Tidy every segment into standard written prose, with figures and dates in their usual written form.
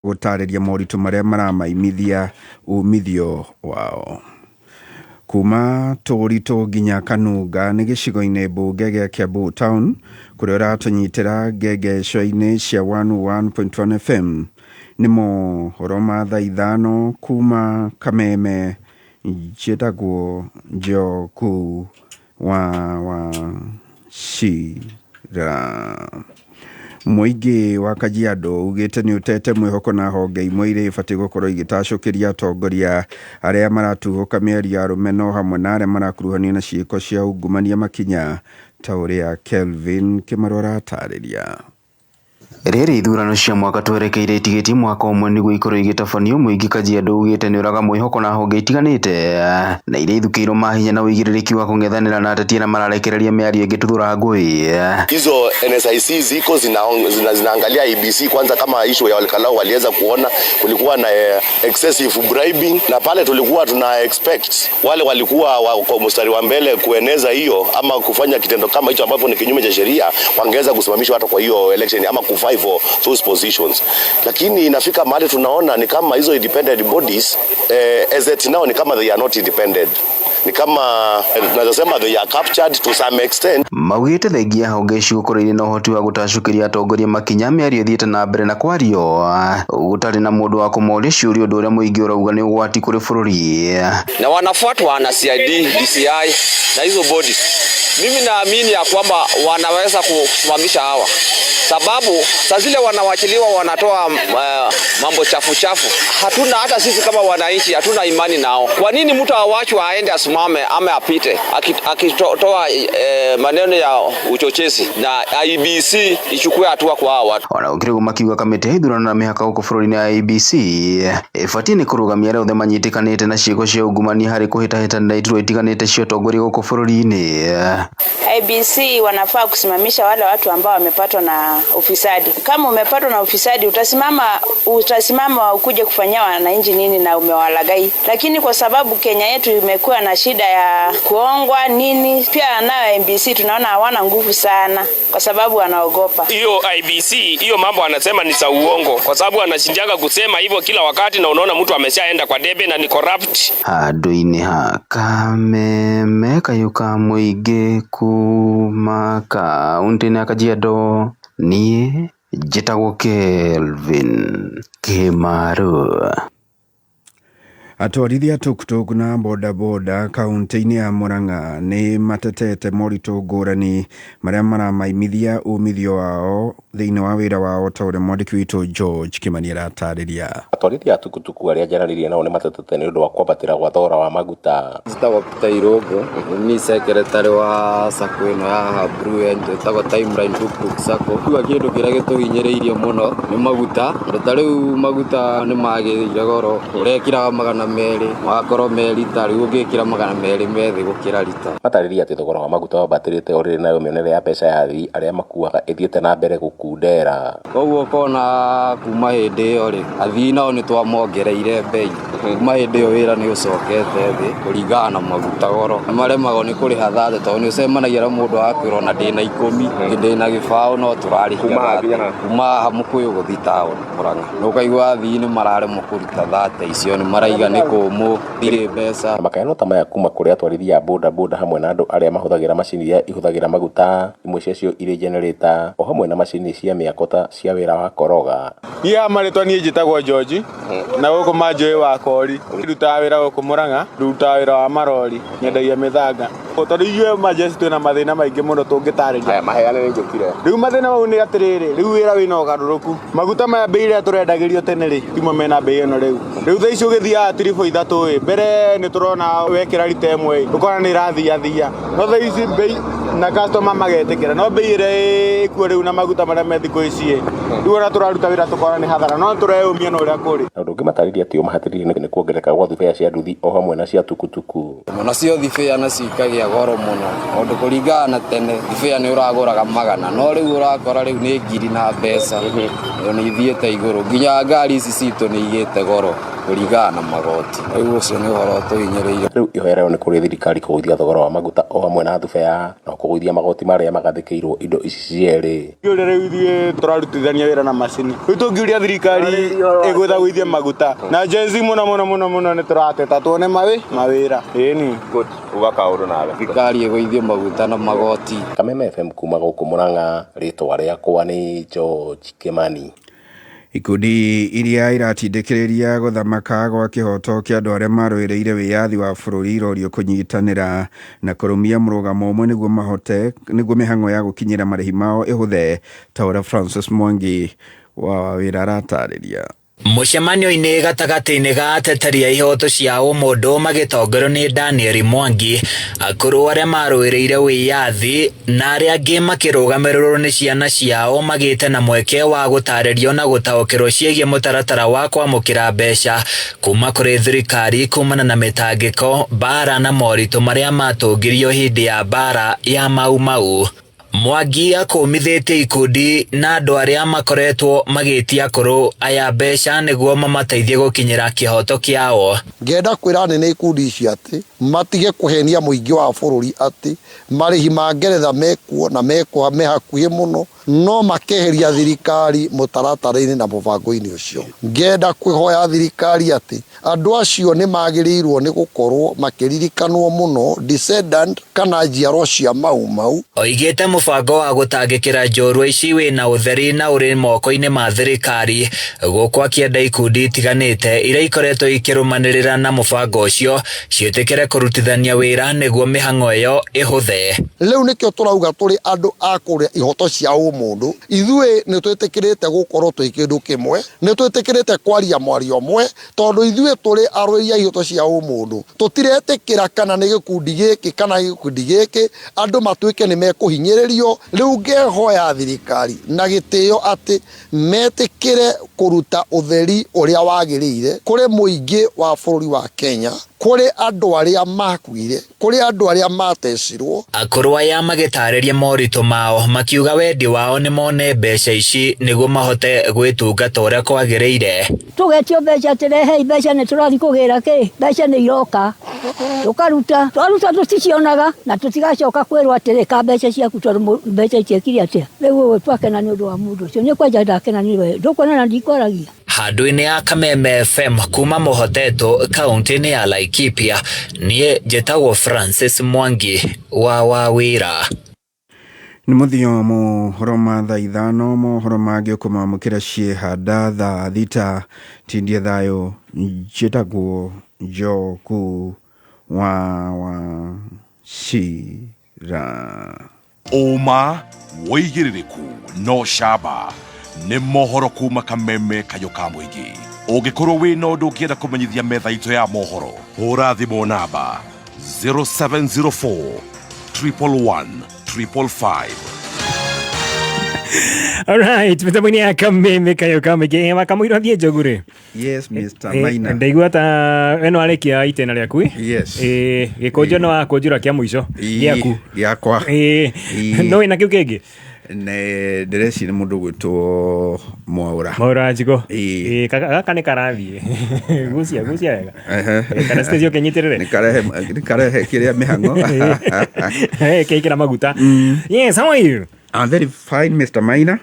Gũtarĩria moritũ marĩa maramaimithia umithio wao. Kuma Tũritũ nginya Kanunga nĩ gĩcigo-inĩ mbunge gĩa Kiambu Town kũrĩa ũratũnyitĩra ngengeco-inĩ cia 101.1 FM. Nĩ mohoro ma thaa 5 kuma Kameme. Njĩtagwo Njoku wa Wachira. Mũingĩ wa Kajiado ugĩte nĩ ũtete mwĩhoko na honge imwe iria ibatiĩ gũkorwo igĩtacũkĩria atongoria arĩa maratuhũka mĩario ya rũmena hamwe na arĩa marakuruhanio na ciĩko cia ungumania makinya ta ũrĩa Kelvin Kĩmaru aratarĩria. Rĩrĩ ithurano cia mwaka twerekeire itigĩtie mwaka ũmwe nĩguo ikorwo igĩtabanio, mũingĩ Kajiado ugĩte nĩũraga mwĩhoko na honge itiganĩte na iria ithukĩirwo mahinya na ũigĩrĩrĩki wa kũng'ethanĩra na ateti arĩa mararekereria mĩario ĩngĩtuthũra ngũĩ. Hizo NSIC ziko zinaangalia IEBC kwanza, kama issue ya Ol Kalou waliweza kuona kulikuwa na excessive bribing, na pale tulikuwa tuna expect wale walikuwa kwa mstari wa mbele kueneza hiyo ama kufanya kitendo kama hicho ambapo ni kinyume cha sheria, wangeweza kusimamishwa hata kwa hiyo election ama kuvie for those positions. Lakini inafika mahali tunaona ni kama hizo independent bodies, as at now ni kama they are not independent, ni kama tunaweza sema they are captured to some extent. Maugĩte thengia honge ici gũkorwo irĩ na ũhoti wa gũtacũkĩria atongoria makinya, mĩario ĩthiĩte na mbere na kwario gũtarĩ na mũndũ wa kũmoria ciũria, ũndũ ũrĩa mũingĩ ũrauga nĩ ũgwati kũrĩ bũrũri. Na wanafuatwa na CID, DCI na hizo bodies. Mimi naamini ya kwamba wanaweza kusimamisha hawa, sababu saa zile wanawachiliwa wanatoa mambo chafu chafu. Hatuna hata sisi kama wananchi hatuna imani nao. Kwa nini mtu awachwe aende asimame ama apite akitoa maneno ya uchochezi na IEBC ichukue hatua kwa hao watu? Ona gũkĩrĩ ũguo, makiuga kamĩtĩ ya ithurano na mĩhaka gũkũ bũrũri-inĩ ya IEBC ĩbatiĩ nĩ kũrũgamia arĩa othe manyitĩkanĩte na ciĩko cia ungumania harĩ kũhĩtahĩtanĩra iturwa itiganĩte cia ũtongoria gũkũ bũrũri-inĩ. IEBC wanafaa kusimamisha wale watu ambao wamepatwa na ufisadi. Kama umepatwa na ufisadi, utasimama ukuje kufanyia wananchi nini na umewalagai? Lakini kwa sababu Kenya yetu imekuwa na shida ya kuongwa nini, pia nayo IEBC tunaona hawana nguvu sana kwa sababu wanaogopa. Hiyo IEBC, hiyo mambo anasema ni za uongo, kwa sababu anashindaga kusema hivyo kila wakati, na unaona mtu ameshaenda kwa debe na ni corrupt. Handũ-inĩ ha Kameme kayũ ka mũingĩ kuma kaũntĩ-inĩ ya Kajiado, niĩ njĩtagwo Kelvin Kĩmaru. Atwarithia tuktuk na bodaboda kaunti-inĩ ya Murang'a nĩ matetete moritũ ngũrani marĩa maramaimithia umithio wao thĩinĩ wa wĩra wao, ta ũrĩa mwandĩki witũ George Kimani aratarĩria. Atwarithia a tukutuku arĩa njaranĩirie nao nĩ matetete nĩ ũndũ wa kwambatĩra gwa thogora wa maguta. Njĩtagwo Peter Irũngũ, nĩ niĩ secretary wa sacco ĩno ya Blue Angel ĩtagwo Timeline Tuktuk Sacco. Kuga kĩndũ kĩrĩa gĩtũhinyĩrĩirie mũno nĩ maguta, tondũ ta rĩu maguta nĩ magĩire goro, ũrekĩraga 200 magakorwo me rita, rĩu ũngĩkĩra 200 me thĩ gũkĩra rita. Matarĩria atĩ thogora wa maguta wambatĩrĩte o rĩrĩ, nayo mĩonere ya mbeca ya athii arĩa makuaga ĩthiĩte na mbere gũkundera. Koguo ũkona kuma hĩndĩ ĩyo rĩ, athii nao nĩ twamongereire mbei. Kuma hĩndĩ ĩyo wĩra nĩ ũcokete thĩ kũringana na maguta goro. Nĩ maremagwo nĩ kũrĩha 30 tondũ nĩ ũcemanagia na mũndũ agakwĩra ona ndĩna 10, ndĩna 0 no tũrarĩhia 30. Kuma haha Mũkũyũ gũthiĩ taũni Mũrang'a. Nĩ ũkaigua athii nĩ mararemwo kũruta 30 icio, nĩ maraiga nĩ kũmũ, ndirĩ mbeca. Makayano ta maya kuma kũrĩ atwarithia a boda boda hamwe na andũ arĩa mahũthagĩra macini iria ihũthagĩra maguta, imwe ciacio irĩ generator, o hamwe na macini cia mĩako ta cia wĩra wa koroga. Niĩ ha marĩtwa niĩ njĩtagwo George na gũkũ manjũĩ wa Kori. Ndutaga wĩra gũkũ Mũrang'a, ndutaga wĩra wa marori, nyendagia mĩthanga. Tondũ ithuĩ majeci twĩna mathĩna maingĩ mũno tũngĩtarĩria. Aya maheane nĩ njũkire. Rĩu mathĩna mau nĩ atĩrĩrĩ, rĩu wĩra wĩna ũgarũrũku. Maguta maya mbei ĩrĩa tũrendagĩrio tene rĩ, timo mena mbei ĩno rĩu. Rĩu thaa ici ũgĩthiaga tiribũ 3 ĩ, mbere nĩ tũrona wekĩra rita 1 ĩ, ũkona nĩ ĩrathiathia. No thaa ici mbei na customer magetĩkĩra, no mbei ĩrĩa ĩkuo rĩu na maguta marĩa me thikũ ici ĩ, rĩu ona tũraruta wĩra tũkona nĩ hathara, no tũreyũmia na ũrĩa kũrĩ. Na ũndũ ũngĩ matarĩria atĩ ũmahatĩrĩirie nĩ kuongerereka gwa thibea cia nduthi o hamwe na cia tukutuku. Nacio thibĩa nacio ikagĩa goro mũno, tondũ kũringana na tene thibĩa nĩ ũragũraga 100, no rĩu ũrakora rĩu nĩ ngiri na mbeca. Nĩ ithiĩte igũrũ, nginya ngari ici citũ nĩ igĩte goro. Kũringana na magoti. Rĩu ũcio nĩ ũhoro ũtũhinyĩrĩirie. Rĩu ihoya rĩao nĩ kũrĩ thirikari kũgũithia thogora wa maguta o hamwe na thubea na kũgũithia magoti marĩa magathĩkĩirwo indo ici cierĩ. Ũrĩa rĩu ithuĩ tũrarutithania wĩra na macini, rĩu tũngiũria thirikari ĩgũthagũithie maguta na Gen Z mũno mũno mũno mũno nĩ tũrateta tuone mawĩra ĩni. Good. Uga kaũndũ nawe. Thirikari ĩgũithie maguta na magoti. Kameme FM kuma gũkũ Murang'a, rĩtwa rĩakwa nĩ George Kimani. Ikundi iria iratindĩkĩrĩria gũthamaka gwa kĩhoto kĩa andũ arĩa marũĩrĩire wĩyathi wa bũrũri irorio kũnyitanĩra na kũrũmia mũrũgamo ũmwe nĩguo mahote nĩguo mĩhang'o ya gũkinyĩra marĩhi mao ĩhũthe ta ũrĩa Francis Mwangi wa wĩra aratarĩria. Mũcemanio-inĩ gatagatĩ-inĩ ga ateteri a ihoto cia ũmũndũ magĩtongorio nĩ Daniel Mwangi, akũrũ arĩa marũĩrĩire wĩyathi na arĩa angĩ makĩrũgamĩrĩrwo nĩ ciana ciao magĩte na mweke wa gũtarĩrio na gũtaũkĩrwo ciĩgiĩ mũtaratara wa kwamũkĩra mbeca kuma kũrĩ thirikari kumana na mĩtangĩko, mbara na moritũ marĩa matũngirio hĩndĩ ya mbara ya Mau Mau. Mwangi akũmithĩtie ikundi na andũ arĩa makoretwo magĩtia akũrũ aya mbeca nĩguo mamateithie gũkinyĩra kĩhoto kĩao. Ngenda kwĩra nene ikundi ici atĩ matige kũhenia mũingĩ wa bũrũri atĩ marĩhi ma Ngeretha mekuo na mekwo me hakuhĩ mũno no makeheria thirikari mũtaratara-inĩ na mũbango-inĩ ũcio. Ngenda kwĩhoya thirikari atĩ andũ acio nĩ magĩrĩirwo nĩ gũkorwo makĩririkanwo mũno descendant kana njiarwa cia Mau Mau. Oigĩte mũbango wa gũtangĩkĩra njorua ici wĩna ũtheri na ũrĩ moko-inĩ ma thirikari gũkũ akĩenda ikundi itiganĩte iria ikoretwo ikĩrũmanĩrĩra na mũbango ũcio ciĩtĩkĩre kũrutithania wĩra nĩguo mĩhang'o ĩyo ĩhũthe. Rĩu nĩkĩo tũrauga tũrĩ andũ a kũrĩa ihoto cia ũmũndũ, ithuĩ nĩ twĩtĩkĩrĩte gũkorwo twĩ kĩndũ kĩmwe, nĩ twĩtĩkĩrĩte kwaria mwario ũmwe, tondũ ithuĩ tũrĩ arũĩri a ihoto cia ũmũndũ. Tũtiretĩkĩra kana nĩ gĩkundi gĩkĩ kana gĩkundi gĩkĩ andũ matuĩke nĩ mekũhinyĩrĩrio. Rĩu ngehoya thirikari na gĩtĩo atĩ metĩkĩre kũruta ũtheri ũrĩa wagĩrĩire kũrĩ mũingĩ wa bũrũri wa Kenya, kũrĩ andũ arĩa makuire, kũrĩ andũ arĩa matecirwo. Akũrũ aya magĩtarĩria moritũ mao makiuga wendi wao nĩ mone mbeca ici nĩguo mahote gwĩtungata ũrĩa kwagĩrĩire. Tũgetio mbeca atĩ rehei mbeca nĩ tũrathiĩ kũgĩra kĩ, mbeca nĩ iroka tũkaruta, twaruta tũticionaga na tũtigacoka kwĩrwo atĩrĩ ka mbeca ciaku tondũ mbeca itiekire atĩa. Rĩu ũguo twakena nĩ ũndũ wa mũndũ ũcio, niĩ kwanja ndakena nĩ we, ndũkuona na ndikwaragia. Handũ-inĩ ya Kameme FM kuma Mũhotetwo kaunti-inĩ ya Laikipia, niĩ njĩtagwo Francis Mwangi wa Wawĩra. Nĩ mũthio mohoro ma thaa 5, mohoro mangĩ ũkũmamũkĩra ciĩhanda thaa 6. Tindie thayũ, njĩtagwo Njoku wa Wachira. Ũma wĩigĩrĩrĩku no camba nĩ mohoro kuma Kameme kayũ ka mũingĩ. Ũngĩkorwo wĩna ũndũ ũngĩenda kũmenyithia metha itũ ya mohoro, hũra thimũ namba 0704 111 555. Alright, mĩtambo-inĩ ya Kameme kayũ ka mũingĩ wakamũira thiĩ njogu rĩ. Yes, Mr. Maina. Ndaigua ta ĩno arĩkia itĩna rĩaku. Yes. Gĩkũnjo no wakũnjũra kĩa mũico gĩaku. Gĩakwa. No wĩna kĩu kĩngĩ? Ne ndĩreciria mũndũ gwĩtwo Mwaũra. Mwaũra Njiko. Gaka nĩ karathiĩ. Gucia gucia wega. Kana stage ũkĩnyitĩrĩre. Nĩ karehe kĩrĩa mĩhang'o. Kĩikĩra maguta. Yes, how are you? I'm very fine, Mr. Maina.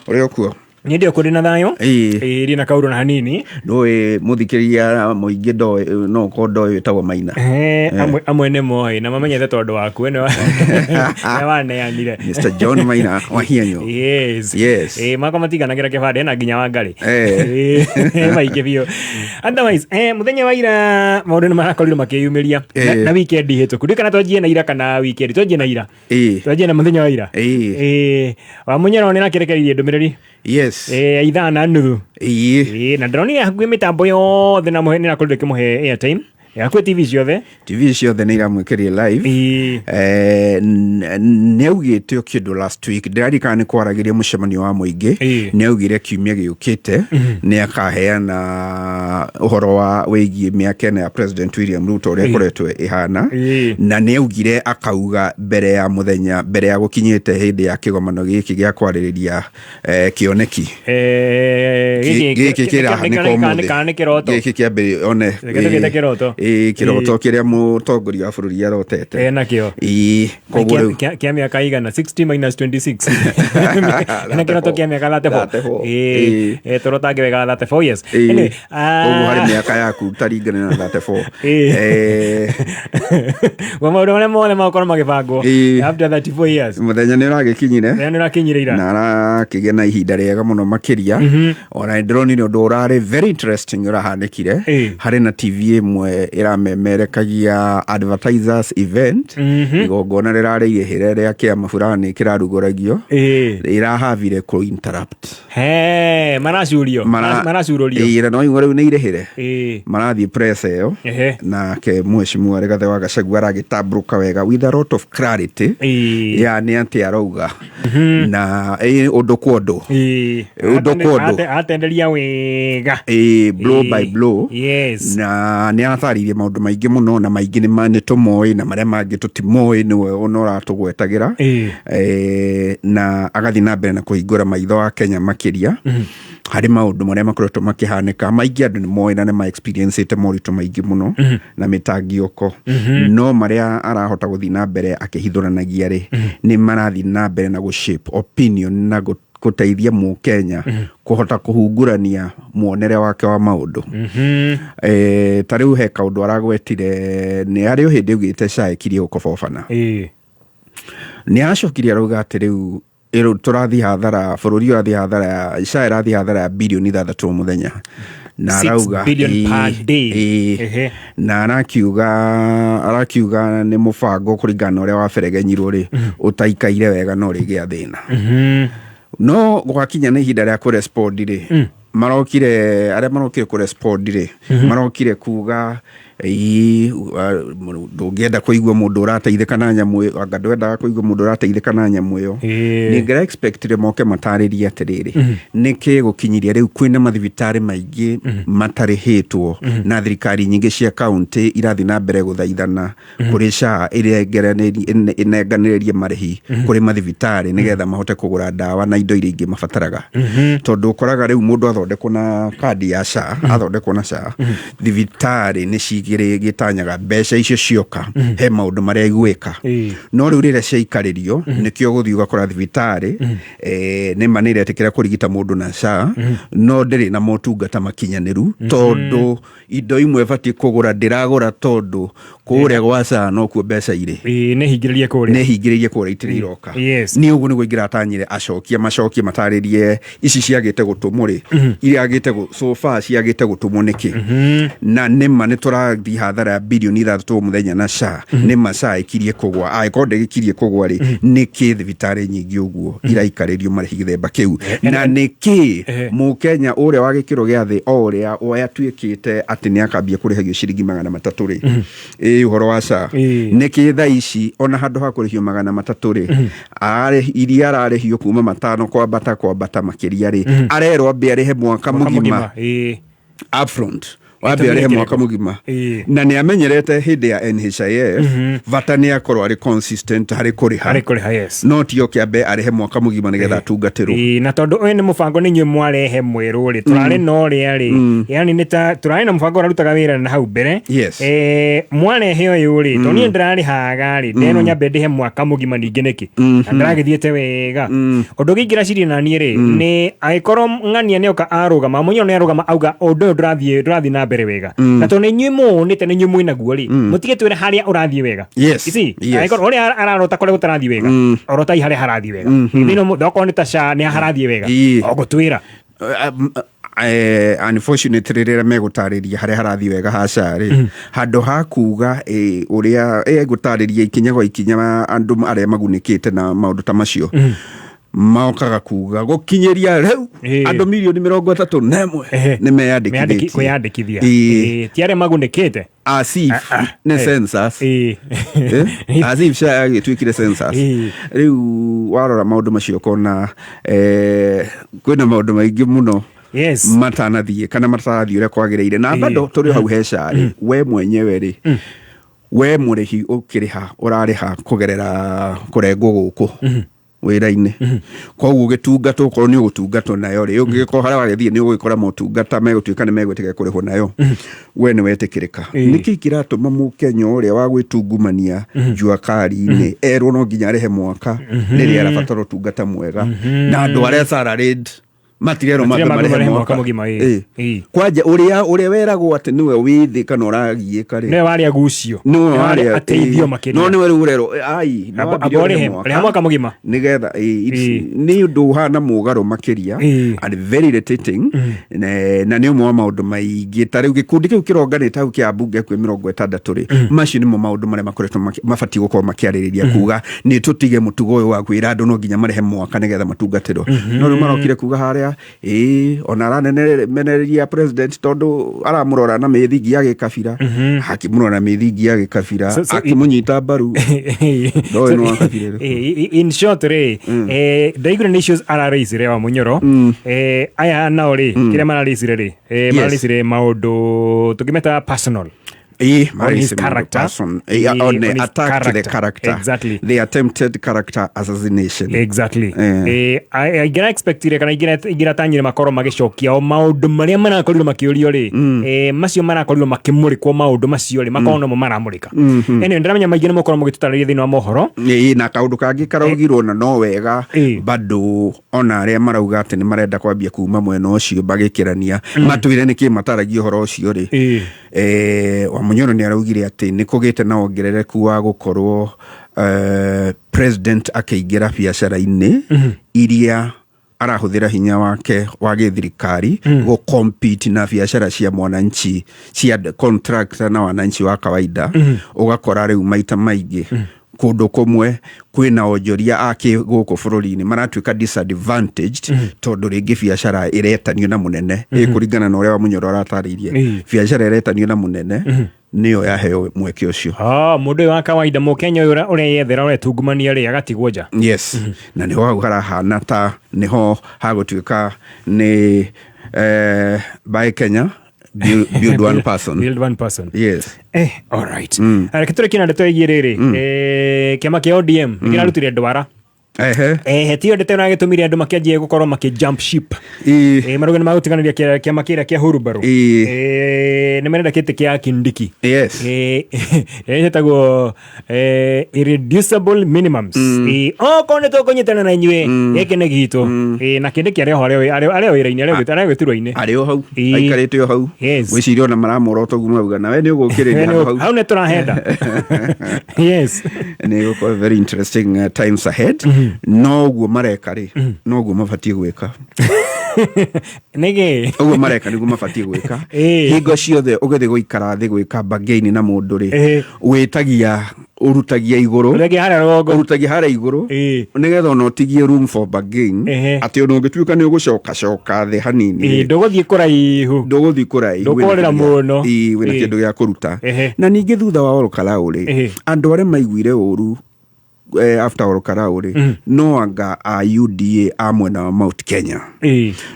Ũrĩ okuo? Niĩ ndĩ okuo, ndĩ na thayũ. Ĩĩ, na kaũndũ na hanini. Ndũĩ mũthikĩrĩria mũingĩ ndoĩ, no ũkorwo ndoĩ wĩtagwo Maina. Amwe nĩ moĩ na mamenyete tondũ waku nĩ waneanire. Mr. John Maina Wahianyũ. Yes. Yes. Makwa matiganagĩra kĩbandĩ na nginya Wangari. Maingĩ biũ. Otherwise, mũthenya wa ira maũndũ nĩ marakorirwo makĩyumĩria na weekend hĩtũku. Ndiũĩ kana twanjie na ira kana weekend. Twanjie na ira. Twanjie na mũthenya wa ira. Wamunyoro nĩ arakĩrekereirie ndũmĩrĩri. Yes. 1:30. Na ndĩronire hakuhĩ mĩtambo yothe na mũhe nĩ rakorirwo ĩkĩmũhe airtime. Hakuhĩ TV ciothe. TV ciothe nĩ iramwĩkĩria live. Nĩ augĩte o kĩndũ last week, ndĩrarikana nĩ kwaragĩria mũcemanio wa mũingĩ, nĩ augire kiumia gĩũkĩte nĩ akaheana ũhoro wa wĩgiĩ mĩaka ĩno ya President William Ruto ũrĩa ĩkoretwo ĩhana, na nĩ augire akauga mbere ya mũthenya, mbere ya gũkinyĩte hĩndĩ ya kĩgomano gĩkĩ gĩa kwarĩrĩria kĩoneki gĩkĩ kĩrahanĩka ũmũthĩ. Kana nĩ kĩroto. Gĩkĩ kĩambĩrĩria one. Reke tũgĩte kĩroto. Ĩĩ, kĩroto kĩrĩa mũtongoria wa bũrũri arotete. Enakĩo. Ĩĩ, koguo rĩu Kĩa mĩaka igana, 60 minus 26, na kĩroto kĩa mĩaka 34. 34. Ĩĩ, tũrotange wega 34 years. Anyway, Koguo harĩ mĩaka yaku taringana na 34. Wa maũndũ marĩa mothe magũkorwo magĩbangwo after 34 years. Mũthenya nĩ ũragĩkinyire. Mũthenya nĩ ũrakinyire ira. Na arakĩgĩa na ihinda rĩega mũno makĩria. Ona nĩ ndĩronire ũndũ ũrarĩ very interesting ũrahanĩkire harĩ na TV ĩmwe ĩramemerekagia advertisers event, igongona rĩrarĩ irĩhĩre rĩa kĩama fulani kĩrarugũragio, ĩrahavire kũ interrupt. He, maracurio. Maracururio. Ĩĩ, na no igua rĩu nĩ irĩhĩre marathiĩ press ĩyo, nake mheshimiwa Rigathĩ wa Gachagua aragĩtambũrũka wega with a lot of clarity ya nĩ atĩ arauga na ũndũ kwa ũndũ, ũndũ kwa ũndũ. Atenderia wega. Ĩĩ, blow by blow. Na nĩ aratarĩirie maũndũ maingĩ mũno, na maingĩ nĩ tũmoĩ na marĩa mangĩ tũtimoĩ, nĩwe ona ũratũgwetagĩra. Na agathiĩ na mbere na kũhingũra maitho wa Kenya makĩria harĩ maũndũ marĩa makoretwo makĩhanĩka. Maingĩ andũ nĩ moĩ na nĩ ma experience moritũ maingĩ mũno na mĩtangiũko, no marĩa arahota gũthiĩ na mbere akĩhithũranagia rĩ, nĩ marathiĩ na mbere na gũ shape opinion na gũteithia mũkenya kũhota kũhungurania muonere wake wa maũndũ. Ta rĩu he kaũndũ aragwetire, nĩ arĩ o hĩndĩ augĩte SHA ĩkirie gũkobobana. Nĩ aracokire arauga atĩ rĩu ĩrũ tũrathiĩ hathara, bũrũri ũrathiĩ hathara ya SHA ĩrathiĩ hathara ya birioni 6 o mũthenya, na 6 arauga billion per day. Na arakiuga nĩ mũbango kũringana na ũrĩa waberegenyirwo rĩ, ũtaikaire wega no rĩgĩa thĩna. No gwakinya nĩ ihinda rĩa kũrespond rĩ, marokire, arĩa marokire kũrespond rĩ, marokire kuga ĩĩ, ndũngĩenda kũigua mũndũ ũrateithĩka na nyamũ ĩyo, anga ndwendaga kũigua mũndũ ũrateithĩka na nyamũ ĩyo. Nĩ ngĩra expectire moke matarĩrie atĩrĩrĩ, nĩkĩ gũkinyirie rĩu kwĩna mathibitarĩ maingĩ matarĩhĩtwo na thirikari nyingĩ cia kaunti irathiĩ na mbere gũthaithana kũrĩ SHA ĩrĩa ĩnenganĩrĩrie marĩhi kũrĩ mathibitarĩ nĩgetha mahote kũgũra ndawa na indo iria ingĩ mabataraga, tondũ ũkoraga rĩu mũndũ athondekwo na kandi ya SHA, athondekwo na SHA, thibitarĩ nĩ cigĩtanyaga mbeca icio cioka he maũndũ marĩa igwĩka. No rĩu rĩrĩa ciaikarĩrio, nĩkĩo gũthiĩ ũgakora thibitarĩ nĩma nĩ iretĩkĩra kũrigita mũndũ na SHA, no ndĩrĩ na motungata makinyanĩru, tondũ indo imwe batiĩ kũgũra ndĩragũra, tondũ kũrĩa gwa SHA nokuo mbeca irĩ. Nĩ hingĩrĩrie kũrĩa. Nĩ hingĩrĩrie kũrĩa, itirĩ iroka. Nĩ ũguo nĩguo ingĩratanyire acokie macokie matarĩrie ici ciagĩte gũtũmwo rĩ, iragĩte so far ciagĩte gũtũmwo nĩkĩ, na nĩma nĩ tũrathiĩ hathara ya birioni 6 o mũthenya na SHA, nĩma SHA ĩkirie kũgwa, angĩkorwo ndĩgĩkirie kũgwa rĩ, nĩkĩ thibitarĩ nyingĩ ũguo iraikarĩrio marĩhi gĩthemba kĩu, na nĩkĩ mũkenya ũrĩa wa gĩkĩro gĩa thĩ o ũrĩa atuĩkĩte atĩ nĩ akambia kũrĩhagio ciringi 300 rĩ, ĩ ũhoro wa SHA, nĩkĩ thaa ici ona handũ ha kũrĩhio 300 rĩ, iria ararĩhio kuma 5 kwambata makĩria rĩ, arerwo ambe arĩhe mwaka mũgima upfront, wambe arĩhe mwaka mũgima, na nĩ amenyerete hĩndĩ ya NHIF bata nĩ akorwo arĩ consistent harĩ kũrĩha. Harĩ kũrĩha, yes. No ti oke ambe arĩhe mwaka mũgima nĩgetha atungatĩrwo. Ĩĩ, na tondũ ũyũ nĩ mũbango nĩ inyuĩ mwarehe mwerũ rĩ, tũrarĩ na ũrĩa rĩ, yani nĩ ta tũrarĩ na mũbango ũrarutaga wĩra na hau mbere. Mwarehe ũyũ rĩ, tondũ niĩ ndĩrarĩhaga rĩ, nderwo nyambe ndĩhe mwaka mũgima ningĩ nĩkĩ, na ndĩragĩthiĩte wega. Ũndũ ũngĩ ingĩraciria na niĩ rĩ, nĩ angĩkorwo ng'ania nĩoka arũgama, mũnyo nĩ arũgama auga ũndũ ũyũ ndũrathiĩ na mbere wega, na tondũ nĩ inyuĩ mũũnĩte, nĩ inyuĩ mwĩnaguo rĩ, mũtige twĩre harĩa ũrathiĩ wega. You see, angĩkorwo ũrĩa ararota kũrĩa gũtarathiĩ wega, orotai harĩa harathiĩ wega. Thĩinĩ okorwo nĩ ta SHA nĩ harathiĩ wega, o gũtwĩra. Unfortunately rĩrĩa megũtarĩria harĩa harathiĩ wega ha SHA rĩ, handũ ha kuga ũrĩa egũtarĩria ikinya gwa ikinya andũ arĩa magunĩkĩte na maũndũ ta macio. Maokaga kuga gũkinyĩria rĩu andũ 31 milioni nĩ meyandĩkithĩtie. Kwĩyandĩkithia. Ti arĩa magunĩkĩte. As if nĩ census. As if SHA yagĩtuĩkire census. Rĩu warora maũndũ macio ũkona kwĩna maũndũ maingĩ mũno matanathiĩ kana matarathiĩ ũrĩa kwagĩrĩire, na bado tũrĩ o hau he SHA rĩ, we mwenyewe rĩ, we mũrĩhi ũkĩrĩha ũrarĩha kũgerera kũrengwo gũkũ wĩra-inĩ, koguo ũgĩtungatwo, okorwo nĩ ũgũtungatwo nayo rĩ, ũngĩgĩkorwo harĩa wagĩthiĩ nĩ ũgũgĩkora motungata megũtuĩka nĩ megwĩtĩkĩra kũrĩhwo nayo, we nĩ wetĩkĩrĩka. Nĩkĩ kĩratũma mũkenya ũrĩa wa gwĩtungumania jua kari-inĩ erwo no nginya arĩhe mwaka rĩrĩa arabatara ũtungata mwega, na andũ arĩa salaried matirerwo mambe Matirerwo marĩhe marĩhe mwaka mwaka mũgima, Kwanja ũrĩa weragwo atĩ nĩwe wĩ thĩ kana ũragiĩka rĩ, nĩwe warĩa gucio. Nĩwe Nĩwe warĩa ateithio makĩria. No nĩwe rĩu ũrerwo ai nĩ wambire amba ũrĩhe ũrĩhe mwaka rĩha mwaka mũgima. Nĩgetha nĩ ũndũ ũhana mũgarũ makĩria and very irritating. Na nĩ ũmwe wa maũndũ maingĩ ta rĩu gĩkundi kĩu kĩronganĩte hau kĩa ambunge hakuhĩ 60 rĩ, macio nĩmo maũndũ marĩa makoretwo mabatiĩ gũkorwo makĩarĩrĩria, kuga nĩ tũtige mũtugo ũyũ wa kwĩra andũ no nginya marĩhe mwaka nĩgetha matungatĩrwo. No rĩu marokire kuga harĩa ĩĩ ona aranenereria president tondũ aramũrora na mĩthingi ya gĩkabira, akĩmũrora na mĩthingi ya gĩkabira, akĩmũnyita mbaru. Ndoĩ nĩ wa kabira ĩrĩkũ. In short rĩ, ndaiguire nĩ issues araraisire wa Munyoro. Aya nao rĩ, kĩrĩa mararaisire rĩ, mararaisire maũndũ tũngĩmeta personal on his character. Person, yeah, on the on his attack to the character. Character. They attempted character assassination. Exactly. Ingĩra expectire kana ingĩratanyire makorwo magĩcokia o maũndũ marĩa marakorirwo makĩũrio rĩ, macio marakorirwo makĩmũrĩkwo, maũndũ macio rĩ, makorwo nomo maramũrĩka. Anyway, ndĩramenya maingĩ nĩ mũkorwo mũgĩtũtarĩria thĩinĩ wa mohoro. Ĩĩ, na kaũndũ kangĩ karaugirwo na no wega bado ona arĩa marauga atĩ nĩ marenda kwambia kuma mwena ũcio magĩkĩrania matwĩre nĩkĩ mataragia ũhoro ũcio rĩ, Wamunyoro nĩ araugire atĩ nĩ kũgĩte na wongerereku wa gũkorwo president akĩingĩra biacara-inĩ iria arahũthĩra hinya wake wa gĩthirikari gũ compete na biacara cia mwananchi, cia contractor na wananchi wa kawaida. Ũgakora rĩu maita maingĩ kũndũ kũmwe kwĩna onjoria a gũkũ bũrũri-inĩ maratuĩka disadvantaged tondũ rĩngĩ biacara ĩretanio na mũnene, ĩkũringana na ũrĩa Wamunyoro aratarĩirie, biacara ĩretanio na mũnene nĩyo yaheo mweke ũcio. Ah, mũndũ ũyũ wa kawaida, mũkenya ũyũ ũrĩa yethera, ũretungumania rĩ, agatigwo nja. Yes, na nĩho hau harahana ta nĩho hagũtuĩka nĩ buy Kenya, build one person. Build one person. Yes. All right. Reke tũrĩkie na ndeto ĩgiĩ rĩrĩ, kĩama kĩa ODM nĩ kĩrarutire ndwara. Ehe, tiyo ndeto ĩno yagĩtũmire andũ makĩanjie gũkorwo makĩ jump ship. Marauga nĩ magũtiganĩria kĩama kĩrĩa kĩa Hurubaru. Nĩ marenda kĩtĩ kĩa Kindiki. Ĩtagwo irreducible minimums. Okorwo nĩ tũkũnyitana na inyuĩ, gĩkĩ nĩ gitũ. Na Kindiki arĩ oho, arĩ o wĩra-inĩ, arĩ o gĩturwa-inĩ. Arĩ o hau, aikarĩte o hau. Gwĩciria ona maramũrota ũguo marauga nawe nĩ ũgũkĩrĩria handũ hau. Hau nĩ tũrahenda, yes. Nĩ gũkorwo very interesting times ahead. No ũguo mareka rĩ, no ũguo mabatiĩ gwĩka. Nĩkĩ? Ũguo mareka nĩguo mabatiĩ gwĩka. Hingo ciothe ũgĩthiĩ gũikara thĩ gwĩka bargain na mũndũ rĩ, wĩtagia ũrutagia igũrũ. Ũrutagia harĩa rũgongo. Ũrutagia harĩa igũrũ nĩgetha ona ũtigie room for bargain, atĩ ona ũngĩtuĩka nĩ ũgũcoka coka thĩ hanini rĩ, Ndũgũthiĩ kũraihu. Ndũgũthiĩ kũraihu. Ndũkũrĩra mũno. Wĩna kĩndũ gĩa kũruta. Na ningĩ thutha wa Olkalou rĩ, andũ arĩa maiguire ũru after Olkalou rĩ, no anga a UDA a mwena wa Mount Kenya,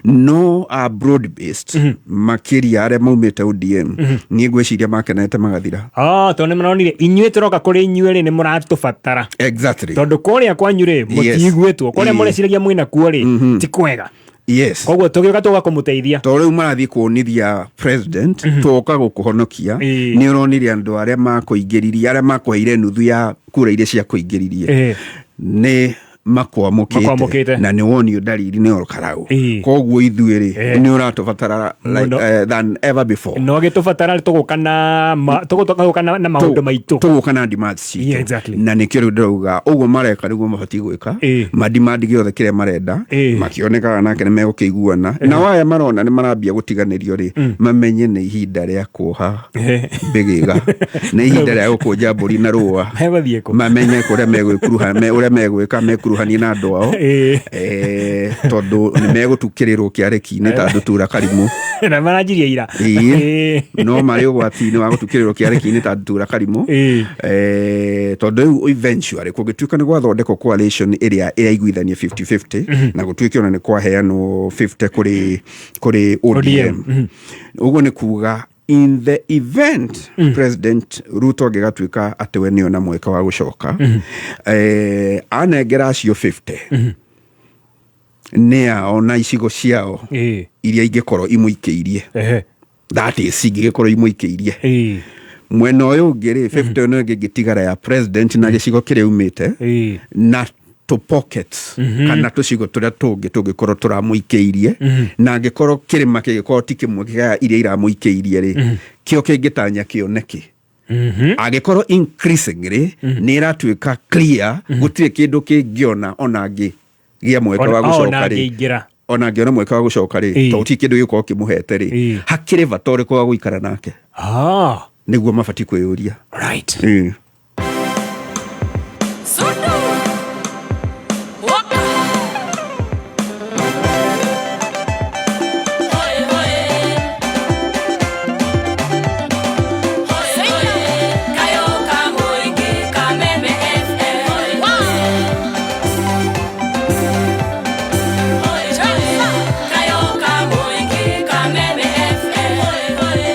no a broad based makĩria arĩa maumĩte ODM, niĩ ngwĩciria makenete magathira. Ah, tondũ nĩ maronire inyuĩ tũroka kũrĩ inyuĩ rĩ, nĩ mũratũbatara. Tondũ kũrĩa kwanyu rĩ, mũtiiguĩtwo kũrĩa mũreciragia mwĩna kuo rĩ, ti kwega. Koguo tũgĩũka tũga kũmũteithia. To rĩu marathiĩ kuonithia president tũoka gũkũhonokia. Nĩ ũronire andũ arĩa makũingĩririe, arĩa makũheire nuthu ya kura iria ciakũingĩririe, nĩ makwamũkĩte. Makwamũkĩte. Na nĩ wonio ndariri nĩ Olkalou, koguo ithuĩ rĩ, nĩ ũratũbatara like, Mũno. than ever before. No gĩtũbatara tũgũka na maũndũ maitũ. Tũgũka na demands citũ. Na nĩkĩo rĩu ndĩrauga ũguo mareka nĩguo mabatiĩ gwĩka, mademand gĩothe kĩrĩa marenda, makĩonekaga nake nĩ megũkĩiguana nao aya marona nĩ marambia gũtiganĩrio rĩ, mamenye nĩ ihinda rĩa kuoha mbĩgĩga, nĩ ihinda rĩa gũkũnja mbũri na rũa. Megũthiĩ kũ? Mamenye kũrĩa megwĩkuruha, ũrĩa megwĩka mekuruhanie. Magĩkuruhanie na andũ ao. Tondũ nĩ megũtukĩrĩrwo kĩarĩki-inĩ ta ndutura karimũ. Na maranjirie ira. Ĩĩ, no marĩ ũgwati-inĩ wa gũtukĩrĩrwo kĩarĩki-inĩ ta ndutura karimũ. Tondũ rĩu eventually kũngĩtuĩka nĩ gwathondekwo coalition ĩrĩa ĩraiguithania 50-50 na gũtuĩke ona nĩ kwaheanwo 50 kũrĩ ODM, ũguo nĩ kuga in the event President Ruto angĩgatuĩka atĩ we nĩona mweke wa gũcoka, anengera acio 50 nĩ ao na icigo ciao iria ingĩkorwo imũikĩirie, that is, ingĩgĩkorwo imũikĩirie. Mwena ũyũ ũngĩ rĩ, 50 ĩno ĩngĩ ĩngĩtigara ya president na gĩcigo kĩrĩa umĩte na tũ pockets kana tũcigo tũrĩa tũngĩ tũngĩkorwo tũramũikĩirie, na angĩkorwo kĩrĩma kĩngĩkorwo ti kĩmwe kĩa iria iramũikĩirie rĩ, kĩo kĩngĩtanya kĩoneki angĩkorwo increasingly nĩ ĩratuĩka clear gũtirĩ kĩndũ kĩngĩona ona angĩgĩa mweke wa ona gũcoka rĩ, angĩingĩra. Ona angĩona mweke wa gũcoka rĩ, tondũ ti kĩndũ gĩgũkorwo kĩmũhete rĩ, hakĩrĩ bata ũrĩkũ wa gũikara nake? Nĩguo mabatiĩ kwĩyũria. Sundu. Waka. Hoi hoi. Hoi hoi. Kayo Kamuingi Kameme FM. Hoi hoi. Hoi hoi. Kayo Kamuingi Kameme FM. Hoi hoi.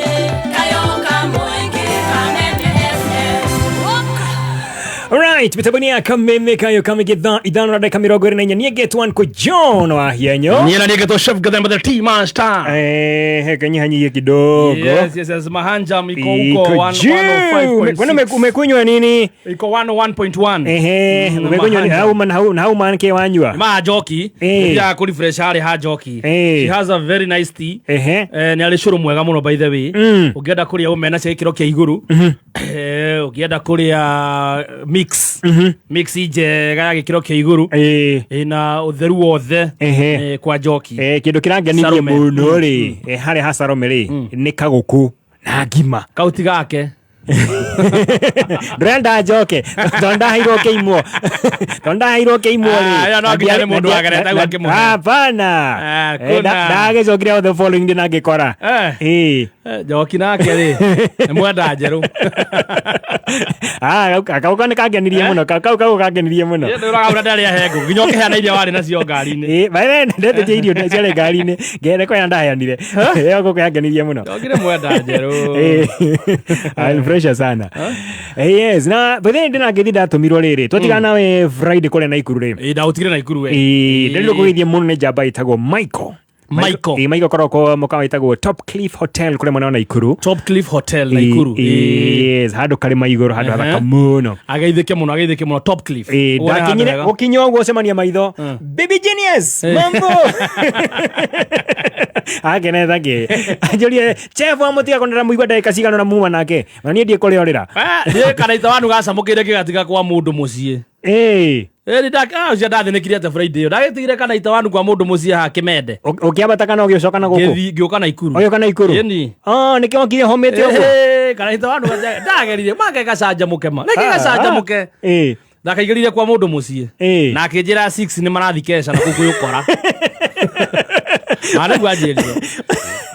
Kayo Kamuingi Kameme FM. Waka. Alright, mĩtambo-inĩ ya Kameme Kayo Kamĩngĩ thaa 5:24. Niĩ ngetwo Uncle John wa Hienyo. Niĩ na niĩ ngetwo Chef Gathemba the Tea Master. Kanyihanyihie kidogo. Yes, Mahanjam iko huko Iko juu. 105.6. Kwani umekunywa nini? Iko 101.1. Umekunywa nini? Mahanjam. Hau man ke wanyua? Ma Njoki. Nĩthiaga kũ refresh harĩ ha Njoki. She has a very nice tea. Nĩ arĩ cũrũ mwega mũno, by the way. Ũngĩenda kũrĩa omena cia gĩkĩro kĩa igũrũ. Ũngĩenda kũrĩa mix njega ya gĩkĩro kĩa igũrũ. Ĩna ũtheru wothe. Kwa Njoki. Kĩndũ kĩrangenirie Salome. mũno rĩ, harĩa ha Salome rĩ, nĩ kagũkũ na ngima. Kauti gake. Ndĩrenda njoke tondũ ndaheirwo kĩimwo, tondũ ndaheirwo kĩimwo rĩ. Ah, ĩyo no nginya nĩ mũndũ wagerete hau akĩmũhe. Hapana. Kuna. Ndagĩcokire o the following day na ngĩkora. Njoki nake rĩ, nĩ mwenda njerũ. Ah, kau nĩ kangenirie mũno, kau kangenirie mũno. Ĩ, ndũraga ndarĩ ahe ngũkũ nginya ũkĩheana iria warĩ nacio ngari-inĩ. By the way, ndetĩtie irio ciarĩ ngari-inĩ ngere kwaya ndaheanire ĩyo ngũkũ yangenirie mũno. Njoki nĩ mwenda njerũ. Alinifurahisha sana. Yes, na by the way ndĩna ngĩthi ndatũmirwo rĩrĩ twatigana nawe Friday kũrĩa Naikuru rĩ. Ndagũtigire Naikuru we. Ndĩrĩrwo kũgeithia mũno nĩ njamba ĩtagwo Michael. Michael. Michael korwo mũkawa wĩtagwo Top Cliff Hotel kũrĩa mwena wa Naikuru. Top Cliff Hotel Naikuru. Yes, handũ karĩma igũrũ, handũ hathaka mũno. Ageithĩke mũno, ageithĩke mũno Top Cliff. Ũguo nĩ handũ Ndakinyire hega. gũkinya ũguo cemania maitho, "Baby Genius, mambo?" Akenetha kĩ anjũrie chef wa mũtiga kũnera mũigua ndagĩka cigana na muma nake na niĩ ndiĩ kũrĩa ũrĩra. Niĩ kanaita wanu gacamũkĩire kĩgatiga kwa mũndũ mũciĩ. Ũcio ndathinĩkire atĩa Friday ĩyo ndagĩtigire kanaita wanu kwa mũndũ mũciĩ haha Kĩmende. Ũkĩambata kana ũgĩcoka na gũkũ? Ngĩthiĩ ngĩũka Naikuru. Ũgĩũka Naikuru? Ĩni. Oh, nĩkĩo wokire homĩte ũguo? Kanaita wanu ndageririe make gacanjamũke ma nĩkĩ gacanjamũke. Ndakaigĩrire kwa mũndũ mũciĩ na akĩnjĩra 6 nĩ marathi keca na kũu kwĩũkora na nĩguo anjĩrire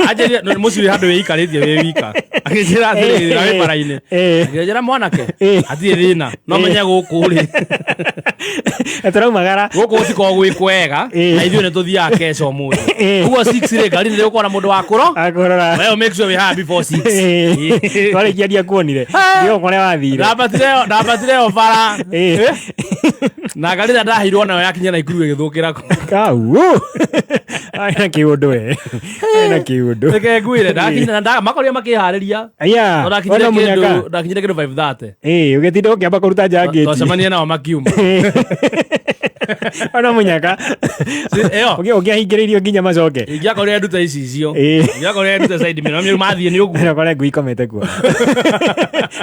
anjĩrire mũciĩ wĩ handũ wĩikarĩtie wĩ wika akĩnjĩra atĩrĩrĩ na wĩ bara-inĩ akĩnjĩra mwanake hatirĩ thĩna no menye gũkũ rĩ tũraumagara gũkũ gũtikoragwo gwĩ kwega na ithuĩ nĩ tũthiaga keca ũmũthĩ ũguo 6 rĩ ngari nĩ ũkona mũndũ wa kũro akũrora. Wewe make sure we have before 6. Twarĩkia ndiakuonire ndiũĩ kũrĩa wathire. Ndambatire yo bara na ngari ĩrĩa ndaheirwo nayo yakinya Naikuru ĩgĩthũkĩra kũ. Kau aina kĩũndũ we, aina kĩũndũ. Reke ngwĩre ndakinya na makorire makĩharĩria. Aya, No ndakinyire ona kĩndũ mũnyaka. ndakinyire kĩndũ 5:30. Ũgĩtinda ũkĩamba kũruta njangĩti. Twacemania nao makiuma. Ona mũnyaka. Ĩyo. Ũngĩahingĩrĩirio nginya macoke. Ingĩakorire ndute icicio. Ingĩakorire ndute side mirror mĩru mathiĩ nĩ ũguo. Ũkore ngui ikomete kuo.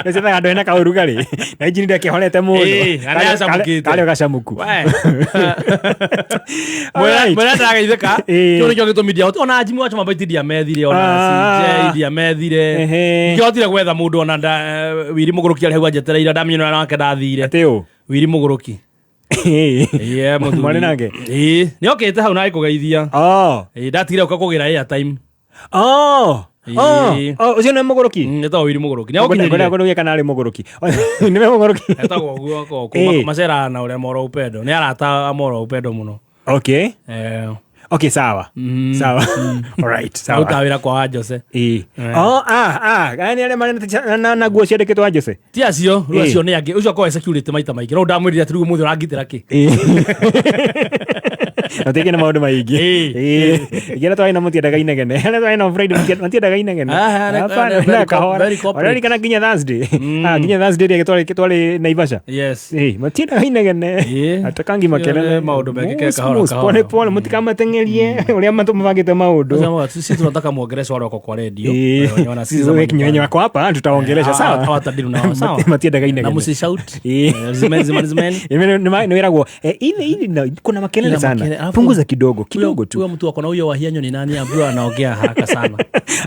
Nĩcethaga andũ ena kaũrugarĩ na injini ndĩakĩhorete mũno. Na nĩyacamũkĩte. Karĩ o gacamuku. Mwĩra ndagaithĩka. Kĩu nĩkĩo gĩtũmi ndiahotire ona Jimmy wa Choma Baiti ndiamethire ona CJ ndiamethire. Ndiahotire gwetha mũndũ ona Wiri Mũgũrũki arĩ hau anjetereire ndamenye nake ndathire. Atĩ ũ? Wiri Mũgũrũki. Ĩĩ, mũthuri. Mwarĩ nake? Ĩĩ, nĩ okĩte hau na agĩkũgeithia. Oh. Ĩĩ, ndatigire gũka kũgĩra airtime. Oh. Oh, Ĩĩ. oh, ũcio nĩ mũgũrũki? Etagwo Willy Mũgũrũki. Nĩ agũkinyĩrire. Ngũrũki kana arĩ mũgũrũki? Nĩwe mũgũrũki? Etagwo ũguo ko Ĩĩ. maceraga na ũrĩa Moro Upendo. Nĩ arata a Moro Upendo mũno. Okay. Eh. Okay, sawa. Sawa. Alright, sawa. Arutaga wĩra kwa wa Jose. Ĩĩ. Oh, ah, ah, aya nĩ arĩa marĩ na nguo ciandĩkĩtwo wa Jose? Ti acio, rĩu Ĩĩ. acio nĩ angĩ. Ũcio akoragwo e security maita maingĩ. No ndamwĩrire atĩ rĩu ũmũthĩ ũrangitĩra kĩ? Natige na maũndũ maingĩ. Ĩĩ. Ingĩra twarĩ na mũtiendaga inegene. Arĩa twarĩ nao Friday matiendaga inegene. Ah, ah, Hapana, very na kahora. very corporate. Ũraririkana nginya Thursday? Ah, nginya Thursday ĩrĩa twarĩ Naivasha. Yes. Ĩĩ, matiendaga inegene. Atakangi makelele. Maũndũ mekĩke Mos, kahora, mos, kahora. Pole pole, mũtikamateng'erie ũrĩa mabangĩte maũndũ. Sasa sisi tunataka muongeleshe wale wako kwa radio. Ĩĩ. Wenye wanasikiza Wenye manyumbani. wako hapa tutaongelesha Eh, sawa. hawatadiru nao, sawa. Matiendaga inegene. Na msishout. Ĩĩ. Zimeni, zimeni, zimeni. Nĩ wĩragwo ile kuna makelele Ina sana. makelele. Alafu- Punguza kidogo kidogo tu. Huyo mtu ako na huyo wahianyo ni nani ambaye anaongea haraka sana.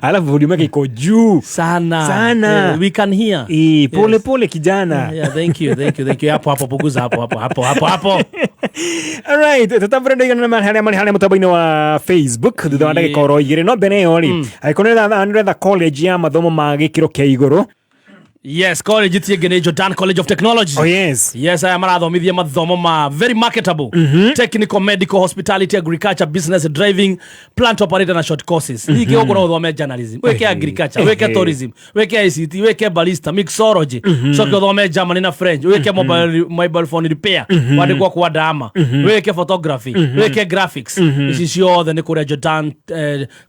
Alafu volume yake iko juu sana sana. Yeah, we can hear. Ĩĩ, pole Yes. pole kijana. Yeah, thank you, thank you, thank you. Hapo hapo punguza hapo hapo hapo hapo hapo. Alright, tũtambũre ndũigana na harĩa marĩ harĩa mũtambo-inĩ wa Facebook thutha wa ndagĩka oro igĩrĩ no mbere ĩyo rĩ angĩkorwo nĩ ũretha college ya mathomo ma gĩkĩro kĩa igũrũ. Yes, college ti ĩngĩ nĩ Jordan College of Technology. Oh, yes. Yes, aya marathomithia mathomo ma very marketable. Technical, medical, hospitality, agriculture, business, driving, plant operator na short courses. Ningĩ gũkũ no ũthome journalism, wĩke agriculture, wĩke tourism, wĩke ICT, wĩke barista, mixology, coke ũthome Germany na French, wĩke mobile phone repair, wandĩkwo kwa ndama, wĩke photography, wĩke graphics. Ici ciothe nĩ kũrĩa Jordan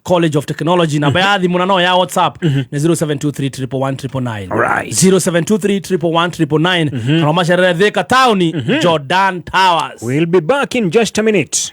College of Technology. Namba ya thimũ na no ya WhatsApp nĩ 0723 111 Alright. 0723 111 kana macerere Thika taũni Jordan Towers. We'll be back in just a minute.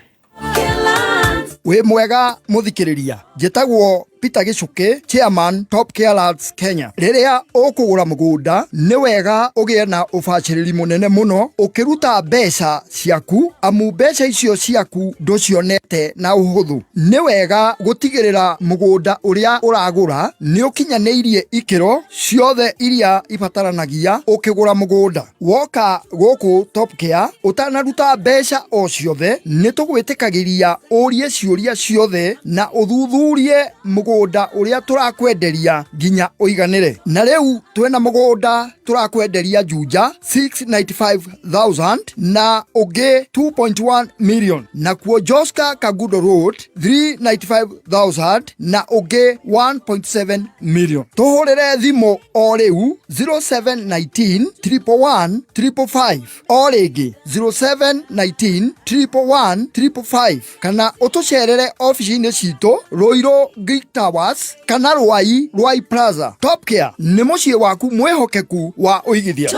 Wĩ mwega mũthikĩrĩria, njĩtagwo Peter Gĩcũkĩ, chairman Top Care Lands Kenya. Rĩrĩa ũkũgũra mũgũnda nĩ wega ũgĩe na ũbacĩrĩri mũnene mũno ũkĩruta mbeca ciaku, amu mbeca icio ciaku ndũcionete na ũhũthũ. Nĩ wega gũtigĩrĩra mũgũnda ũrĩa ũragũra nĩ ũkinyanĩirie ikĩro ciothe iria ibataranagia ũkĩgũra mũgũnda. Woka gũkũ Top Care ũtanaruta mbeca o ciothe, nĩ tũgwĩtĩkagĩria ũrie ciũria ciothe na ũthuthurie mũgũnda ũrĩa tũrakwenderia nginya ũiganĩre. Na rĩu twĩna mũgũnda tũrakwenderia Juja 695,000 na ũngĩ 2.1 million, nakuo Joska Kangundo Road 395,000 na ũngĩ 1.7 million. Tũhũrĩre thimũ o rĩu 0719 111 555, o rĩngĩ 0719 111 555, kana ũtũcerere ofici-inĩ citũ Ruiru Greek Towers kana Ruai Ruai Plaza. Top Care nĩ mũciĩ waku mwĩhokeku wa ũigithia.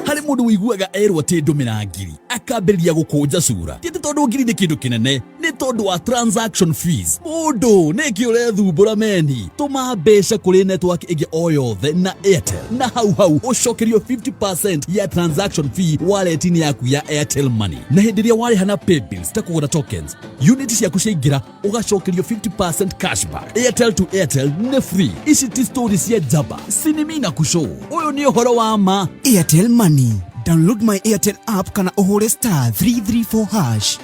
Harĩ mũndũ ũiguaga erwo atĩ ndũmĩra ngiri akambĩrĩria gũkũnja cura. Ti atĩ tondũ ngiri nĩ kĩndũ kĩnene, nĩ tondũ wa transaction fees. Mũndũ nĩkĩ ũrethumbũra meni? Tũma mbeca kũrĩ network ĩngĩ o yothe na Airtel na hau hau ũcokerio 50% ya transaction fee wallet-inĩ yaku ya Airtel Money. Na hĩndĩ ĩrĩa warĩha na paybills ta kũgũra tokens, unit ciaku ciaingĩra ũgacokerio 50% cashback. Airtel to Airtel nĩ free. Ici ti story cia njamba sinimi na kushow, ũyũ nĩ ũhoro wa ma. Airtel Money. Download my Airtel app kana ũhũre star 334 hash.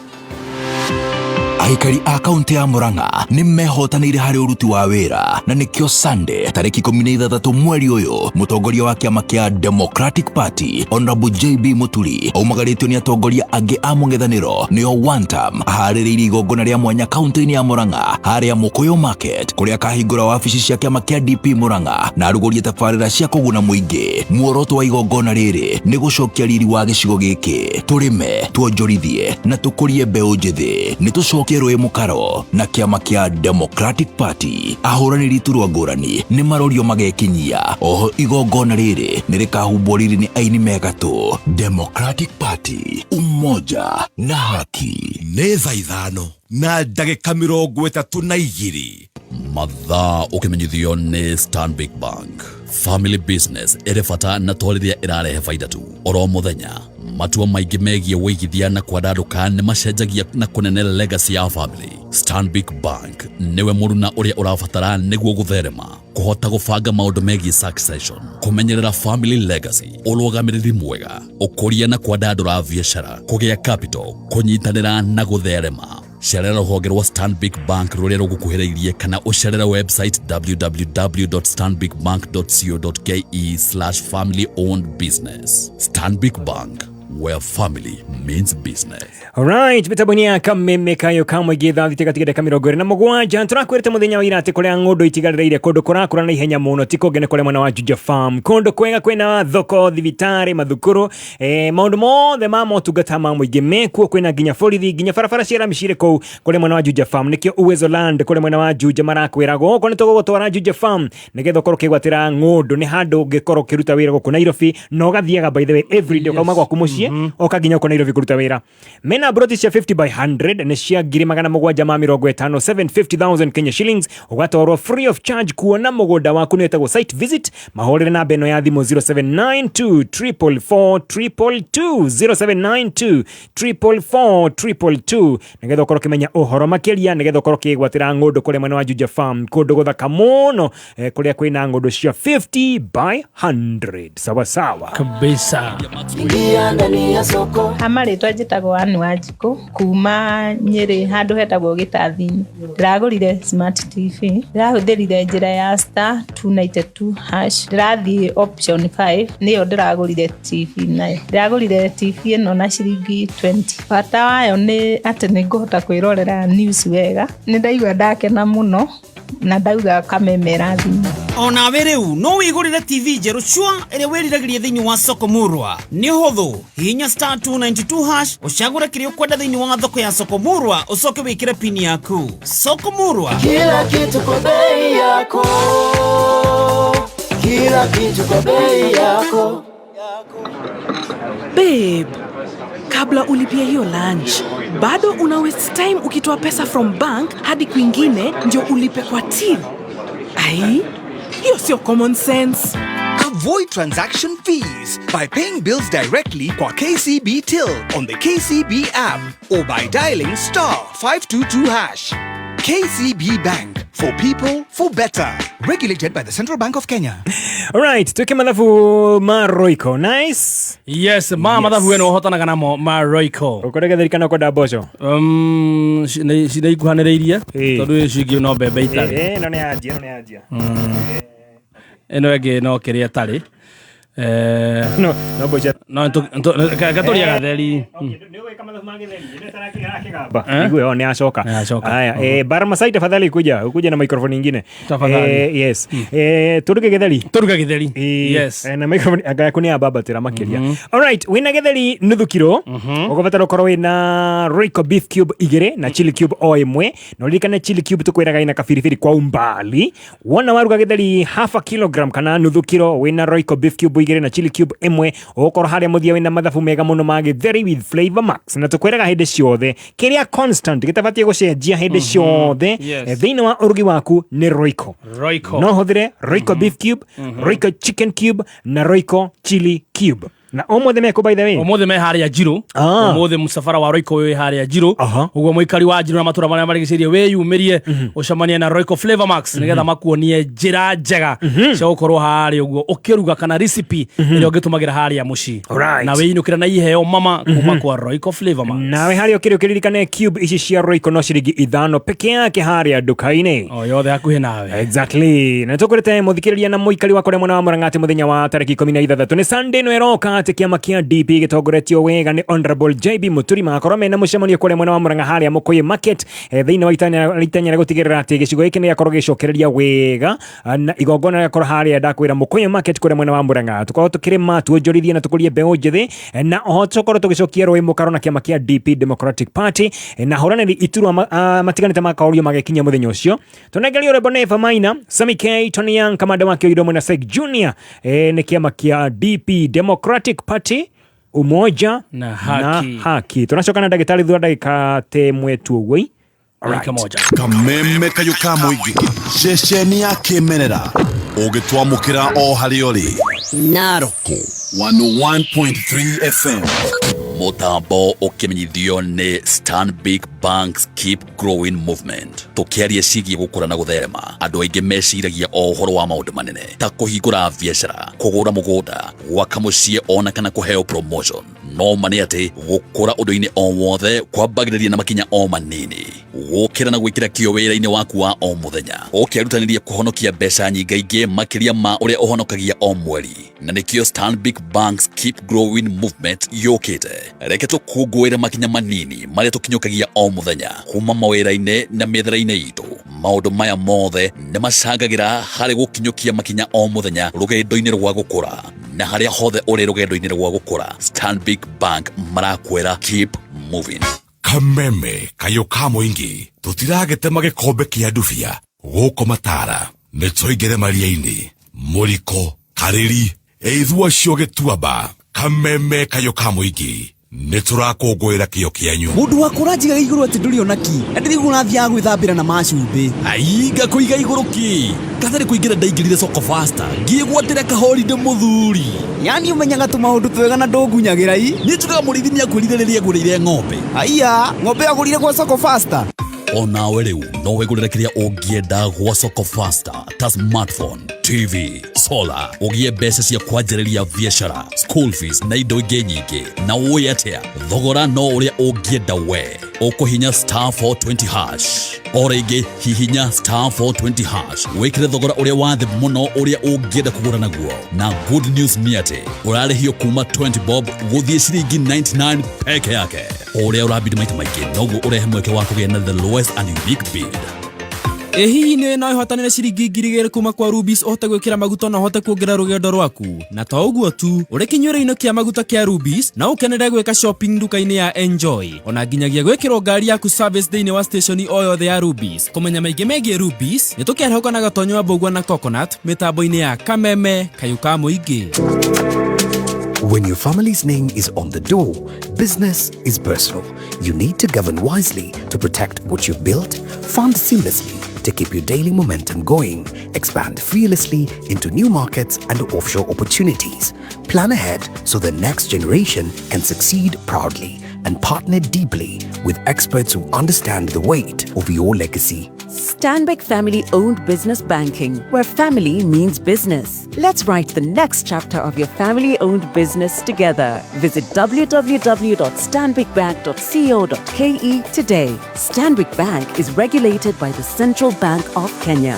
Aikari a kaunti ya Murang'a nĩ mehotanĩire harĩ ũruti wa wĩra, na nĩkĩo Sunday tarĩki 16 mweri ũyũ mũtongoria wa kĩama kĩa Democratic Party Honorable JB Muturi aumagarĩtio nĩ atongoria angĩ a mũng'ethanĩro nĩo one term aharĩrĩirie igongona rĩa mwanya kaunti-inĩ ya Murang'a harĩa Mũkũyũ Market, kũrĩa akahingũra wabici cia kĩama kĩa DP Murang'a na arugũrie tabarĩra cia kũguna mũingĩ. Muoroto wa igongona rĩrĩ nĩ gũcokia riri wa gĩcigo gĩkĩ, tũrĩme, tuonjorithie na tũkũrie mbeũ njĩthĩ. Nĩ tũcokie rũĩ mũkaro na kĩama kĩa Democratic Party. Ahũranĩri iturwa ngũrani nĩ marorio magekinyia. Oho igongona rĩrĩ nĩ rĩkahumbwo riri nĩ aini megatũ. Democratic Party, umoja na haki. Nĩ thaa 5:32. Mathaa ũkĩmenyithio nĩ Stanbic Bank. Family business ĩrĩ bata na to rĩrĩa ĩrarehe baida tu. Oro mũthenya matua maingĩ megiĩ wĩigithia na kwandandũka nĩ macenjagia na kũnene legacy ya family. Stanbic Bank nĩwe mũruna ũrĩa ũrabatara nĩguo gũtherema kũhota gũbanga maũndũ megiĩ succession. Kũmenyerera family legacy, ũrũgamĩrĩri mwega, ũkũria na kwandandũra biacara, kũgĩa capital, kũnyitanĩra na gũtherema. Cerera rũhonge rwa Stanbic Bank rũrĩa rũgũkuhĩrĩirie kana ũcerere website www.stanbicbank.co.ke/family owned business. Stanbic Bank, where family means business. Alright, mĩtambo-inĩ ya kameme kayo ka mũingĩ thaa thita gatiga ndagĩka 27. Tũrakwĩrĩte mũthenya wa ira atĩ kũrĩa ng'ũndũ itigarĩrĩire kũndũ kũrakũra na ihenya mũno ti kũngĩ nĩ kũrĩa mwena wa Juja Farm, kũndũ kwega kwĩna thoko, thibitarĩ, mathukuru, maũndũ mothe ma motungata ma mũingĩ mekuo, kwĩna nginya borithi, nginya barabara cia rami cirĩ kũu kũrĩa mwena wa Juja Farm. Nĩkĩo Uwezo Land kũrĩa mwena wa Juja marakwĩra gũkũ nĩ tũgũgũtwara Juja Farm nĩgetha ũkorwo ũkĩgwatĩra ng'ũndũ. Nĩ handũ ũngĩkorwo ũkĩruta wĩra gũkũ Nairobi na ũgathiaga, by the way, every day, ũkauma gwaku mũciĩ oka nginya gũkũ Nairobi kũruta wĩra. Mena broti cia 50 by 100 nĩ cia 750,000, 750,000 Kenya shillings, ũgatwarwo free of charge kuona mũgũnda waku, nĩ wĩtagwo site visit. Mahũrĩre namba ĩno ya thimũ, 0792 444 222, 0792 444 222, nĩgetha ũkorwo ũkĩmenya ũhoro makĩria, nĩgetha ũkorwo ũkĩgwatĩra ng'ũndũ kũrĩa mwena wa Juja Farm, kũndũ gũthaka mũno, kũrĩa kwĩna ng'ũndũ cia 50 by 100. Sawa sawa. Kabisa. Ha marĩtwa njĩtagwo Ann Wanjikũ kuma Nyĩrĩ, handũ hetagwo Gĩtathi-inĩ. Ndĩragũrire smart TV, ndĩrahũthĩrire njĩra ya *292#, ndĩrathiĩ option 5, nĩyo ndĩragũrire TV nayo. Ndĩragũrire TV ĩno na ciringi 20. Bata wayo nĩ atĩ nĩ ngũhota kwĩrorera news wega. Nĩ ndaigua ndakena mũno na ndauga Kameme ĩrathimwo. Onawe rĩu no wĩgũrĩre TV njerũ cua ĩrĩa wĩriragĩria thĩinĩ wa soko murwa. Nĩ ũhũthũ, hihinya *292# ũcagũre kĩrĩa ũkwenda thĩinĩ wa thoko ya soko murwa, ũcoke wĩkĩre pini yaku. Soko murwa. Kila kitu kwa bei yako, kila kitu kwa bei yako. Babe, kabla ulipie hiyo lunch, bado una waste time ukitoa pesa from bank hadi kwingine ndio ulipe kwa till. Ai, hiyo sio common sense. Avoid transaction fees by paying bills directly kwa KCB Till on the KCB app or by dialing *522#. KCB Bank, for people, for better. Regulated by the Central Bank of Kenya. Alright, tuweke mathabu ma Royco. Nice. Yes, ma mathabu we no namo ma Royco. Ukorega thirikana kwenda mboco. Cine ikuhanĩrĩirie tondũ icio ingĩ no mbembe itarĩ. Ĩno nĩ yanjia, ĩno nĩ yanjia. Ĩno ĩngĩ no kĩrĩa ĩtarĩ. No no mboco. No gatũria gatheri. Igue oh, ni acoka. Haya, Barmasai, tafadhali kuja, ukuje na microphone nyingine. Tafadhali. Yes. Turuge githeri. Turuge githeri. Yes. Na microphone anga yaku ni ababatira makiria. Alright, wina githeri nuthu kiro. Ugubatara ukorwo wina Royco beef cube igiri na chili cube o imwe. Na uririkane chili cube tukwiraga ina kabiribiri kwa umbali. Wona waruga githeri half a kilogram kana nuthu kiro, wina Royco beef cube igiri na chili cube imwe, ugukorwo haria muthia wina mathabu mega muno ma githeri with flavor max. Na tukwiraga hindi ciothe kiria constant gitabatie gucenjia hindi ciothe thiini wa urugi waku ni Royco. Royco. No huthire Royco beef cube, Royco chicken cube na Royco chili cube. Na ũmũthĩ mekũ, by the way? Ũmũthĩ me harĩa Njirũ. Ũmũthĩ mũcabara wa Royco wĩ harĩa Njirũ. Ũguo mũikari wa Njirũ na matũra marĩa marigicĩirie wĩyumĩrie ũcemanie na Royco Flavor Max nĩgetha makuonie njĩra njega cia gũkorwo harĩa ũguo ũkĩruga kana recipe ĩrĩa ũngĩtũmagĩra harĩa mũciĩ. Na wĩinũkĩra na iheo mama kuma kwa Royco Flavor Max. Nawe harĩa ũkĩrĩ ũkĩririkane cube ici cia Royco no ciringi 5 peke yake harĩa nduka-inĩ. O yothe hakuhĩ nawe. Exactly. Na tũkwĩrĩte mũthikĩrĩria na mũikari wa kũrĩa mwena wa Mũrang'a atĩ mũthenya wa tarĩki 16 nĩ Sunday ĩno ĩroka, atĩ kĩama kĩa DP gĩtongoretio wega nĩ Honorable JB Muturi magakorwo mena mũcemanio kũrĩa mwena wa Murang'a harĩa Mũkũyũ Market, thĩinĩ wa itanya rĩa gũtigĩrĩra atĩ gĩcigo gĩkĩ nĩ gĩakorwo gĩgĩcokereria wega, na igongona rĩgakorwo harĩa ndakwĩra Mũkũyũ Market kũrĩa mwena wa Murang'a. Tũkorwo tũkĩrĩma, tuonjorithie na tũkũrie mbeũ njĩthĩ, na oho tũkorwo tũgĩcokia rũĩ mũkaro na kĩama kĩa DP Democratic Party, na ahũranĩri iturwa matiganĩte makaũrio magĩkinya mũthenya ũcio. Tũnengerio rwĩmbo nĩ Eva Maina, Sammy K, Tony Young, kamanda wa Kĩoirwo mwena Sek Junior, nĩ kĩama kĩa DP Democratic Party, umoja na haki. Na haki. Tunacoka na ndagĩtarĩ thutha ndagĩka ta ĩmwe tu ũguo. Dakika moja. Kameme kayo ka mũingĩ, ceceni ya kĩmerera ũngĩtwamũkĩra o harĩa ũrĩ. Naroko 101.3 FM. Mũtambo ũkĩmenyithio nĩ Stanbic Bank's Keep Growing Movement. Tũkĩaria ciĩgiĩ gũkũra na gũtherema, andũ aingĩ meciragia o ũhoro wa maũndũ manene ta kũhingũra biacara, kũgũra mũgũnda, gwaka mũciĩ ona kana kũheo promotion. No ma nĩ atĩ gũkũra ũndũ-inĩ o wothe kwambagĩrĩria na makinya o manini. Gũkĩra na gwĩkĩra kĩyo wĩra-inĩ waku wa o mũthenya, ũkerutanĩria kũhonokia mbeca nyingaingĩ makĩria ma ũrĩa ũhonokagia o mweri. Na nĩkĩo Stanbic Bank's Keep Growing Movement yũkĩte. Reke tũkũngũĩre makinya manini marĩa tũkinyũkagia o mũthenya kuma mawĩra-inĩ na mĩethere-inĩ itũ. Maũndũ maya mothe nĩ macangagĩra harĩ gũkinyũkia makinya o mũthenya rũgendo-inĩ rwa gũkũra. Na harĩa hothe ũrĩ rũgendo-inĩ rwa gũkũra, Stanbic Bank marakwĩra keep moving. Kameme kayũ ka mũingĩ tũtiragetema gĩkombe kĩa ndubia gũkũ matara nĩ tũingĩre maria-inĩ mũriko karĩri ĩithua cio gĩtuamba. Kameme kayũ ka mũingĩ nĩ tũrakũngũĩra kĩo kĩanyu. Mũndũ wakwa ũranjigaga igũrũ atĩ ndũrĩ ona ki na ndĩraigua ũrathiaga gwĩthambĩra na macumbĩ. Ai, ngakũiga igũrũ kĩ katarĩ kũingĩra ndaingĩrire soko faster ngĩgwatĩra kahorinde mũthuri. Yani ũmenyaga tũmaũndũ twega na ndũngunyagĩra i. Niĩ njugaga mũrĩithi nĩakwĩrire rĩrĩa agũrĩire ng'ombe. Aiya, ng'ombe agũrire gwa soko faster. Onawe rĩu no wĩgũrĩre kĩrĩa ũngĩenda gwa soko faster ta smartphone, TV, solar, ũgĩe mbeca cia kwanjĩrĩria biacara, school fees na indo ingĩ nyingĩ. Na ũĩ atĩa, thogora no ũrĩa ũngĩenda we. Ũkũhinya star 420 hash. O rĩngĩ hihinya star 420 hash wĩkĩre thogora ũrĩa wa thĩ mũno ũrĩa ũngĩenda kũgũra naguo. Na good news nĩ atĩ ũrarĩhio kuma 20 bob gũthiĩ ciringi 99 peke yake. O ũrĩa ũrabidi maita maingĩ noguo ũrehe mweke wa kũgĩa na the lowest and unique bid. Ĩ hihi nĩ no ĩhotanĩre ciringi 2,000 kuma kwa Rubis ũhote gwĩkĩra maguta na ũhote kuongerera rũgendo rwaku. Na to ũguo tu, ũrĩ kĩnyuĩro-inĩ kĩa maguta kĩa Rubis no ũkenere gwĩka shopping nduka-inĩ ya Enjoy. Ona nginyagia gwĩkĩrwo ngari yaku service thĩinĩ wa station o yothe ya Rubis. Kũmenya maingĩ megiĩ Rubis, nĩ tũkĩarahũka na Gatonyo wa Mbũgua na Coconut mĩtambo-inĩ ya Kameme Kayũ ka Mũingĩ. When your family's name is on the door, business is personal. You need to govern wisely to protect what you've built, fund seamlessly to keep your daily momentum going, expand fearlessly into new markets and offshore opportunities, plan ahead so the next generation can succeed proudly, and partner deeply with experts who understand the weight of your legacy. Stanbic Family Owned Business Banking, where family means business. Let's write the next chapter of your family owned business together. Visit www.stanbicbank.co.ke today. Stanbic Bank is regulated by the Central Bank of Kenya.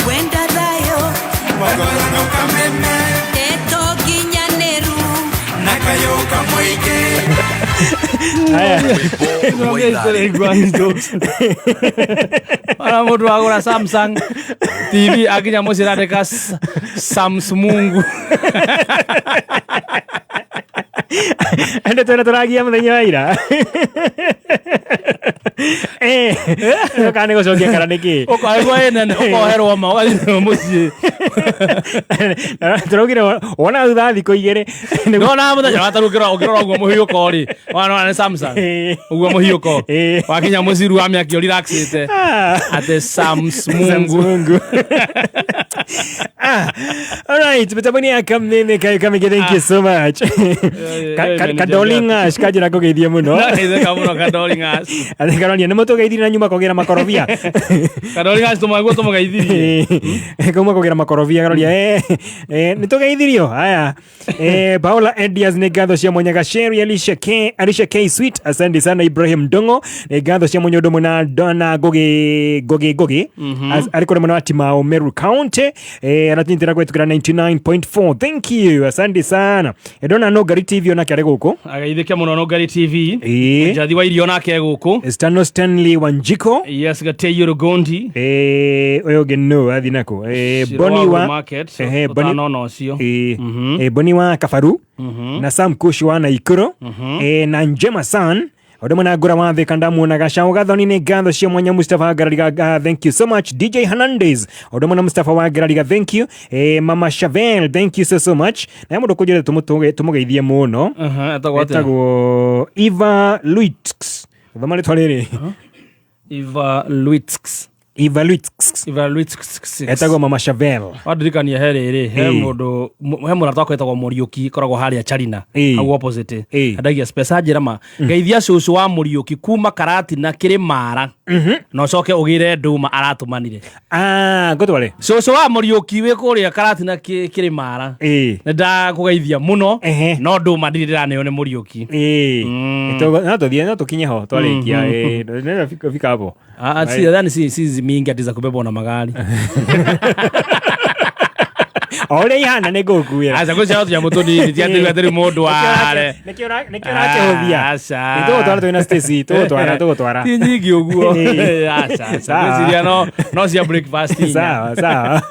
Wenda thayo ndeto nginyanĩru na kayũ ka mũingĩ. Ara mũndũ agũra Samsung TV akinya mũciĩ arandĩka Samsung. Andũ twena tũragia mũthenya wa ira. Kana nĩ gũcokia kana nĩ kĩ? Ũkaigua ĩ nene ũkoherwo ma ũgathiĩ mũciĩ. Tũraugire wona thutha wa thikũ igĩrĩ. Nona mũthenya wa tarũ ũkĩrora ũguo mũhiũko rĩ, wona nĩ Samsung. Ũguo mũhiũko. Wakinya mũciĩ rĩu wa mĩaki ũrelaxĩte. Atĩ Samsung. All right, mĩtambo-inĩ ya Kameme Kayũ ka Mũingĩ, thank you so much. Kadolingash kanjĩra ngũgeithie mũno. Ndageithĩka mũno Kadolingash. Atĩ karonia nĩ mũtũgeithirie na nyuma kũgĩra makorobia. Kadolingash tũmaguo tũmũgeithirie. Kauma kũgĩra makorobia karoria nĩ tũgeithirio. Haya. Paola Edias nĩ ngatho cia mwanya. Gasheri Alicia K, Alicia K Sweet, asante sana. Ibrahim Ndongo nĩ ngatho cia mwanya ũndũ ũmwe na Donna Ngugi Ngugi Ngugi. Arĩ kũrĩa mwena wa Timao Meru County. Aratunyitĩra kũhetũkĩra 99.4. Thank you, asante sana. Ndona no Ngari TV onake arĩ gũkũ. Ageithĩke mũno no Ngari TV. Njathi wa irio nake gũkũ. Stano Stanley Wanjiko. Yes, Gatei Rugondi. Ũyũ ũngĩ no athi nako. Boni wa Market. Boni no ũcio. Boni wa Kabaru. Na Sam Kush wa Naikuru. Na Njema San. Odemo na ngura wa thika ndamuona Gacau Gathoni nĩ ngatho cia mwanya. Mustafa Ngarariga, thank you so much. DJ Hernandez Odemo na Mustafa wa Ngarariga, thank you. Mama Shavel, thank you so so much. Na mũndũ kũnjĩra tũmũgeithie mũno. Etagwo atĩa? Etagwo Eva Luitz. Thoma rĩtwa rĩrĩ. Eva Luitz. Evaluate. Evaluate. Etagwo Mama Shavel. Wandirikania he rĩrĩ, he Ĩĩ. mũndũ he mũrata wakwa etagwo Mũriũki, koragwo harĩa Charina, Ĩĩ. hau opposite. Ĩĩ. Endagia space. Anjĩra ma ngeithia cũcũ wa Mũriũki kuma Karatina Kĩrĩmara, na ũcoke ũgĩre ndũma aratũmanire. Ah, ngũtware. Cũcũ wa Mũriũki wĩ kũrĩa Karatina Kĩrĩmara, Ĩĩ. nĩ ndakũgeithia mũno, no ndũma ndirĩ ndĩraneo nĩ Mũriũki. Ĩĩ. No tũthiĩ, no tũkinye ho twarĩkia. Ĩĩ, nĩ fika hapo. Ah, ah, si nadhani si mingi ati za kubebwa na magari. O ũrĩa ihana nĩ ngũkuĩra. Aca gwĩciria tũnyamũ tũnini, ti atĩ atĩ rĩu mũndũ ware. Nĩkĩo ũrakĩhũthia. Aca. Nĩ tũgũtwara twĩna Stacy, tũgũtwara, tũgũtwara. Ti nyingĩ ũguo. Ĩĩ. Aca, aca. Sawa. Gwĩciria no cia breakfast inya. Sawa, sawa.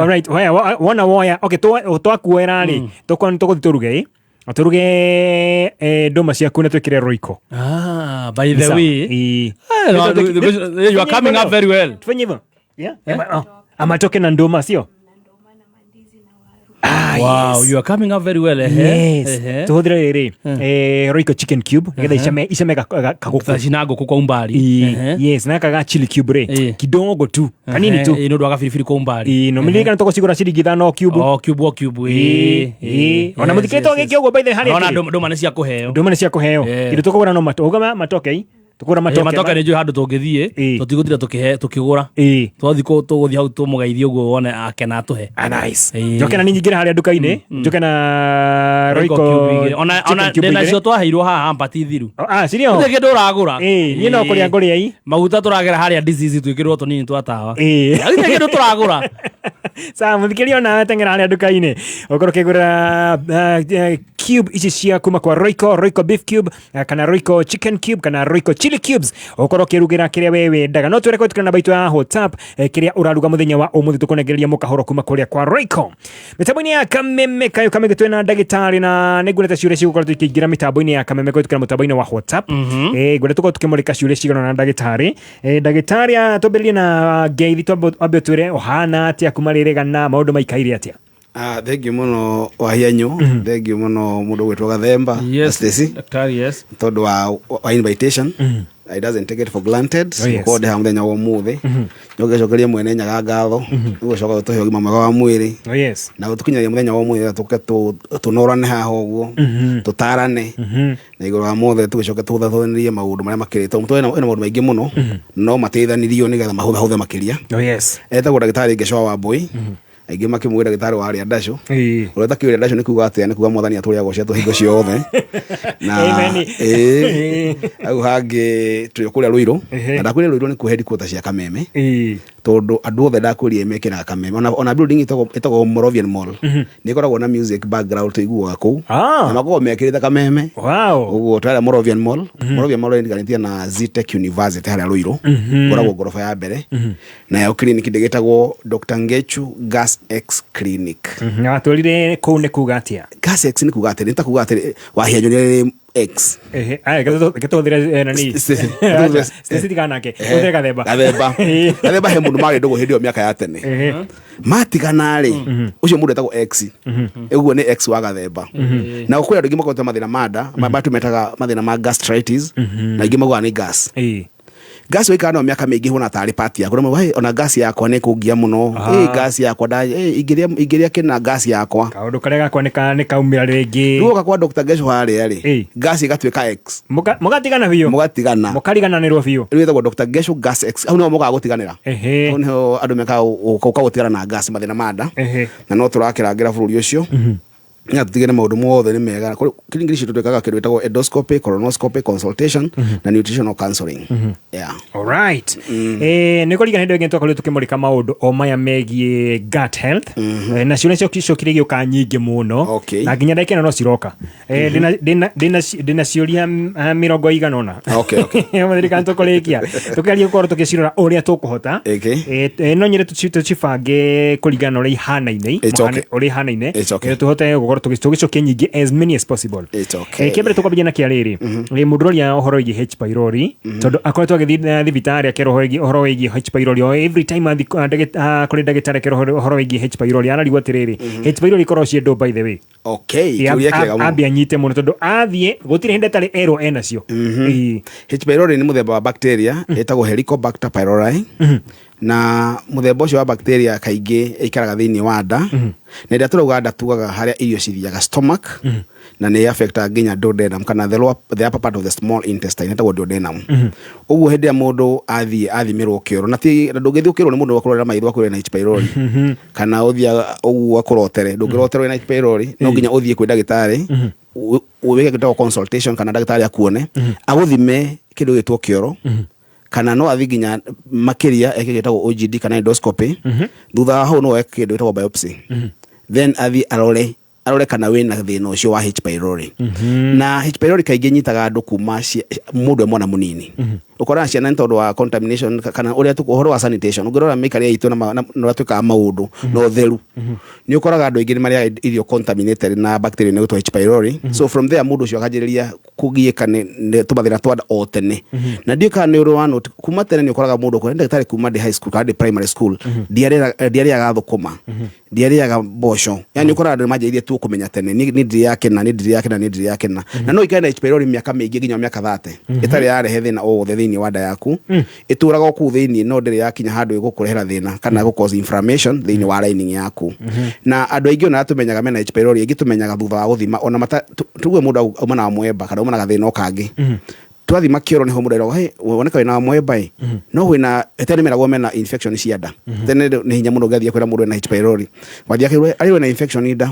Alright, haya, wona woya, okay, twakuoera rĩ, tũgũthiĩ tũruge ĩ? Tũruge ndũma ciaku na twĩkĩre roiko. Ah, by the Sawa. way. Ĩĩ. Eh, no, you are coming up very well. Tufanye hivyo. Yeah? Oh, amatoke na ndũma sio? Ah, Wow, yes. you are coming up very well. Ehe. Yes. Ehe. Tũhũthĩre rĩrĩ, Royco chicken cube nĩgetha icame kagũkũ. Thacina ngũkũ kwa umbali. Ĩĩ, yes, na kaga chili cube rĩ, kidogo tu, kanini tu. Ehe, nĩ ũndũ wa gabiribiri kwa umbali. Ĩĩ, no mĩririkano tũgũcigũra ciringi 5 cube. O cube, o cube. Ĩĩ, ĩĩ. Ona mũthikĩrĩtwo gĩkĩ ũguo by the way harĩa Ona kĩrĩ. ndũma nĩ cia kũheo. Ndũma nĩ cia kũheo. Eh. Kĩndũ tũkũgũra no matoke, matoke ĩ. Tũkũgũra matoke. Matoke nĩ njũĩ handũ tũngĩthiĩ, tũtigũtinda tũkĩgũra. Twathiĩ tũgũthiĩ hau tũmũgeithie ũguo wone akena atũhe. Ah, nice. Njoke na niĩ nyingĩre harĩa nduka-inĩ, njoke na Royco Royco cube igĩrĩ. Ona chicken ona cube ndĩ nacio igĩrĩ. twaheirwo haha hampati thiru. Ah, cirĩ ho? Gũtirĩ kĩndũ ũragũra. Ĩĩ, niĩ no kũrĩa ngũrĩa ii. Maguta tũragera harĩa disease twĩkĩrwo tũnini twa tawa. Ĩĩ. Gũtirĩ kĩndũ tũragũra. Sawa, mũthikĩria onawe teng'era harĩa nduka-inĩ ũkorwo ũkĩgũra cube ici cia kuma kwa Royco, Royco beef cube, kana Royco chicken cube, kana Royco chili cubes, ũkorwo ũkĩrugĩra kĩrĩa we wendaga. No twĩre kũhetũkĩra namba itũ ya WhatsApp, kĩrĩa ũraruga mũthenya wa ũmũthĩ, tũkũnengereria mũkahoro kuma kũrĩa kwa Royco. Mĩtambo-inĩ ya Kameme kayo kameme twĩna ndagĩtarĩ, na nĩ nguonete ciũria cigũkorwo ikĩingĩra mĩtambo-inĩ ya Kameme kũhetũkĩra mũtambo-inĩ wa WhatsApp. Ngwenda tũkorwo tũkĩmũrĩka ciũria cigana na ndagĩtarĩ. Ndagĩtarĩ, twambĩrĩrie na ngeithi, twambe ũtwĩre ũhana atĩa kuma rĩrĩ gana maũndũ maikaire atĩa. Ah, thank you mũno Wahianyũ, thank you mũno mũndũ gwĩtwo Gathemba na Stacy. Daktari, yes. Tondũ wa invitation. I doesn't take it for granted. Oh, yes. Gũkorwo ndĩ haha mũthenya wa ũmũthĩ. Nĩgũgĩcokeria mwene Nyaga ngatho nĩgũcoka gũtũhe ũgima mwega wa mwĩrĩ. Oh, yes. Na gũtũkinyagia mũthenya wa ũmũthĩ tũke tũnorane haha ũguo, tũtarane, na igũrũ wa mothe tũgĩcoke tũhũthahũthĩrie maũndũ marĩa makĩrĩte. Tondũ ena maũndũ maingĩ mũno no mateithanirio nĩgetha mahũthahũthe makĩria. Oh, yes. Etagwo ndagĩtarĩ Ngecwa wa Mbũi, aingĩ makĩmwĩra ndagĩtarĩ wa arĩa ndacũ. Ũrĩa ũtakĩũĩ ndacũ nĩ kuga atĩa? Nĩ kuga mwathani atũrĩa agocetwo hingo ciothe. Na Amen. ĩĩ, hau hangĩ tũrĩ o kũrĩa Rũirũ. Na ndakwĩrire Rũirũ nĩ kuo headquarter cia Kameme, tondũ andũ othe ndakwĩrire mekĩraga Kameme. Ona building ĩtagwo Moravian Mall nĩ ĩkoragwo na music background tũiguaga kũu, na makoragwo mekĩrĩte Kameme. Ũguo twarĩa Moravian Mall. Moravian Mall ĩriganĩtie na Zetech University harĩa Rũirũ. Ngoragwo ngoroba ya mbere, nayo clinic ndĩgĩtagwo Dr. Ngechu Gas X Clinic. Na watwĩrire kũu nĩ kuga atĩa? Gas X nĩ kuga atĩrĩ, nĩ ta kuga atĩrĩ Wahianyũ nĩ X. Ehe, aya, reke tũhũthĩre, nani. Stacy. Acha, Stacy tiganake, tũhũthĩre Gathemba. Gathemba, Gathemba, he mũndũ marĩ ndũgũ hĩndĩ ĩyo mĩaka ya tene. Matigana rĩ, ũcio mũndũ etagwo X. Ũguo nĩ X wa Gathemba. Na kwĩ andũ aingĩ makoretwo mathĩna ma nda, matũ metaga mathĩna ma gastritis, na aingĩ maugaga nĩ gas. Gas waikara nayo mĩaka mĩingĩ huana tarĩ part yaku. Rĩmwe, "Hey, ona gas yakwa nĩ kũngia mũno. Hey, gas yakwa nda hey, ingĩrĩa kĩna gas yakwa." Kaũndũ karĩa gakwa nĩ kaumĩra rĩngĩ. Rĩu woka kwa Dr. Gesho harĩa rĩ, gas ĩgatuĩka X. Mũgatigana biũ. Mũgatigana. Mũkarigananĩrwo biũ. Rĩu ĩtagwo Dr. Gesho Gas X. Hau nĩho mũkaga gũtiganĩra. Hau nĩho andũ mekaga gũka gũtigana na gas, mathĩna ma nda. Na no tũrakĩrangĩra bũrũri ũcio na tũtigĩre maũndũ mothe nĩ mega. Clinic citũ twĩkaga kĩndũ gĩtagwo endoscopy, colonoscopy consultation na nutritional counseling. Yeah. Alright. Nĩ kũringana hĩndĩ ĩngĩ twakorirwo tũkĩmũrĩka maũndũ o maya megiĩ gut health. Na ciũria ciokire igĩũka nyingĩ mũno, na nginya ndagĩka ĩno no ciroka. Ndĩna ciũria 80. Mũthirikana tũkũrĩkia tũkĩgeria gũkorwo tũgĩcirora ũrĩa tũkũhota. No nyende tũcibange kũringana na ũrĩa ihanaine. It's okay. Ũrĩa ihanaine. It's okay. Tũhote gũkorwo Tũgũkorwo tũgĩcokia nyingĩ as many as possible. It's okay. Kĩambere tũkwambia na kĩa rĩrĩ, mũndũ ũroria ũhoro wĩgiĩ H pylori, tondũ akoretwo agĩthiĩ na thibitarĩ akerwo ũhoro wĩgiĩ H pylori o every time athiĩ kũrĩ ndagĩtarĩ akerwo ũhoro wĩgiĩ H pylori, ararigwo atĩrĩrĩ, H pylori ĩkoragwo ciĩ ndũ by the way? Okay, kĩũria kĩega mũno. Ambe anyite mũno tondũ athiĩ gũtirĩ hĩndĩ atarĩ erwo enacio. H pylori nĩ mũthemba wa bacteria ĩtagwo Helicobacter pylori, na mũthemba ũcio wa bacteria kaingĩ ĩikaraga thĩinĩ wa nda, na ĩrĩa tũrauga nda tugaga harĩa irio cithiaga, stomach, na nĩ affectaga nginya duodenum kana the lower, the upper part of the small intestine ĩtagwo duodenum. Ũguo hĩndĩ ĩrĩa mũndũ athiĩ athimĩrwo kĩoro, na ti na ndũngĩthiĩ ũkĩrwo nĩ mũndũ akũrorera maitho akwĩre na H pylori, kana ũthiĩ ũguo akũrotere, ndũngĩroterwo na H pylori, no nginya ũthiĩ kwĩ ndagĩtarĩ wĩke kĩndũ consultation, kana ndagĩtarĩ akuone, agũthime kĩndũ gĩtwo kĩoro, kana no athiĩ nginya makĩria eke gĩtagwo OGD kana endoscopy. Thutha wa hau no eke kĩndũ gĩtagwo biopsy, then athiĩ arore kana wĩna thĩna ũcio wa H pylori. Na H pylori kaingĩ nyitaga andũ kuma mũndũ e mwana mũnini. Ũkoraga ciana nĩ tondũ wa contamination kana ũrĩa ũhoro wa sanitation, ũngĩrora mĩikarĩre itũ na ũrĩa twĩkaga maũndũ na ũtheru, nĩ ũkoraga andũ aingĩ nĩ marĩaga irio contaminated na bacteria nĩ gwĩtwo H pylori. So from there mũndũ ũcio akanjĩrĩria kũgiĩka nĩ tũmathĩna twa nda o tene. Na ndiũĩ kana nĩ ũrĩ wa note, kuma tene nĩ ũkoraga mũndũ ũkora ndagĩtarĩ kuma ndĩ high school kana ndĩ primary school, ndiarĩaga thũkũma, ndiarĩaga mboco, yani ũkoraga andũ nĩmanjĩrĩirie tu kũmenya tene nĩ ndĩrĩaga kĩna, nĩ ndĩrĩaga kĩna, nĩ ndĩrĩaga kĩna. Na no ũikare na H pylori mĩaka mĩingĩ nginya mĩaka 30 ĩtarĩ yarehe thĩna o wothe thĩinĩ wa nda yaku, ĩtũraga o kũu thĩinĩ, no ndĩrĩ yakinya handũ ĩgũkũrehera thĩna kana gũ cause inflammation thĩinĩ wa lining yaku. Na andũ aingĩ ona arĩa tũmenyaga mena H pylori, aingĩ tũmenyaga thutha wa gũthima, ona mata tuge mũndũ auma na mwemba kana auma na gathĩna o kangĩ, twathima kĩoro nĩho mũndũ eragwo, hey, woneka wĩna mwemba ĩ, no wĩna tene meragwo mena infection cia nda. Tene nĩ hinya mũno ũngĩathiĩ kwĩra mũndũ ena H pylori, wathiĩ akĩrwo arĩ wĩna infection nda.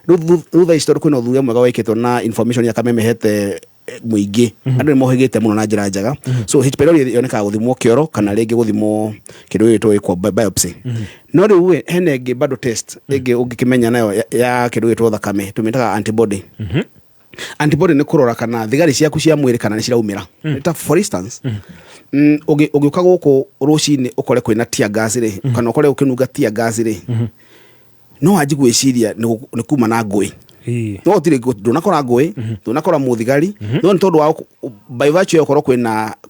Rĩu thutha ici tondũ kwĩna ũthuthuria mwega wĩkĩtwo na information ya Kameme hete mũingĩ, andũ nĩ mohĩgĩte mũno na njĩra njega. So H pylori yonekaga gũthimwo kĩoro kana rĩngĩ gũthimwo kĩndũ gĩgwĩtwo gĩkwo biopsy. No rĩu ĩ, hena ĩngĩ bado test ĩngĩ ũngĩkĩmenya nayo ya kĩndũ gĩgwĩtwo thakame, tũmĩtaga antibody. Antibody nĩ kũrora kana thigari ciaku cia mwĩrĩ kana nĩ ciraumĩra. Ta for instance, ũngĩũka gũkũ rũcinĩ ũkore kwĩna tear gas rĩ, kana ũkore ũkĩnunga tear gas rĩ, no wanji gwĩciria nĩ kuma na ngũĩ. No gũtirĩ ndũnakora ngũĩ, ndũnakora mũthigari, no nĩ tondũ wa by virtue ya gũkorwo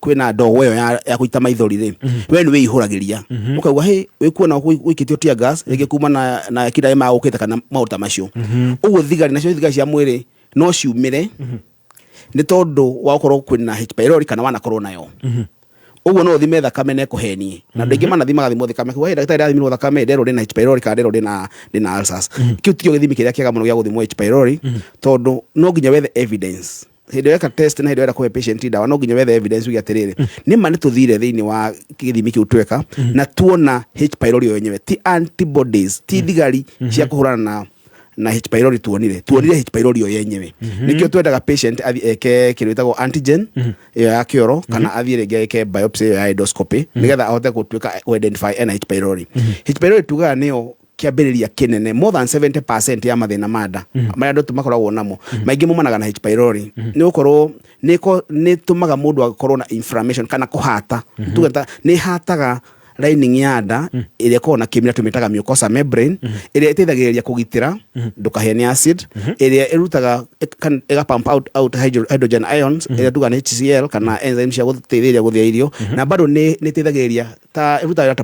kwĩna ndogo ĩyo ya gũita maithori rĩ, we nĩ wĩihũragĩria. Ũkauga, hey, wĩkuona wĩikĩtio tear gas, rĩngĩ kuma na kira magũkĩte kana maũndũ ta macio. Ũguo thigari nacio, thigari cia mwĩrĩ no ciumĩre nĩ tondũ wa gũkorwo kwĩna H pylori kana wanakorwo nayo. Ũguo no ũthime thakame na ĩkũhenie, na andũ aingĩ manathi magathimwo thakame, kuga, hey, ndagĩtarĩ, ndathimĩrwo thakame nderwo ndĩna H pylori kana nderwo ndĩna ulcers. Kĩu tikĩo gĩthimi kĩrĩa kĩega mũno gĩa gũthimwo H pylori, tondũ no nginya wethe evidence hĩndĩ ĩrĩa weka test, na hĩndĩ ĩrĩa ũrenda kũhe patient ndawa no nginya wethe evidence uge atĩrĩrĩ, nĩ ma nĩ tũthire thĩinĩ wa gĩthimi kĩu tweka na tuona H pylori yo yenyewe, ti antibodies, ti thigari cia kũhũrana na H pylori, tuonire H pylori yo yenyewe. Nĩkĩo twendaga patient athiĩ eke kĩndũ gĩtagwo antigen ĩyo ya kĩoro, kana athiĩ rĩngĩ eke biopsy ĩyo ya endoscopy, nĩgetha ahote gũtuĩka identify ena H pylori. H pylori tugaga nĩyo kĩambĩrĩria kĩnene, more than 70% ya mathĩna ma nda marĩa andũ makoragwo namo, maingĩ maumanaga na H pylori, nĩ gũkorwo nĩ tũmaga mũndũ akorwo na inflammation kana kũhata. Tuge ta nĩ hataga lining ya nda ĩrĩa ĩkoragwo na kĩmira tũmĩtaga mucosa membrane, ĩrĩa ĩteithagĩrĩria kũgitĩra ndũkahĩe nĩ acid, ĩrĩa ĩrutaga ĩga pump out hydrogen ions ĩrĩa tugaga nĩ HCl, kana enzyme cia gũteithĩrĩria gũthĩa irio, na bado nĩ ĩteithagĩrĩria ta ĩrutaga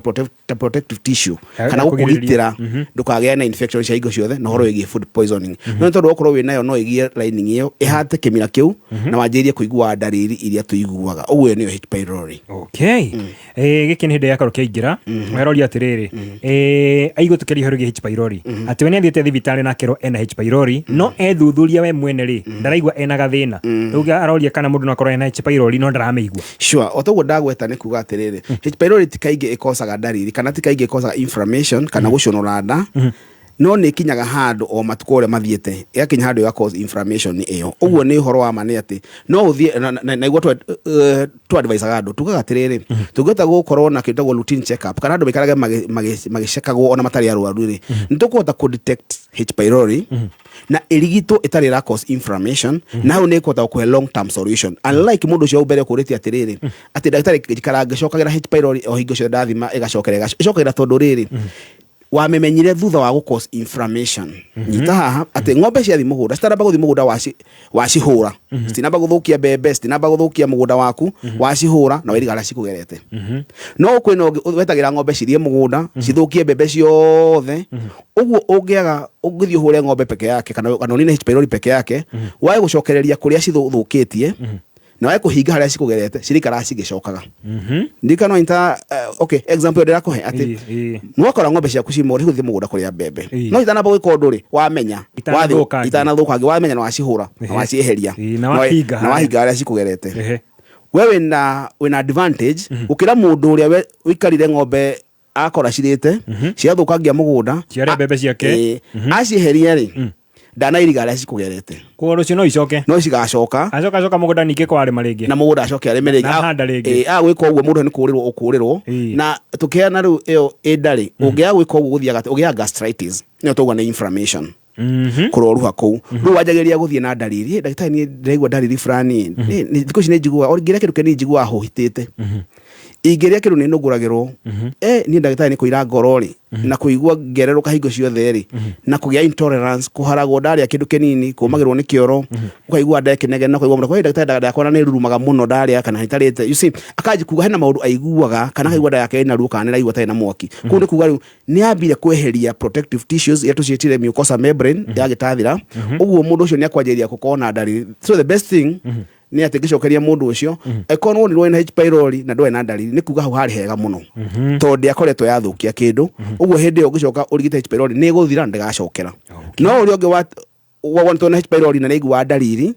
ta protective tissue kana ya kũgirĩrĩria. Gũkũgitĩra ndũkagĩe na infection cia hingo ciothe na ũhoro wĩgiĩ food poisoning. No nĩ tondũ wakorwo wĩ nayo no ĩgie lining ĩyo, ĩhate kĩmira kĩu na wanjĩrĩrie kũigua ndariri iria tũiguaga. Ũguo ĩyo nĩyo H pylori. Okay. Gĩkĩ nĩ hĩndĩ yakorwo kĩaingĩra, weroria atĩrĩrĩ, aigua tũkĩaria ũhoro wĩgiĩ H pylori, atĩ we nĩ athiĩte thibitarĩ na akerwo ena H pylori, no ethuthuria we mwene rĩ, ndaraigua ena gathĩna. Rĩu aroria kana mũndũ no akorwo ena H pylori no ndaramĩigua. Sure, o toguo ndagweta nĩ kuga atĩrĩrĩ, H pylori ti kaingĩ ĩkosaga ndariri kana ti kaingĩ ĩkosaga inflammation kana gũconora nda, no nĩ ĩkinyaga handũ o matukũ ũrĩa mathiĩte ĩgakinya handũ ĩga cause inflammation ĩyo. Ũguo nĩ ũhoro wa ma nĩ atĩ no ũthiĩ na iguo tũ advisaga andũ, tugaga atĩrĩrĩ, tũngĩhota gũkorwo na kĩndũ gĩtagwo routine check up, kana andũ maikarage magĩcekagwo ona matarĩ arwaru rĩ, nĩ tũkũhota kũ detect H pylori na ĩrigitwo ĩtarĩ ĩra cause inflammation, na hau nĩ ĩkũhota gũkũhe long term solution, unlike mũndũ ũcio hau mbere ũkũrĩtie atĩrĩrĩ, atĩ ndagĩtarĩ, njikara ngĩcokagĩra H pylori o hingo ciothe ndathima, ĩgacokera ĩgacokera, tondũ rĩrĩ Wamĩmenyire thutha wa gũ cause inflammation. Nyita haha atĩ ng'ombe ciathiĩ mũgũnda, citanamba gũthiĩ mũgũnda wacihũra, citinamba gũthũkia mbembe, citinamba gũthũkia mũgũnda waku, wacihũra na wairiga harĩa cikũgerete. No kwĩna ũngĩ wetagĩra ng'ombe cithiĩ mũgũnda cithũkie mbembe ciothe. Ũguo ũngĩaga, ũngĩthiĩ ũhũre ng'ombe peke yake kana ũnine H pylori peke yake, wage gũcokereria kũrĩa cithũkĩtie na wage kũhinga harĩa cikũgerete, cirikaraga cigĩcokaga. Ndirikana inta okay, example ndĩrakũhe atĩ nĩwakora ng'ombe ciaku ci mũgũnda, cigũthiĩ mũgũnda kũrĩa mbembe, no itanamba gwĩka ũndũ rĩ, wamenya Itanathũkangia. Itanathũkangia, wamenya na wacihũra na wacieheria Na wahinga na wahinga harĩa cikũgerete, we wĩna advantage gũkĩra mũndũ ũrĩa wĩikarire ng'ombe akora cirĩte ciathũkangia mũgũnda. Ciarĩa mbembe ciake. Acieheria rĩ, ndanairiga harĩa cikũgerete. Koguo rũciũ no icoke. No cigacoka. Acoka acoka mũgũnda ningĩ kwarĩma rĩngĩ. Na mũgũnda acoke arĩme rĩngĩ. Na handa rĩngĩ. Agwĩka ũguo mũndũ nĩ kũũrĩrwo ũkũũrĩrwo. Na tũkĩheana rĩu ĩyo ĩnda rĩ, ũngĩaga gwĩka ũguo gũthiaga atĩ ũgĩaga gastritis, nĩyo tauga nĩ inflammation kũroruha kũu. Rĩu wanjagĩrĩria gũthiĩ na ndariri. "Ĩ, ndagĩtarĩ, niĩ ndĩraigua ndariri fulani. Thikũ ici nĩ njiguaga o ngĩrĩa kĩndũ kĩnini njiguaga hũhitĩte, ingĩrĩa kĩndũ nĩ nũngũragĩrwo. Niĩ ndagĩtarĩ nĩ kũira ngoro rĩ, na kũigua ngererũka hingo ciothe rĩ, na kũgĩa intolerance, kũharagwo ndarĩa kĩndũ kĩnini, kũmagĩrwo nĩ kĩoro, ũkaigua ndekĩnegena, ũkaigua mũno, 'Ĩ, ndagĩtarĩ, nda yakwa nĩ ĩrurumaga mũno ndarĩa kana itarĩte.' You see, akanji kuga hena maũndũ aiguaga kana akaigua nda yake ĩna ruo kana nĩraigua tarĩ na mwaki. Kũu nĩ kuga rĩu nĩ ambire kweheria protective tissues iria tũciĩtire mucosa membrane ya gĩtathira. Ũguo mũndũ ũcio nĩ akwanjĩrĩria gũkorwo na ndariri. So the best thing nĩ atĩ ngĩcokeria mũndũ ũcio, angĩkorwo nĩ wonirwo wĩna H pylori na ndwarĩ na ndariri, nĩ kuga hau harĩ hega mũno tondũ ndĩakoretwo yathũkia kĩndũ. Ũguo hĩndĩ ĩyo ũngĩcoka ũrigite H pylori, nĩ ĩgũthira na ndĩgacokera. No ũrĩa ũngĩ wonetwo na H pylori na nĩaiguaga ndariri,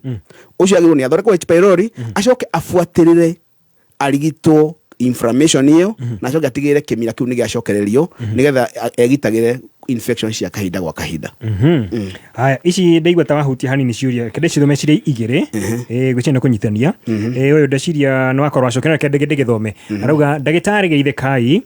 ũcio agĩrĩirwo nĩ athondekwo H pylori, acoke abuatĩrĩre arigitwo inflammation ĩyo, na acoke atigĩrĩre kĩmira kĩu nĩ gĩacokererio nĩgetha egitagĩre infection cia kahinda gwa kahinda. Haya, ici ndaigua ta wahutia hanini ciũria, reke ndĩcithome cirĩ igĩrĩ. Ngwĩciria nĩ kũnyitania. Ũyũ ndeciria nĩ wakorwo wacokera, reke ndĩgĩthome. Arauga, ndagĩtarĩ geithĩkai,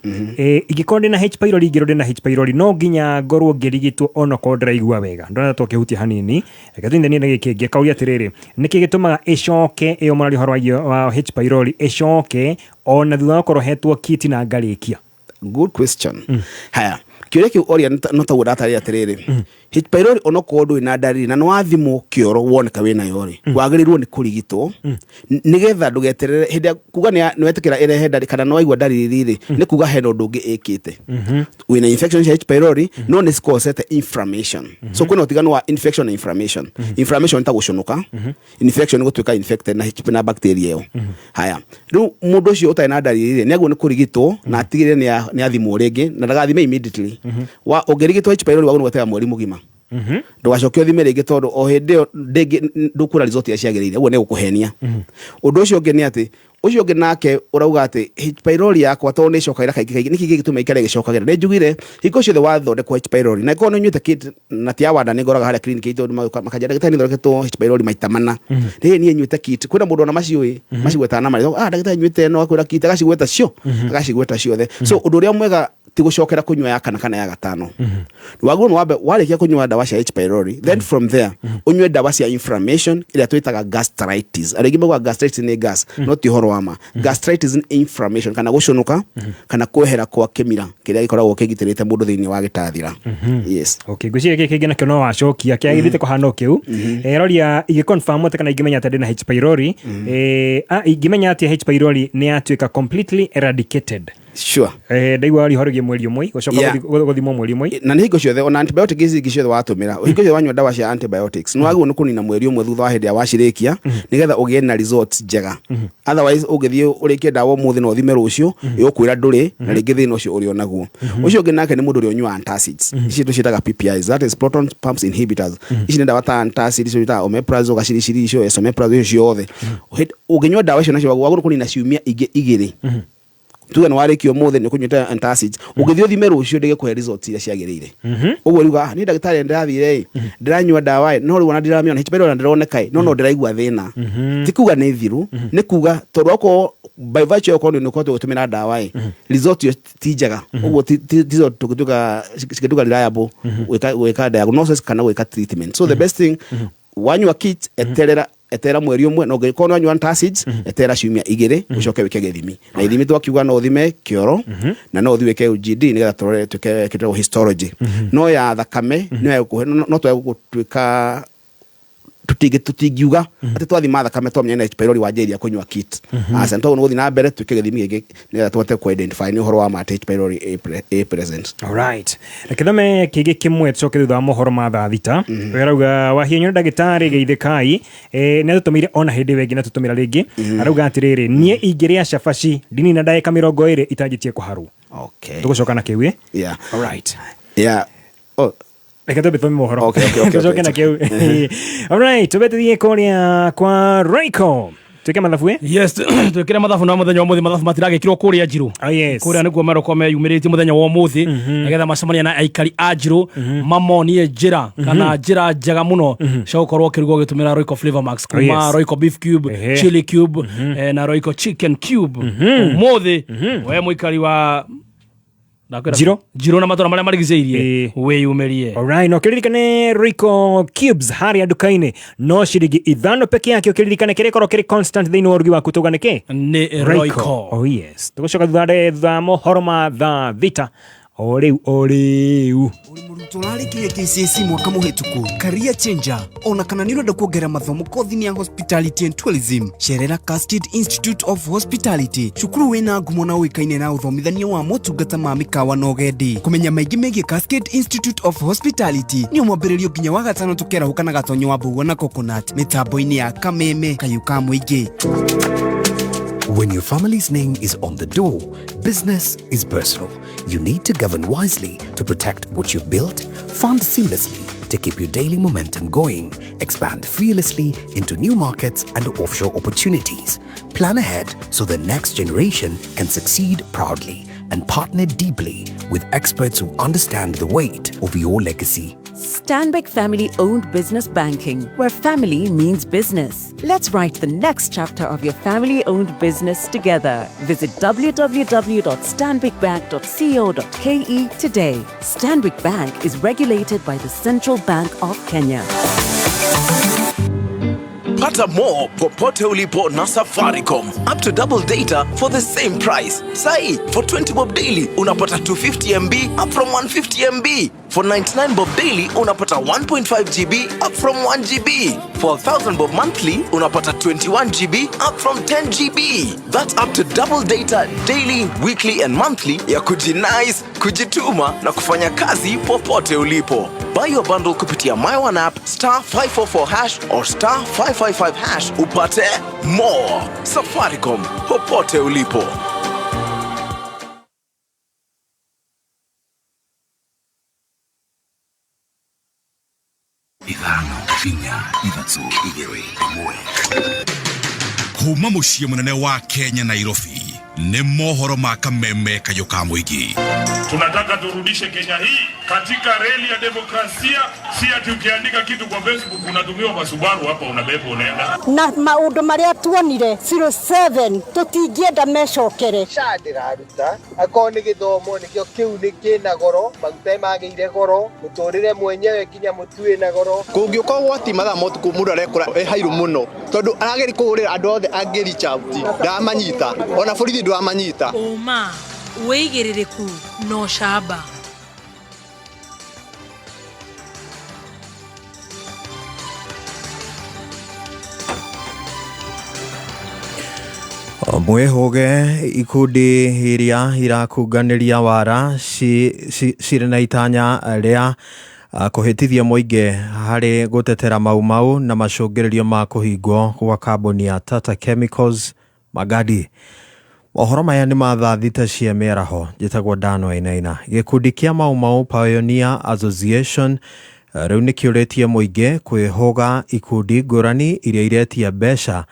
ingĩkorwo ndĩna H pylori, ngĩrwo ndĩna H pylori, no nginya ngorwo ngĩrigitwo onokorwo ndĩraigua wega? Ndona twakĩhutia hanini, reke tũnyitanie na gĩkĩ kĩngĩ. Akauria atĩrĩrĩ, nĩkĩ gĩtũmaga ĩcoke ĩyo mũraria ũhoro wa H pylori ĩcoke ona thutha wa gũkorwo hetwo kit na ngarĩkia? Good question. Haya, kĩũria kĩu oria no taguo ndatarĩria atĩrĩrĩ, H pylori onokorwo ndũrĩ na ndariri na nĩwathimwo kĩoro woneka wĩnayo rĩ, wagĩrĩirwo nĩ kũrigitwo nĩgetha ndũgeterere hĩndĩ ya kuga nĩwetĩkĩra ĩrehe ndariri kana nĩwaigua ndariri rĩ, nĩ kuga hena ũndũ ũngĩ ĩkĩte. Wĩna infection cia H pylori no nĩ cicosete inflammation. So kwĩna ũtiganu wa infection na inflammation. Inflammation nĩ ta gũcũnũka, infection nĩ gũtuĩka infected na H na bacteria ĩyo. Haya, rĩu mũndũ ũcio ũtarĩ na ndariri rĩ, nĩ agĩrĩirwo nĩ kũrigitwo na atigĩrĩre nĩ athimwo rĩngĩ na ndagathime immediately. Wa ũngĩrigitwo H pylori wagĩrĩirwo gweterera mweri mũgima, ndũgacoke ũthime rĩngĩ, tondũ o hĩndĩ ĩyo ndĩngĩ ndũkuona result iria ciagĩrĩire. Ũguo nĩ gũkũhenia. Ũndũ ũcio ũngĩ nĩ atĩ ũcio ũngĩ nake ũrauga atĩ H pylori yakwa tondũ nĩ ĩcokagĩra kaingĩ kaingĩ, nĩkĩ gĩgĩtũma ikare ĩgĩcokagĩra? Nĩ njugire hingo ciothe wathondekwo H pylori na ĩkorwo nĩ ũnyuĩte kit na ti ya wanda, nĩ ngoraga harĩa clinic itũ makanjĩra, "Ndagĩtarĩ, nĩ thondeketwo H pylori maita mana rĩ, niĩ nyuĩte kit." Kwĩna mũndũ ona maciũĩ macigwetaga na marĩtwa. "Ah, ndagĩtarĩ, nyuĩte ĩno." Akwĩra kit, agacigweta cio, agacigweta ciothe. So ũndũ ũrĩa mwega ti gũcokera kũnyua ya kana kana ya gatano. Wagĩrĩirwo nĩ wambe warĩkia kũnyua ndawa cia H pylori, then from there ũnyue ndawa cia inflammation ĩrĩa twĩtaga gastritis. Arĩa aingĩ maugaga gastritis nĩ gas, no ti ũhoro wa ma. Gastritis nĩ inflammation kana gũcũnũka kana kwehera kwa kĩmira kĩrĩa gĩkoragwo kĩgitĩrĩte mũndũ thĩinĩ wa gĩtathira. Yes. Okay, ngwĩciria gĩkĩ kĩngĩ nakĩo no wacokia kĩagĩrĩte kũhana o kĩu. Roria ingĩ confirm atĩ kana ingĩmenya atĩ ndĩna H pylori, ingĩmenya atĩ H pylori nĩ yatuĩka completely eradicated? Sure. Ndaigua waria ũhoro wĩgiĩ mweri ũmwe gũcoka gũthimwo mweri ũmwe. Na nĩ hingo ciothe, ona antibiotic ici ingĩ ciothe watũmĩra, hingo ciothe wanyua ndawa cia antibiotics nĩ wagĩrĩirwo nĩ kũnina mweri ũmwe thutha wa hĩndĩ ĩrĩa wacirĩkia nĩgetha ũgĩe na results njega. Otherwise ũngĩthiĩ ũrĩkie ndawa ũmũthĩ na ũthime rũciũ, ĩgũkwĩra ndũrĩ na rĩngĩ thĩna ũcio ũrĩ o naguo. Ũcio ũngĩ nake nĩ mũndũ ũrĩa ũnyuaga antacids, ici tũciĩtaga PPIs, that is proton pumps inhibitors. Ici nĩ ndawa ta antacid, icio twĩtaga omeprazole, gaciriciri icio, esomeprazole, icio ciothe. Ũngĩnyua ndawa icio nacio wagĩrĩirwo kũnina ciumia ingĩ 2. Tuge nĩ warĩkia ũmũthĩ nĩ ũkũnyuĩte antacids, ũngĩthiĩ ũthime rũciũ ndĩgĩkũhe results iria ciagĩrĩire. Ũguo riuga, "Ah, niĩ ndagĩtarĩ ndĩrathire ĩ, ndĩranyua ndawa ĩ, no rĩu ona ndiramĩona H pylori ona ndĩroneka ĩ, no no ndĩraigua thĩna." Ti kuga nĩ thiru, nĩ kuga tondũ okorwo by virtue okorwo nĩ ũkoretwo ũgĩtũmĩra ndawa ĩ, result ĩyo ti njega. Ũguo ti result tũngĩtuĩka cingĩtuĩka reliable gwĩka diagnosis kana gwĩka treatment. So the best thing, wanyua kit, eterera. Etera mweri ũmwe, no ũngĩkorwo nĩ wanyua antacids, etera ciumia igĩrĩ, ũcoke wĩke gĩthimi. Na ithimi twakiuga no ũthime kĩoro na no ũthiĩ wĩke UGD nĩgetha tũrore, twĩke kĩndũ histology. No ya thakame no ya gũkũhe, no twage gũtuĩka tũtingiuga atĩ twathima thakame twamenya nĩ H pylori wanjĩrĩria kũnyua kit. Aca, nĩ twagĩrĩirwo nĩ gũthiĩ na mbere twĩke gĩthimi gĩkĩ nĩgetha tũhote kũ identify nĩ ũhoro wa ma atĩ H pylori ĩ present. Alright. Reke thome kĩngĩ kĩmwe tũcoke thutha wa mohoro ma thaa thita. Ũyũ arauga wahiũnyũ nĩ ndagĩtarĩ geithĩkai. Nĩ atũtũmĩire ona hĩndĩ ĩyo ĩngĩ na tũtũmĩra rĩngĩ. Arauga atĩrĩrĩ, niĩ ingĩrĩa cabaci ndinina ndagĩka 20 itanjĩtie kũharwo. Okay. Tũgũcoka na kĩu ĩ? Yeah. Alright. Yeah. Oh. Reke twambe thome mohoro. Okay, Tũcoke na kĩu. Alright, tũbe tũthiĩ kũrĩa kwa Royco. Twĩke mathabu ĩ? Yes, twĩkĩre mathabu na mũthenya wa ũmũthĩ mathabu matiragĩkirwo kũrĩa Njirũ. Oh, yes. Kũrĩa nĩkuo merũko meyumĩrĩtie mũthenya wa ũmũthĩ nĩgetha macemanie na aikari a Njirũ, mamonie njĩra kana njĩra njega mũno cia gũkorwo ũkĩruga ũgĩtũmĩra Royco Flavor Max kuma Oh, yes. Royco Beef Cube, Chili Cube, na Royco Chicken Cube. Ũmũthĩ we mũikari wa Ndakwĩra- Njirũ. Njirũ na matũra marĩa marigicĩirie wĩyumĩrie. Alright, no kĩririkane Royco Cubes harĩa nduka-inĩ no ciringi 5 peke yake, ũkĩririkane kĩrĩa ĩkorwo kĩrĩ constant thĩinĩ wa ũrugi waku tauga nĩkĩ? Nĩ Royco. Oh yes. Tũgũcoka thutha wa mohoro ma thaa thita o rĩu o rĩu. Tũrarĩkirie KCSE mwaka mũhĩtũku, career changer, ona kana nĩ ũrenda kuongerera mathomo kothi-inĩ ya hospitality and tourism, cerera Cascade Institute of Hospitality, cukuru wĩna ngumo na ũĩkaine na ũthomithania wa motungata ma mĩkawa na ũgendi. Kũmenya maingĩ megiĩ Cascade Institute of Hospitality nĩ mwambĩrĩrio nginya wa gatano tũkerahũka na gatonyo wa mbũgua na coconut mĩtambo-inĩ ya Kameme kayũ ka mũingĩ. When your family's name is on the door, business is personal. You need to govern wisely to protect what you've built, fund seamlessly to keep your daily momentum going, expand fearlessly into new markets and offshore opportunities, plan ahead so the next generation can succeed proudly, and partner deeply with experts who understand the weight of your legacy. Stanbic family-owned business banking, where family means business. Let's write the next chapter of your family-owned business together. Visit www.stanbicbank.co.ke today. Stanbic Bank is regulated by the Central Bank of Kenya. Pata more popote ulipo na Safaricom. Up to double data for the same price. Sai, for 20 bob daily unapata 250 MB up from 150 MB. For 99 bob daily unapata 1.5 GB up from 1 GB. For 1000 bob monthly unapata 21 GB up from 10 GB. That's up to double data daily, weekly and monthly ya kujinice, kujituma na kufanya kazi popote ulipo. Buy your bundle kupitia My One app star 544 hash or star 555 hash upate more. Safaricom, popote ulipo. Ithano, inya, ithatũ, igĩrĩ, ĩmwe. Kuma mũciĩ mũnene wa Kenya Nairobi nĩ mohoro ma kameme kayũ ka mũingĩ. Tunataka turudishe Kenya hii katika reli ya demokrasia, si ati ukiandika kitu kwa Facebook unatumiwa kwa Subaru hapa unabeba unaenda. Na maundu maria tuonire 07 tutingĩenda mecokere. SHA ndĩraruta akorwo nĩ gĩthomo nĩkĩo kĩu nĩ kĩna goro, maguta nĩmagĩire goro, mũtũrĩre mwenyewe nginya mũtu wĩna goro. Kũngĩũka ũgwati mathaa ma ũtukũ mũndũ arekora e hairũ mũno tondũ arageria kũhũrĩra andũ othe angĩ reach out ndamanyita, ona borithi ndwamanyita. Ũma, wĩigĩrĩrĩku na ũcamba. Mwĩhũge ikundi iria irakunganĩria wara cirĩ na itanya rĩa kũhĩtithia mũingĩ harĩ gũtetera Mau Mau na macũngĩrĩrio ma kũhingwo gwa kambuni ya Tata Chemicals Magadi. Mohoro maya nĩ ma thaa thita cia mĩaraho. Njĩtagwo Dan Wainaina. Gĩkundi kĩa Mau Mau Pioneer Association rĩu nĩ kĩũrĩtie mũingĩ kwĩhũga ikundi ngũrani iria iretia mbeca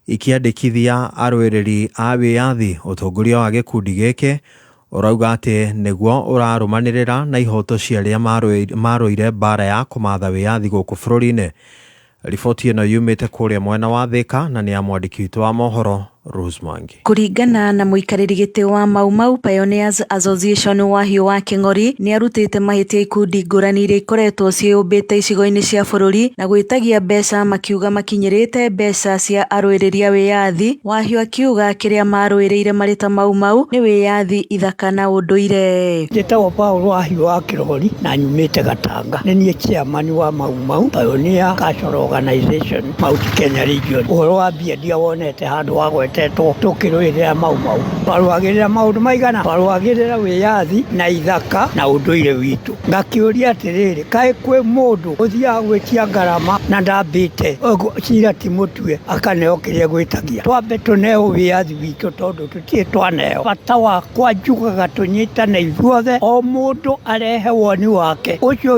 ikiandĩkithia arũĩrĩri a wĩyathi. Ũtongoria wa gĩkundi gĩkĩ ũrauga atĩ nĩguo ũrarũmanĩrĩra na ihoto cia arĩa marũire mbara ya kũmatha wĩyathi gũkũ bũrũri-inĩ. Riboti ĩno yumĩte kũrĩa mwena wa Thĩka na nĩ ya mwandĩki witũ wa mohoro Rose Mwangi. Kũringana na mũikarĩri gĩtĩ wa Mau Mau Pioneers Association Wahiũ wa Kĩng'ori nĩarutĩte mahĩtia ikundi ngũrani iria ikoretwo ciĩyũmbĩte icigo-inĩ cia bũrũri na gwĩtagia mbeca makiuga makinyĩrĩte mbeca cia arũĩrĩri a wĩyathi. Wahiũ akiuga kĩrĩa marũĩrĩire marĩ ta Mau Mau nĩ wĩyathi, ithaka na ũndũire. Njĩtagwo Paul Wahiũ wa Kĩrori na nyumĩte Gatanga. Nĩ niĩ chairman wa Mau Mau Pioneer Cultural Organization Mount Kenya Region. Ũhoro wa mbia ndiawonete handũ wagwetetwo tũkĩrũĩrĩra Mau Mau. Twarũagĩrĩra maũndũ maigana? Twarũagĩrĩra wĩyathi na ithaka na ũndũire witũ. Ngakĩũria atĩrĩrĩ, kaĩ kwĩ mũndũ ũthiaga gwĩtia ngarama na ndambĩte cira ti mũtue akaneo kĩrĩa gwĩtagia? Twambe tũneo wĩyathi witũ tondũ tũtirĩ twaneo. Bata wakwa njugaga tũnyitane ithuothe, o mũndũ arehe woni wake. Ũcio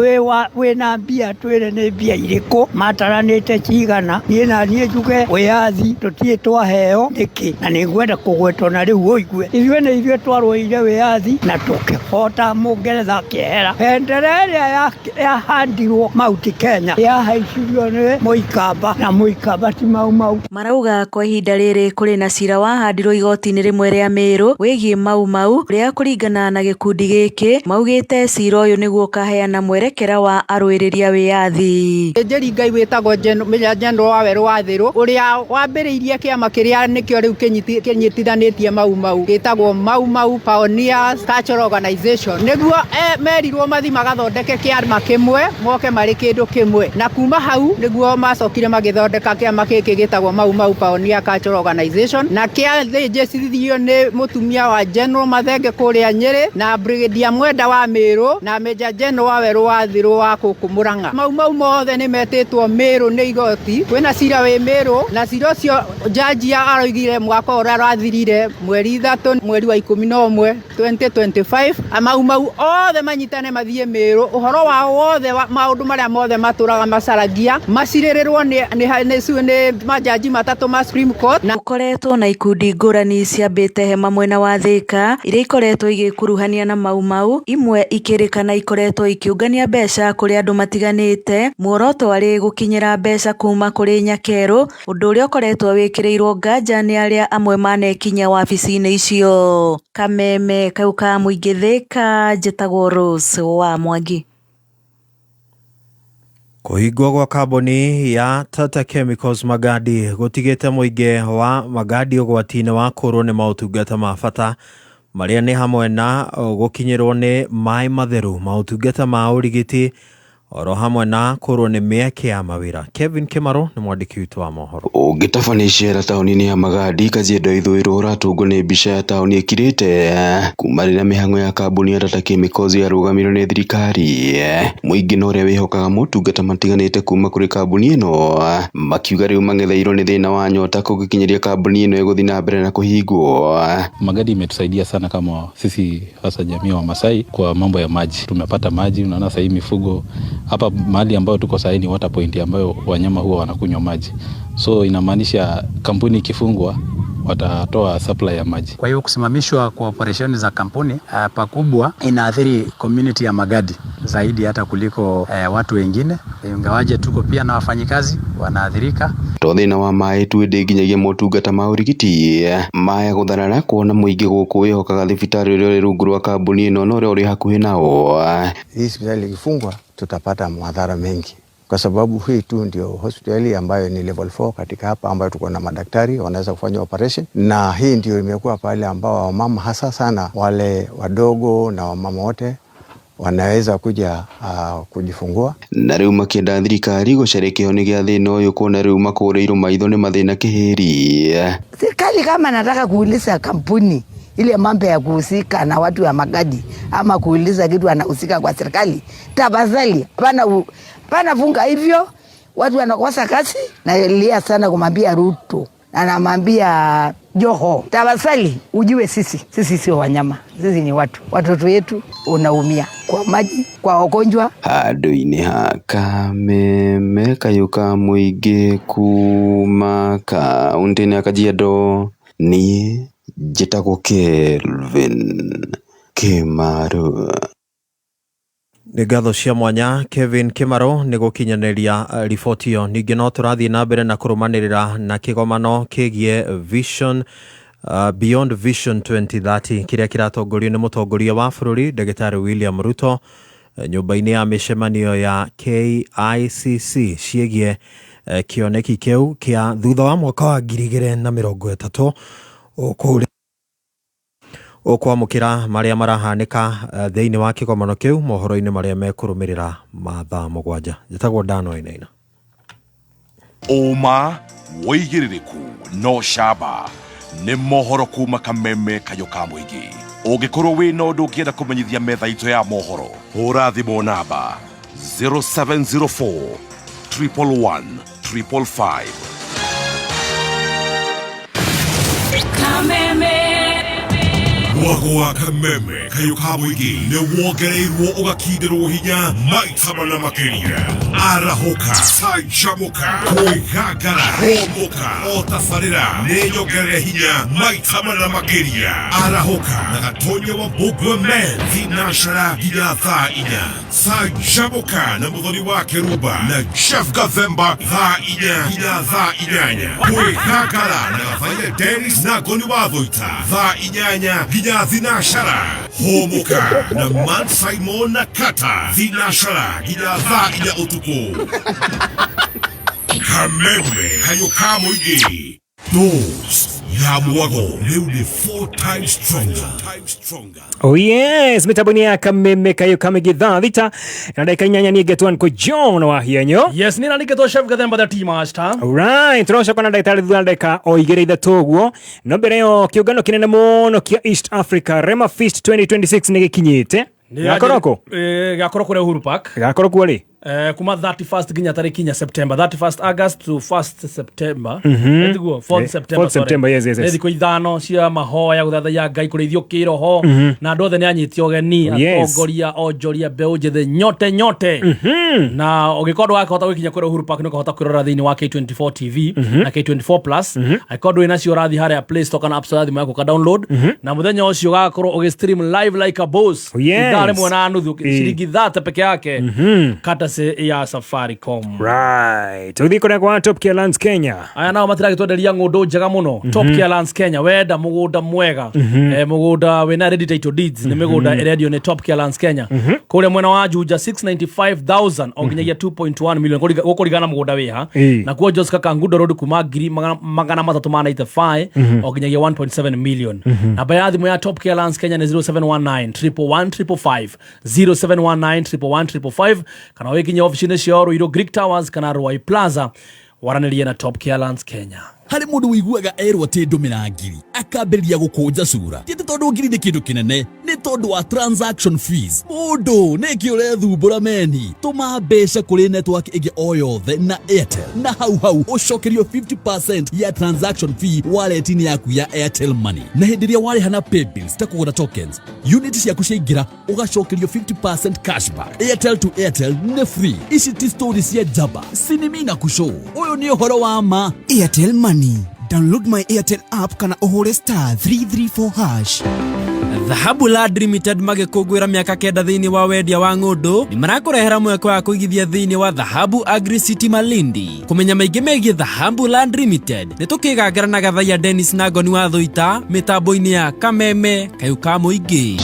wĩna mbia twĩre nĩ mbia irĩkũ mataranĩte cigana, niĩ na niĩ njuge wĩyathi tũtirĩ twaheo nĩkĩ, na nĩngwenda kũgwetwo na rĩu ũigue. Ithuĩ nĩ ithuĩ twarũĩire wĩyathi na tũkĩhota Mũngeretha akĩehera. Bendera ĩrĩa yahandirwo Mount Kenya yahaicirio nĩ Mũikamba na Mũikamba ti Mau Mau. Marauga kwa ihinda rĩrĩ kũrĩ na cira wahandirwo igoti-inĩ rĩmwe rĩa Meru wĩgiĩ Mau Mau rĩa kũringana na gĩkundi gĩkĩ maugĩte cira ũyũ nĩguo ũkaheana mwerekera wa arũĩrĩri a wĩyathi. Njeri Ngai wĩtagwo General wa Werũ wa Thĩrũ ũrĩa wambĩrĩirie kĩama kĩrĩa nĩkĩo rĩu kĩnyitithanĩtie Mau Mau gĩtagwo Mau Mau Pioneers Cultural Organization nĩguo merirwo mathi magathondeke kĩama kĩmwe moke marĩ kĩndũ kĩmwe na kuma hau nĩguo macokire magĩthondeka kĩama gĩkĩ gĩtagwo Mau Mau Pioneer Cultural Organization na kĩathĩnjĩcithio nĩ mũtumia wa General Mathenge kũrĩa Nyĩrĩ na Brigadier Mwenda wa Meru na Major General wa Werũ wa Thĩrũ wa gũkũ Mũrang'a. Mau Mau mothe nĩ metĩtwo Meru nĩ igoti, kwĩna cira wĩ Meru na cira ũcio jaji aroigire mwaka ũrĩa ũrathirire mweri 3 mweri wa 11 2025 Mau Mau othe manyitane mathiĩ Meru ũhoro wao wothe maũndũ marĩa mothe matũraga macaragia macirĩrĩrwo nĩ majaji matatũ ma Supreme Court. Na ũkoretwo na ikundi ngũrani ciambĩte hema mwena wa Thika iria ikoretwo igĩkuruhania na Mau Mau, imwe ikĩrĩkana ikoretwo ikiũngania mbeca kũrĩ andũ matiganĩte, muoroto arĩ gũkinyĩra mbeca kuma kũrĩ Nyakerũ, ũndũ ũrĩa ũkoretwo wĩkĩrĩirwo nganja nĩ arĩa amwe manekinya wabici-inĩ icio. Kameme kau ka mũingĩ Thika, njĩtagwo Rose wa Mwangi. Kũhingwo gwa kambuni ya Tata Chemicals Magadi gũtigĩte mũingĩ wa Magadi ũgwati-inĩ wa kũrwo nĩ maũtungata ma bata marĩa nĩ hamwe na gũkinyĩrwo nĩ maĩ matheru, maũtungata ma ũrigiti oro hamwe na kũrwo nĩ mĩeke ya mawĩra. Kevin Kimaro nĩ mwandĩki witũ wa mohoro. Ũngĩtabania icera taũni-inĩ ya Magadi Kajiado ithũĩro ũratũngwo nĩ mbica ya taũni ĩkirĩte kuma rĩrĩa mĩhang'o ya kambuni ya Tata Chemicals yarũgamirio nĩ thirikari. Mũingĩ na ũrĩa wĩhokaga motungata matiganĩte kuma kũrĩ kambuni ĩno makiuga rĩu mang'etheirwo nĩ thĩna wa nyota kũngĩkinyĩria kambuni ĩno ĩgũthiĩ na mbere na kũhingwo. Magadi imetusaidia sana kama sisi hasa jamii wa Masai kwa mambo ya maji. Tumepata maji, unaona sasa hii mifugo hapa mahali ambayo tuko sasa ni water point ambayo wanyama huwa wanakunywa maji. So inamaanisha kampuni ikifungwa watatoa supply ya maji. Kwa hiyo kusimamishwa kwa operesheni za kampuni pakubwa inaathiri community ya Magadi zaidi hata kuliko watu wengine. Ingawaje tuko pia na wafanyikazi wanaathirika. To thĩna wa maĩ tu ĩndĩ nginyagia motungata ma ũrigiti maya gũtharara kuona mũingĩ gũkũ wĩhokaga thibitarĩ ũrĩa ũrĩ rungu rwa kambuni ĩno na ũrĩa ũrĩ hakuhĩ nao. Hii hospitali ikifungwa tutapata madhara mengi, kwa sababu hii tu ndio hospitali ambayo ni level 4 katika hapa ambayo tuko na madaktari wanaweza kufanya operation, na hii ndio imekuwa pale ambao wamama hasa sana wale wadogo na wamama wote wanaweza kuja kujifungua. Na rĩu makĩenda thirikari gũcaria kĩhonia gĩa thĩna ũyũ kuona rĩu makũrĩirwo maitho nĩ mathĩna kĩhĩri. Serikali kama nataka kuuliza kampuni ile mambo ya kuhusika na watu wa Magadi ama kuuliza kitu anahusika kwa serikali, tafadhali hapana funga hivyo, watu wanakosa kazi. Nalia sana kumwambia Ruto na namwambia Joho, tafadhali ujue sisi sio wanyama, sisi ni watu, watoto wetu unaumia kwa maji, kwa wagonjwa. Handũ-inĩ ha Kameme kayũ ka mũingĩ kuma kaũntĩ-inĩ ya Kajiado, niĩ njĩtagwo Kelvin Kimaru. Nĩ ngatho cia mwanya Kevin Kimaro nĩ gũkinyanĩria riboti ĩyo. Ningĩ no tũrathiĩ na mbere na kũrũmanĩrĩra na kĩgomano kĩgiĩ Vision Beyond Vision 2030 kĩrĩa kĩratongorio nĩ mũtongoria wa bũrũri Ndagĩtarĩ William Ruto nyũmba-inĩ ya mĩcemanio ya KICC ciĩgiĩ kĩoneki kĩu kĩa thutha wa mwaka wa 2030. Ũkwamũkĩra marĩa marahanĩka thĩinĩ wa kĩgomano kĩu mohoro-inĩ marĩa mekũrũmĩrĩra ma thaa 7. Njĩtagwo Dan Wainaina. Ũma, wĩigĩrĩrĩku no camba nĩ mohoro kuma Kameme kayũ ka mũingĩ. Ũngĩkorwo wĩna ũndũ ũngĩenda kũmenyithia metha itũ ya mohoro, hũra thimũ namba 0704 111 555. Kameme. Mwago wa Kameme kayũ ka mũingĩ nĩ wongereirwo ũgakindĩrwo hinya maita mana makĩria. Arahũka, canjamũka, kwĩgangara, hũmũka, o tabarĩra nĩ nyongerere hinya maita mana makĩria. Arahũka na Gatonya wa Mbũngwe Men thinacara nginya thaa 4. Canjamũka na Mũthoni wa Kĩrumba na Jeff Gathemba thaa 4 nginya thaa 8. Kwĩgangara na Gathaia Dennis na Ngoni wa Thũita thaa 8 nginya thinacara. Hũmũka na Man Simon na Kata thinacara nginya thaa 4 ũtukũ. Kameme kayũ ka mũingĩ. Dose ya mwago rĩu nĩ 4 times stronger. Oh yes, mitambo-inĩ ya Kameme kayũ kamĩngĩ thaa 6 na ndagĩka 8. Niĩ ngetwo nĩ John wa Hienyo. Yes, nĩ nandĩkĩtwo Chef Gathemba the tea master. Alright, tũracoka na ndagĩtarĩ thutha wa ndagĩka o 2 3 ũguo. No mbere ĩyo kĩũngano kĩnene mũno kĩa East Africa Rema Feast 2026 nĩ gĩkinyĩte. Gakorwo kũ? Gakorwo kũrĩa Uhuru Park. Gakorwo kuo rĩ? Kuma 31st nginya tarĩki 4 September, 31st August to 1st September. Ĩtiguo 4th September. 4th September, yes. Nĩ thikũ 5 cia mahoya, gũthathaiya Ngai, kũrĩithio kĩroho, na andũ othe nĩ anyite ũgeni, atongoria, onjoria, mbeũ njĩthĩ, nyote nyote. Na ũngĩkorwo ndũgakĩhota gwĩkinya kũrĩa Uhuru Park, nĩ ũkahota kwĩrora thĩinĩ wa K24 TV na K24 Plus. Angĩkorwo ndũrĩ nacio, ũrathiĩ harĩa Play Store kana App Store ya thimũ yaku, ũka download, na mũthenya ũcio ũgakorwo ũgĩ stream live like a boss. Ithaa 1:30, ciringi 30 peke yake, courtesy ya Safaricom. Right, tũgĩthiĩ kũrĩa kwa Top Care Lands Kenya. Aya nao matiragĩtwenderia ng'ũndũ njega mũno. Top Care Lands Kenya, wenda mũgũnda mwega, mũgũnda wĩna ready title deeds, nĩ mĩgũnda ĩrendio nĩ Top Care Lands Kenya kũrĩa mwena wa Juja, 695,000 o nginyagia 2.1 million, gũkũringana na mũgũnda wĩha. Nakuo Joska Kangundo Road, kuma ngiri 395 o nginyagia 1.7 million. Namba ya thimũ ya Top Care Lands Kenya nĩ 0719 111 555, 0719 111 555, kana wĩkinye obici-inĩ ciao Ruiru Greek Towers kana Ruai Plaza, waranĩrie na Top Care Lands Kenya. Harĩ mũndũ ũiguaga erwo atĩ ndũmĩra ngiri akambĩrĩria gũkũnja cura. Ti atĩ tondũ ngiri nĩ kĩndũ kĩnene, nĩ tondũ wa transaction fees. Mũndũ nĩkĩ ũrethumbũra meni? Tũma mbeca kũrĩ network ĩngĩ o yothe na Airtel, na hau hau ũcokerio 50% ya transaction fee wallet-inĩ yaku ya Airtel Money. Na hĩndĩ ĩrĩa warĩha na paybills ta kũgũra tokens, unit ciaku ciaingĩra ũgacokerio 50% cashback. Airtel to Airtel nĩ free. Ici ti story cia njamba sinimi na kushow, ũyũ nĩ ũhoro wa ma. Airtel Money. Download my Airtel app kana ũhũre *334#. Dhahabu Land Limited magĩkũngũĩra mĩaka 9 thĩinĩ wa wendia wa ng'ũndũ, nĩ marakũrehera mweke wa kũigithia thĩinĩ wa Dhahabu Agri City Malindi. Kũmenya maingĩ megiĩ Dhahabu Land Limited, nĩ tũkĩgangara na Gathaiya Dennis na Ngoni wa Thũita mĩtambo-inĩ ya Kameme kayũ ka mũingĩ.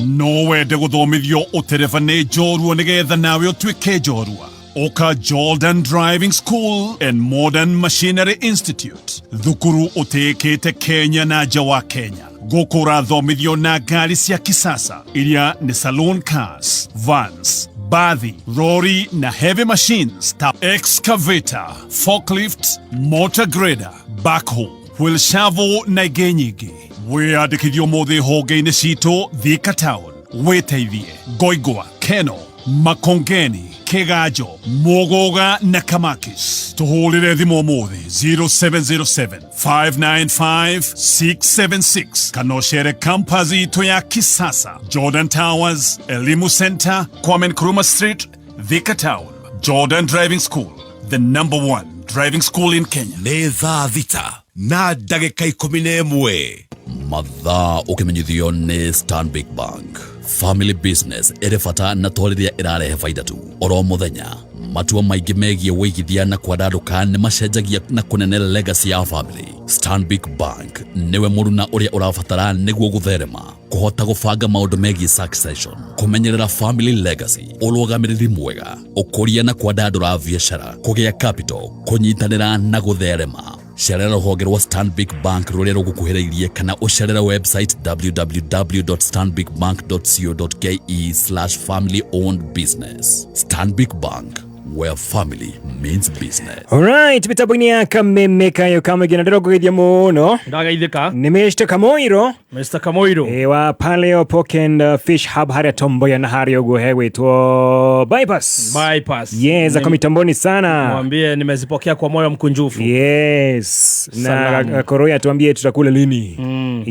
No wende gũthomithio ũtereba nĩ njorua nĩgetha nawe ũtuĩke njorua? Ũka Jordan Driving School and Modern Machinery Institute, thukuru ũtĩĩkĩte Kenya na nja wa Kenya. Gũkũ ũrathomithio na ngari cia kisasa iria nĩ saloon cars, vans, bathi, rori na heavy machines ta excavator, forklift, motor grader, backhoe, wheel shovel na ingĩ nyingĩ. Wĩyandĩkithio ũmũthĩ honge-inĩ citũ Thika Town, wĩteithie Ngoingwa, Keno, Makongeni, Kĩganjo, Mũgũga na Kamakis. Tũhũrĩre thimũ ũmũthĩ 0707 595 676 kana ũcere campus itũ ya kisasa, Jordan Towers, Elimu Center, Kwame Nkrumah Street, Thika Town. Jordan Driving School, the number one driving school in Kenya. Nĩ thaa 6 na ndagĩka 11. Mathaa ũkĩmenyithio nĩ Stanbic Bank. Family business ĩrĩ bata na to rĩrĩa ĩrarehe baida tu. Oro mũthenya, matua maingĩ megiĩ wĩigithia na kwandandũka nĩ macenjagia na kũnene legacy ya family. Stanbic Bank nĩwe mũruna ũrĩa ũrabatara nĩguo gũtherema, kũhota gũbanga maũndũ megiĩ succession, kũmenyerera family legacy, ũrũgamĩrĩri mwega, ũkũria na kwandandũra biacara, kũgĩa capital, kũnyitanĩra na gũtherema. Cerera rũhonge rwa Stanbic Bank rũrĩa rũgũkuhĩrĩirie kana ũcerere website www.stanbicbank.co.ke/family owned business. Stanbic Bank, where family means business. Alright, mitambo-inĩ ya kameme kayo kamũingĩ na ndĩrongũgeithia mũno. Ndagaithĩka. Nĩ Mr. Kamoiro. Mr. Kamoiro. E, wa Paleo Pork and Fish Hub harĩa Tomboya na harĩa ũguo hegwĩtwo Bypass. Bypass. Yes, ako mitamboni sana. Mwambie nimezipokea kwa moyo mkunjufu. Yes. Na Salamu. Koroi atuambie tutakula lini.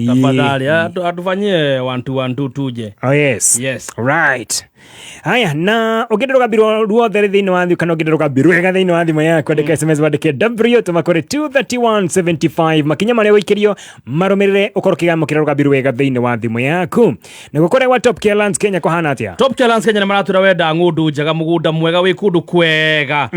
Tafadhali atufanyie 1 2 1 2 tuje. Oh yes. Yes. Right. Haya, na ũngĩenda rũgambi ruothe rĩ thĩinĩ wa thimũ kana ũngĩenda rũgambi rwega thĩinĩ wa thimũ yaku, andĩka SMS wandĩke W tũma kũrĩ 23175. Makinya marĩa ũikĩrio marũmĩrĩre ũkorwo ũkĩamũkĩra rũgambi rwega thĩinĩ wa thimũ yaku. Nĩguo kũrĩa gwa Top Care Lands Kenya kũhana atĩa? Top Care Lands Kenya nĩ maratwĩra wenda ng'ũndũ njega, mũgũnda mwega wĩ kũndũ kwega,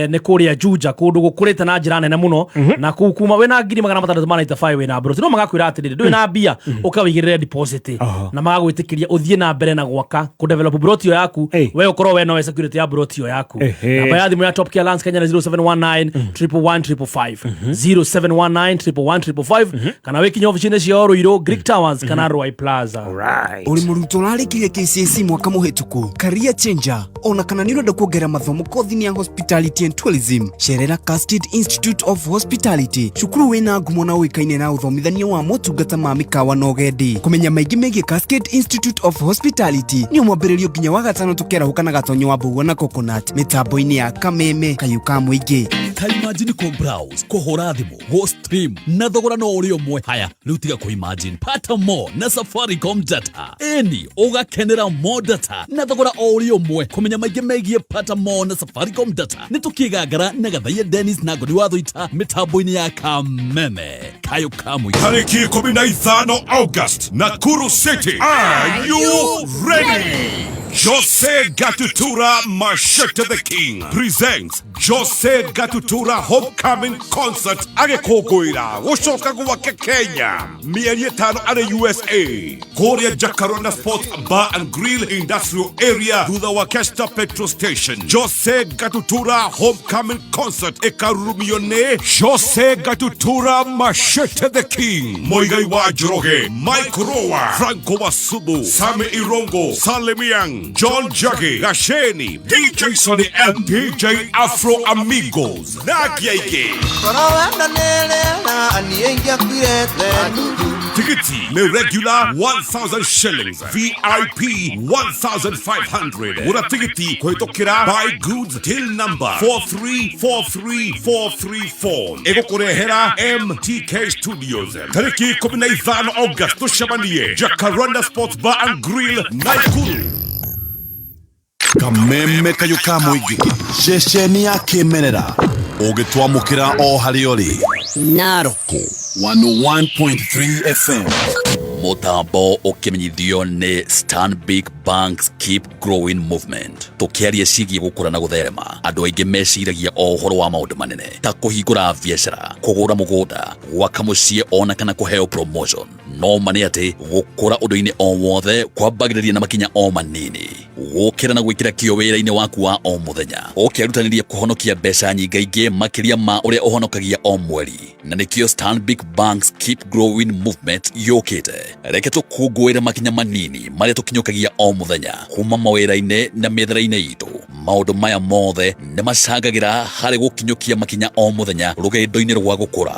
nĩ kũrĩa Juja, kũndũ gũkũrĩte na njĩra nene mũno, na kũu kuma wĩna 695,000 wĩna mburoti. No magakwĩra atĩrĩrĩ, ndũrĩ na mbia, ũkawĩigĩrĩre deposit na magagwĩtĩkĩria ũthiĩ na mbere na gwaka kũdevelop mburoti ĩyo yaku, we ũkorwo we nowe security ya mburoti ĩyo yaku. Namba ya thimũ ya Top Care Lands Kenya nĩ 0719 111 555, 0719 111 555, kana wĩkinye obici-inĩ ciao Ruiru, Greek Towers kana Ruai Plaza. Ũrĩ mũrutwo ũrarĩkirie KCSE mwaka mũhĩtũku, career changer, ona kana nĩ ũrenda kuongerera mathomo kothi-inĩ ya hospitality and tourism, cerera Cascade Institute of Hospitality, cukuru wĩna ngumo na ũĩkaine na ũthomithania wa motungata ma mĩkawa na ũgendi. Kũmenya maingĩ megiĩ Cascade Institute of Hospitality nĩ mwambĩrĩrio nginya wa gatano tũkĩarahũka na Gatonyo wa Mbũgua na Coconut mĩtambo-inĩ ya Kameme Kayũ ka Mũingĩ. Ta imagine kũ browse, kũhũra thimũ, gũ stream na thogora no ũrĩ ũmwe. Haya, rĩu tiga kũ imagine, pata more na Safaricom data. Ĩni, ũgakenera more data na thogora o ũrĩ ũmwe. Kũmenya maingĩ megiĩ pata more na Safaricom data nĩ tũkĩgangara na Gathaia Dennis na Ngoni wa Thũita mĩtambo-inĩ ya Kameme Kayũ ka Mũingĩ. Tariki 15 August, Nakuru City. Are you ready? Jose Gatutura Machete the King presents Jose Gatutura Homecoming Concert, agĩkũngũĩra gũcoka gwake Kenya mĩeri 5 arĩ USA, kũrĩa Jacaranda Sports Bar and Grill, Industrial Area, thutha wa Kesta Petrol Station. Jose Gatutura Homecoming Concert ĩkarurumio nĩ Jose Gatutura Machete the King, Muigai wa Njoroge, Mike Roa, Franco Wasubu, Sami Irongo, Salemiang, John Jage, Gasheni, DJ Sonny M, DJ Afro Amigos na angĩ aingĩ. Tikiti nĩ regular 1000 shillings, VIP 1500. Gũra tigiti kũhĩtũkĩra Buy Goods till number 4343434. Ĩgũkũrehera MTK Studios. Tariki 15 August, tũcemanie Jacaranda Sports Bar and Grill, Nakuru. Kameme Kayũ ka Mũingĩ, ceceni ya kĩmerera ũngĩtwamũkĩra o harĩa ũrĩ. Narok 101.3 FM. Mũtambo ũkĩmenyithio nĩ Stanbic Banks Keep Growing Movement. Tũkĩaria ciĩgiĩ gũkũra na gũtherema, andũ aingĩ meciragia o ũhoro wa maũndũ manene ta kũhingũra biacara, kũgũra mũgũnda, gwaka mũciĩ, ona kana kũheo promotion. No ma nĩ atĩ gũkũra ũndũ-inĩ o wothe kwambagĩrĩria na makinya o manini, gũkĩra na gwĩkĩra kĩo wĩra-inĩ waku wa o mũthenya, ũkĩrutanĩria kũhonokia mbeca nyingaingĩ makĩria ma ũrĩa ũhonokagia o mweri. Na nĩkĩo Stanbic Banks Keep Growing Movement yũkĩte. Reke tũkũngũĩre makinya manini marĩa tũkinyũkagia o mũthenya kuma mawĩra-inĩ na mĩethere-inĩ itũ. Maũndũ maya mothe nĩ macangagĩra harĩ gũkinyũkia makinya o mũthenya rũgendo-inĩ rwa gũkũra.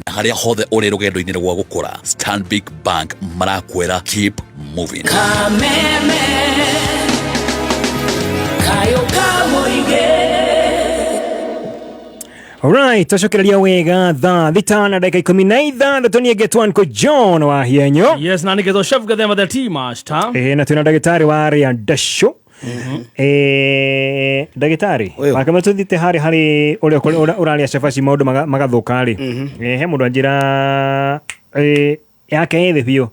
Na harĩa hothe ũrĩ rũgendo-inĩ rwa gũkũra, Stanbic Bank marakwĩra keep moving. Kameme Kayo Kamuige. Alright, twacokereria wega thaa 6:16 niĩ ngetwo John wa Hienyo. Yes, na nĩgetwo Chef Gathema the Tea Master. Na twĩna ndagĩtarĩ wa arĩa ndacũ. Ndagĩtarĩ wakama tũthiĩte harĩ harĩ ũrĩa ũrarĩa cabaci maũndũ magathũka rĩ, he mũndũ anjĩra Yake ĩ thĩ biũ.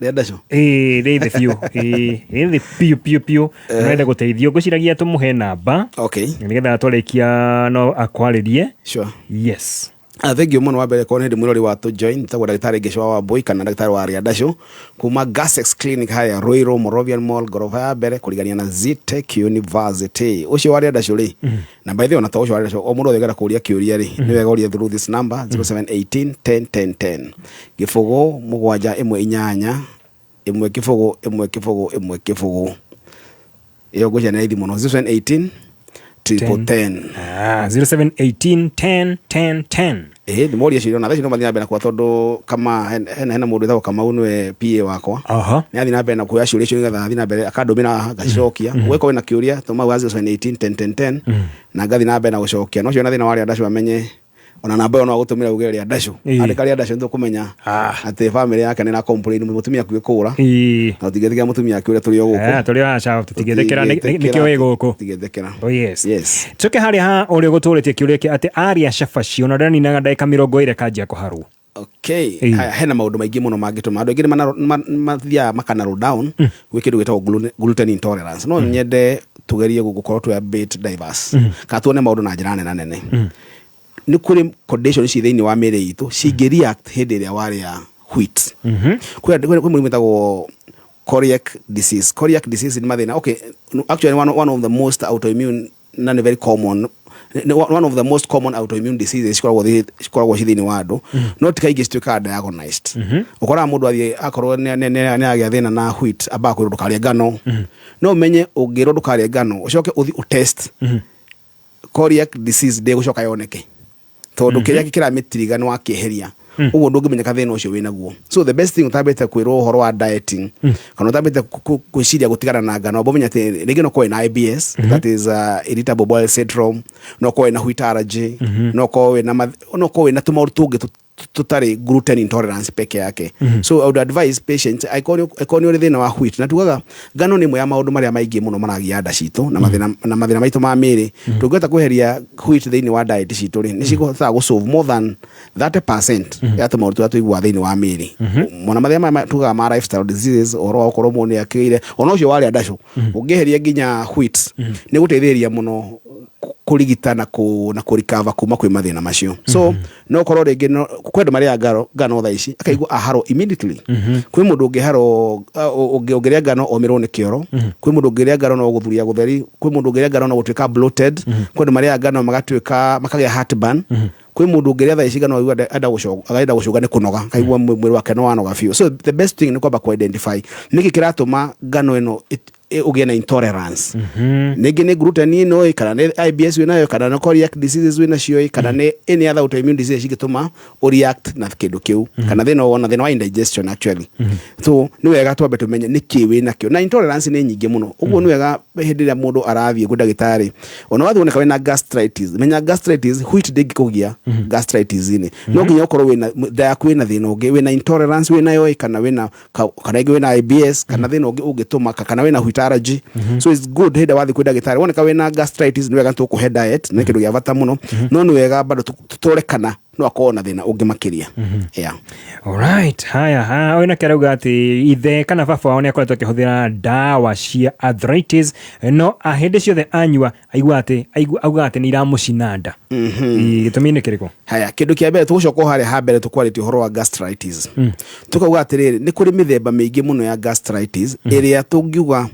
Rĩandacu. Ĩĩ, rĩ thĩ biũ. Ĩĩ, ĩ thĩ biũ biũ biũ. Eh. Nĩwenda gũteithio ngwĩciragia tũmũhe namba. Okay. Nĩgetha twarĩkia no akwarĩrie. Sure. Yes. Ah, thank you mũno wa mbere korwo nĩ ndĩ mwĩrori wa tũ join tagwo ndagĩtarĩ Ngĩcwa wa Wambui kana ndagĩtarĩ wa Rĩandacũ kuma Gasex Clinic harĩa Ruiru Moravian Mall ngoroba ya mbere kũrigania na Zetech University. Ũcio wa Rĩandacũ rĩ, na by the way ona to ũcio wa Rĩandacũ, o mũndũ wothe ũngĩenda kũria kĩũria rĩ, nĩ wega ũrie through this number 0718 10 10 10 gĩbũgũ mũgwanja ĩmwe inyanya ĩmwe kĩbũgũ ĩmwe kĩbũgũ ĩmwe kĩbũgũ. Ĩyo ngwĩciria nĩ raithi mũno 0718 triple 10. Ah, 0718 10 10 10. Ĩĩ nĩ moria ciũria ona thaa ici no mathiĩ na mbere na kuoya tondũ kama hena hena mũndũ wĩtagwo Kamau nĩwe PA wakwa. Aha. Nĩ athiĩ na mbere na kuoya ciũria icio nĩgetha athiĩ na mbere akandũmĩra haha ngacicokia. Ũngĩkorwo wĩna kĩũria tũma wa 0718 10 10 10 na ngathiĩ na mbere na gũcokia. No ũcio wĩna thĩna wa rĩandacũ amenye ona namba ĩyo no agũtũmĩre uge rĩandacũ. Ĩĩ. Andĩka rĩandacũ nĩ tũkũmenya atĩ bamĩrĩ yake nĩ ĩra complain mũtumia akuĩ kũra. Ĩĩ. Na tũtingĩtĩkĩra mũtumia akĩũre tũrĩ o gũkũ. Ah, tũrĩ o aca tũtingĩtĩkĩra nĩkĩo wĩ gũkũ. Tũtingĩtĩkĩra. Oh, yes. Yes. Tuke harĩa ha ũrĩa ũgũtũrĩtie kĩũria kĩa atĩ arĩa cabaci ona ndaninaga ndagĩka 20 kanjia kũharwo. Okay. Ĩĩ. Haya, hena maũndũ maingĩ mũno mangĩtũma andũ aingĩ nĩ mathiaga maka narrow down gwĩ kĩndũ gĩtagwo gluten intolerance. No nyende tũgerie gũkorwo twĩ a bit diverse kana tuone maũndũ na njĩra nena nene. Nĩ kũrĩ condition ci thĩinĩ wa mĩĩrĩ itũ cingĩ react hĩndĩ ĩrĩa warĩa wheat. Kwĩ mũrimũ wĩtagwo celiac disease. Celiac disease nĩ mathĩna, okay, actually one of the most autoimmune na nĩ very common, nĩ one of the most common autoimmune diseases cikoragwo ci thĩinĩ wa andũ, no ti kaingĩ cituĩkaga diagnosed. Ũkoraga mũndũ athiĩ akorwo nĩ agĩa thĩna na wheat, ambaga kwĩrwo ndũkarĩe ngano. No ũmenye ũngĩrwo ndũkarĩe ngano ũcoke ũthiĩ ũtest celiac disease ndĩgũcoka yoneke tondũ kĩrĩa kĩramĩtiriga nĩ wakĩeheria, ũguo ndũngĩmenyeka thĩna ũcio wĩnaguo. So the best thing, ũtambĩte kwĩrwo ũhoro wa dieting kana ũtambĩte gwĩciria gũtigana na ngano, amba ũmenye atĩ rĩngĩ no ũkorwo wĩna IBS, that is irritable bowel syndrome, no ũkorwo wĩna wheat allergy, no ũkorwo wĩna tũmaũndũ tũngĩ tũtarĩ gluten intolerance peke yake. So I would advise patients, angĩkorwo nĩ ũrĩ thĩna wa wheat, na tugaga ngano nĩ ĩmwe ya maũndũ marĩa maingĩ mũno maragia nda citũ na mathĩna maitũ ma mĩĩrĩ, tũngĩhota kweheria wheat thĩinĩ wa diet citũ rĩ, nĩ cikũhotaga gũsolve more than 30% ya tũmaũndũ tũrĩa tũiguaga thĩinĩ wa mĩĩrĩ mũno. Mathĩna maya tugaga ma lifestyle diseases, ũhoro wa gũkorwo mũndũ nĩ akĩgĩire ona ũcio warĩa ndacũ, ũngĩeheria nginya wheat nĩ gũteithĩrĩria mũno kũrigita na kũrikava kuma kwĩ mathĩna macio. So no korwo rĩngĩ no kwĩ andũ marĩaga ngano thaa ici akaigua aharwo immediately. Kwĩ mũndũ ũngĩharwo, ũngĩrĩa ngano omĩrwo nĩ kĩoro. Kwĩ mũndũ ũngĩrĩa ngano no gũthuria gũtheri. Kwĩ mũndũ ũngĩrĩa ngano no gũtuĩka bloated. Kwĩ andũ marĩaga ngano magatuĩka makagĩa heartburn. Kwĩ mũndũ ũngĩrĩa thaa ici ngano aigua enda gũcũnga nĩ kũnoga, akaigua mwĩrĩ wake nĩ wanoga biũ. So the best thing nĩ kwamba kũ-identify nĩkĩ kĩratũma ngano ĩno ũgĩe na intolerance. Ningĩ nĩ gluten ĩno ĩ, kana nĩ IBS wĩnayo, kana nĩ celiac diseases wĩnacio ĩ, kana nĩ any other autoimmune disease cingĩtũma ũreact na kĩndũ kĩu, kana thĩna wona thĩna wa indigestion actually. So nĩ wega twambe tũmenye nĩkĩ wĩnakĩo, na intolerance nĩ nyingĩ mũno. Ũguo nĩ wega hĩndĩ ĩrĩa mũndũ arathiĩ kwĩ ndagĩtarĩ, ona wathiĩ woneka wĩna gastritis, menya gastritis wheat ndĩngĩkũgia gastritis inĩ, no nginya ũkorwo wĩna nda yaku wĩna thĩna ũngĩ, wĩna intolerance wĩnayo ĩ, kana wĩna kana ĩngĩ wĩna IBS, kana thĩna ũngĩ ũngĩtũma kana wĩna wheat allergy. So it's good hĩndĩ ĩrĩa wathiĩ kwĩ ndagĩtarĩ woneka wĩna gastritis, nĩ wega tũkũhe diet, nĩ kĩndũ gĩa bata mũno, no nĩ wega bado tũrore kana no akorwo na thĩna ũngĩ makĩria, yeah. Alright, haya ha ũyũ nake arauga atĩ ithe kana baba wao nĩ akoretwo akĩhũthĩra ndawa cia arthritis, no hĩndĩ ciothe anyua aigua atĩ auga atĩ nĩ iramũcina nda. Ĩ, gĩtũmi nĩ kĩrĩkũ? Haya, kĩndũ kĩa mbere tũgũcoka o harĩa ha mbere tũkwarĩtie ũhoro wa gastritis. Tũkauga atĩrĩrĩ, nĩ kũrĩ mĩthemba mĩingĩ mũno ya gastritis ĩrĩa tũngiuga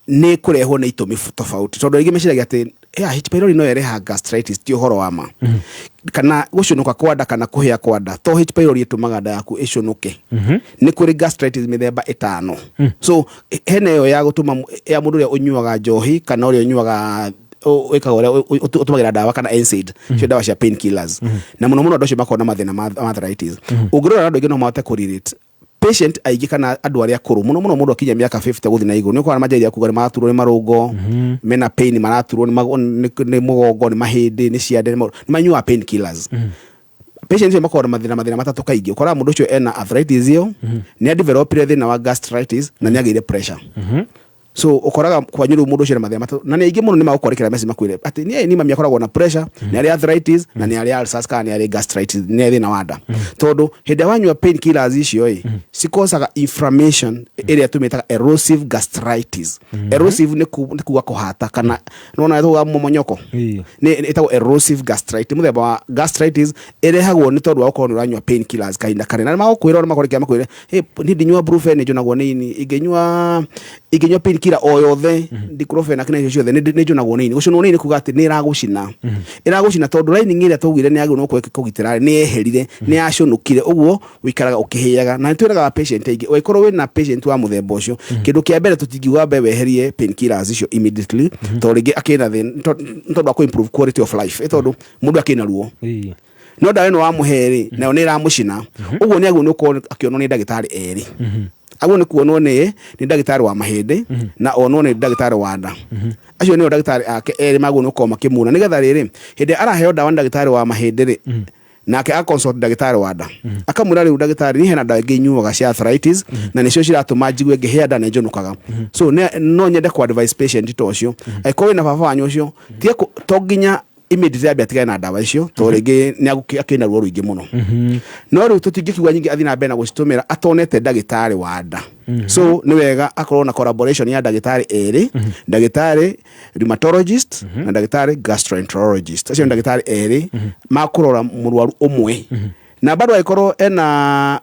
nĩ kũrehwo nĩ itũmi tofauti, tondũ aingĩ meciragia atĩ ya H pylori no ĩrehaga gastritis. Ti ũhoro wa ma. Kana gũcũnũka kwa nda kana kũhĩa kwa nda, to H pylori ĩtũmaga nda yaku ĩcũnũke. Nĩ kũrĩ gastritis mĩthemba 5. So hena ĩyo ya gũtũma ya mũndũ ũrĩa ũnyuaga njohi kana ũrĩa ũnyuaga wĩkaga ũrĩa ũtũmagĩra ndawa kana NSAID, cio ndawa cia pain killers, na mũno mũno andũ acio makoragwo na mathĩna ma arthritis. Ũngĩrora andũ aingĩ no mahote kũrelate, patient aingĩ kana andũ arĩa akũrũ mũno mũno, mũndũ akinya mĩaka 50 gũthiĩ na igũrũ, nĩ ũkoraga manjagia kuga nĩ maraturwo nĩ marũngo, mena pain, maraturwo nĩ mũgongo, nĩ mahĩndĩ, nĩ ciande, nĩ manyuaga pain killers. Patient acio makoragwo na mathĩna matatũ kaingĩ. Ũkoraga mũndũ ũcio ena arthritis ĩyo, nĩ adevelopire thĩna wa gastritis, na nĩ agĩire pressure. So ukoraga kwanyu rĩu mũndũ ũcio na mathĩna matatũ, na nĩ aingĩ mũno nĩ magũkwandĩkĩra message makwĩre atĩ niĩ ni mami akoragwo na pressure, nĩ arĩ arthritis, na nĩ arĩ ulcers kana nĩ arĩ gastritis, nĩ arĩ thĩna wa nda. Tondũ hĩndĩ ĩrĩa wanyua pain killers icio ĩ, cikosaga inflammation ĩrĩa tũmĩtaga erosive gastritis. Erosive nĩ kuga kũhata, kana nĩwona tuga momonyoko, nĩ ĩtagwo erosive gastritis, mũthemba wa gastritis ĩrehagwo nĩ tondũ wa gũkorwo nĩ ũranyua pain killers kahinda kanene. Na nĩ magũkwĩra, ona makwandĩkĩra makwĩre, "Hey, niĩ ndinyua Brufen nĩ njũnagwo nĩ ini, ingĩnyua pain killer o yothe, diclofenac na icio ciothe, nĩ njũnagwo nĩ ini." Gũcũnwo nĩ ini kuga atĩ nĩ ĩragũcina tondũ lining ĩrĩa twaugire nĩ yagĩrĩirwo nĩ kũgitĩra nĩ yeherire, nĩ yacũnũkire, ũguo ũikaraga ũkĩhĩaga. Na nĩ twĩraga patient aingĩ, ũngĩkorwo wĩna patient wa mũthemba ũcio, kĩndũ kĩa mbere tũtingiuga mbe weherie pain killers icio immediately, tondũ rĩngĩ akĩna thĩna nĩ tondũ wa kũ improve quality of life, ĩ tondũ mũndũ akĩna ruo, no ndawa ĩno wamũhe rĩ, nayo nĩ ĩramũcina. Ũguo nĩ agĩrĩirwo nĩ gũkorwo akĩonwo nĩ ndagĩtarĩ erĩ, agĩrĩirwo nĩ kuonwo nĩ ndagĩtarĩ wa mahĩndĩ na onwo nĩ ndagĩtarĩ wa nda. Acio nĩo ndagĩtarĩ ake erĩ magĩrĩirwo nĩ gũkorwo makĩmuona, nĩgetha rĩrĩ, hĩndĩ ĩrĩa araheo ndawa nĩ ndagĩtarĩ wa mahĩndĩ rĩ, nake aconsult ndagĩtarĩ wa nda, akamwĩra, "Rĩu ndagĩtarĩ, niĩ hena ndawa ĩngĩ nyuaga cia arthritis na nĩcio ciratũma njigue ngĩhĩa nda nĩ njũnũkaga." So no nyende ku advise patient ta ũcio, angĩkorwo wĩna baba wanyu ũcio, tiga to nginya immediately ambe atigane na ndawa icio, tondũ rĩngĩ nĩ akĩna ruo rũingĩ mũno. No rĩu tũtingĩkiuga nyingĩ athiĩ na mbere na gũcitũmĩra atonete ndagĩtarĩ wa nda. So nĩ wega akorwo na collaboration ya ndagĩtarĩ erĩ, ndagĩtarĩ rheumatologist na ndagĩtarĩ gastroenterologist. Acio nĩ ndagĩtarĩ erĩ makũrora mũrwaru ũmwe. Na bado angĩkorwo ena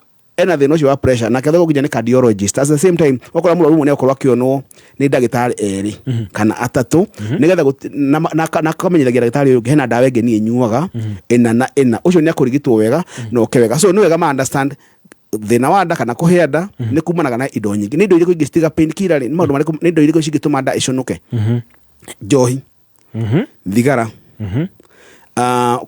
thĩna ũcio wa pressure, nake athogwo nginya nĩ cardiologist at the same time. Ũkora mũrwaru ũmwe nĩ akorwo akĩonwo nĩ ndagĩtarĩ erĩ kana atatũ, nĩgetha na akamenyithagia ndagĩtarĩ ũyũ ũngĩ, hena ndawa ĩngĩ niĩ nyuaga ĩna na ĩna, ũcio nĩ akũrigitwo wega na oke wega. So nĩ wega ma understand thĩna wa nda kana kũhĩa nda nĩ kumanaga na indo nyingĩ. Nĩ indo irĩkũ ingĩ citiga pain killer rĩ? Nĩ maũndũ marĩkũ, nĩ indo irĩkũ cingĩtũma nda ĩcũnũke? Njohi, thigara,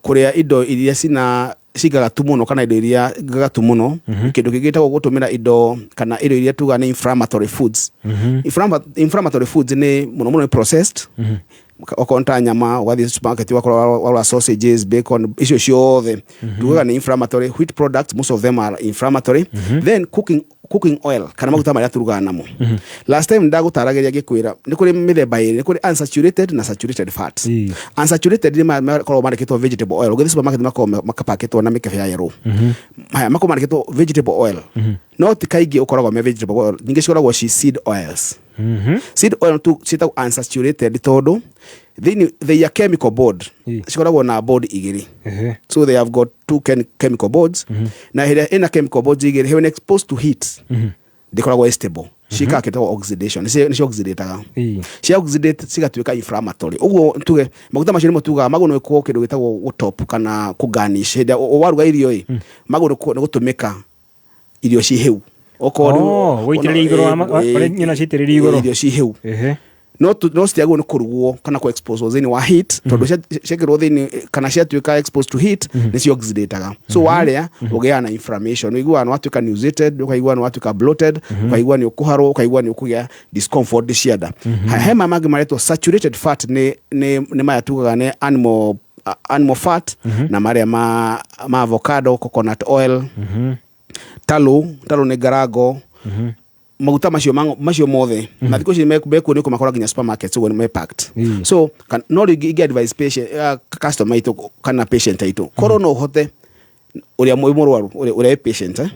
kũrĩa indo iria cina cigagatu mũno kana indo iria ngagatu mũno. Kĩndũ kĩngĩ gĩtagwo gũtũmĩra indo kana irio iria tuga nĩ inflammatory foods. Inflammatory foods nĩ mũno mũno nĩ processed, okorwo nĩ ta nyama, ũgathiĩ supermarket ũgakora wagũra sausages, bacon, icio ciothe tugaga nĩ inflammatory. Wheat products, most of them are inflammatory. Then cooking oil kana maguta marĩa turugaga namo. Last time ndagũtaragĩria ngĩkwĩra nĩ kũrĩ mĩthemba ĩrĩ, nĩ kũrĩ unsaturated na saturated fats. Unsaturated nĩ maya makoragwo mandĩkĩtwo vegetable oil. Ũgĩthiĩ supermarket makoragwo makapakĩtwo na mĩkebe ya yellow. Haya makoragwo mandĩkĩtwo vegetable oil, no ti kaingĩ ũkoragwo me vegetable oil, nyingĩ cikoragwo ci seed oils. Seed oil tu ciĩtagwo unsaturated tondũ thĩinĩ they are chemical bond, cikoragwo na bond igĩrĩ. So they have got two chemical bonds, na hĩrĩa ĩna chemical bonds igĩrĩ, when exposed to heat ndĩkoragwo ĩ stable, ciĩkaga kĩtagwo oxidation, nĩcio oxidataga, cia oxidate cigatuĩka inflammatory. Ũguo tuge maguta macio nĩmo tugaga magũrũ nĩ kĩndũ gĩtagwo gũtop kana kũgarnish. Hĩndĩ ĩrĩa waruga irio ĩ, magũrũ nĩ gũtũmĩka irio ci hĩu. Okorwo Oh, gũitĩrĩria igũrũ wa ũrĩa nyina ciitĩrĩrio igũrũ. Irio ci hĩu, no citiagĩrĩirwo nĩ kũrugwo kana kũ expose thĩinĩ wa heat, tondũ ciekĩrwo thĩinĩ kana ciatuĩka exposed to heat nĩ cio oxidataga. So warĩa ũgĩaga na inflammation, ũiguaga nĩ watuĩka nauseated, ũkaigua nĩ watuĩka bloated, ũkaigua nĩ ũkũharwo, ũkaigua nĩ ũkũgĩa discomfort cia nda. He maya mangĩ maretwo saturated fat, nĩ maya tugaga nĩ animal fat, na marĩa ma avocado, coconut oil, talo nĩ ngarango, maguta macio macio mothe. Na thikũ ici mekuo nĩ kũmakora nginya supermarkets, ũguo nĩ me packed. So no rĩngĩ ingĩ advise patient, customer aitũ kana patient aitũ, korwo no ũhote, ũrĩa mwĩ mũrwaru, ũrĩa wĩ patient,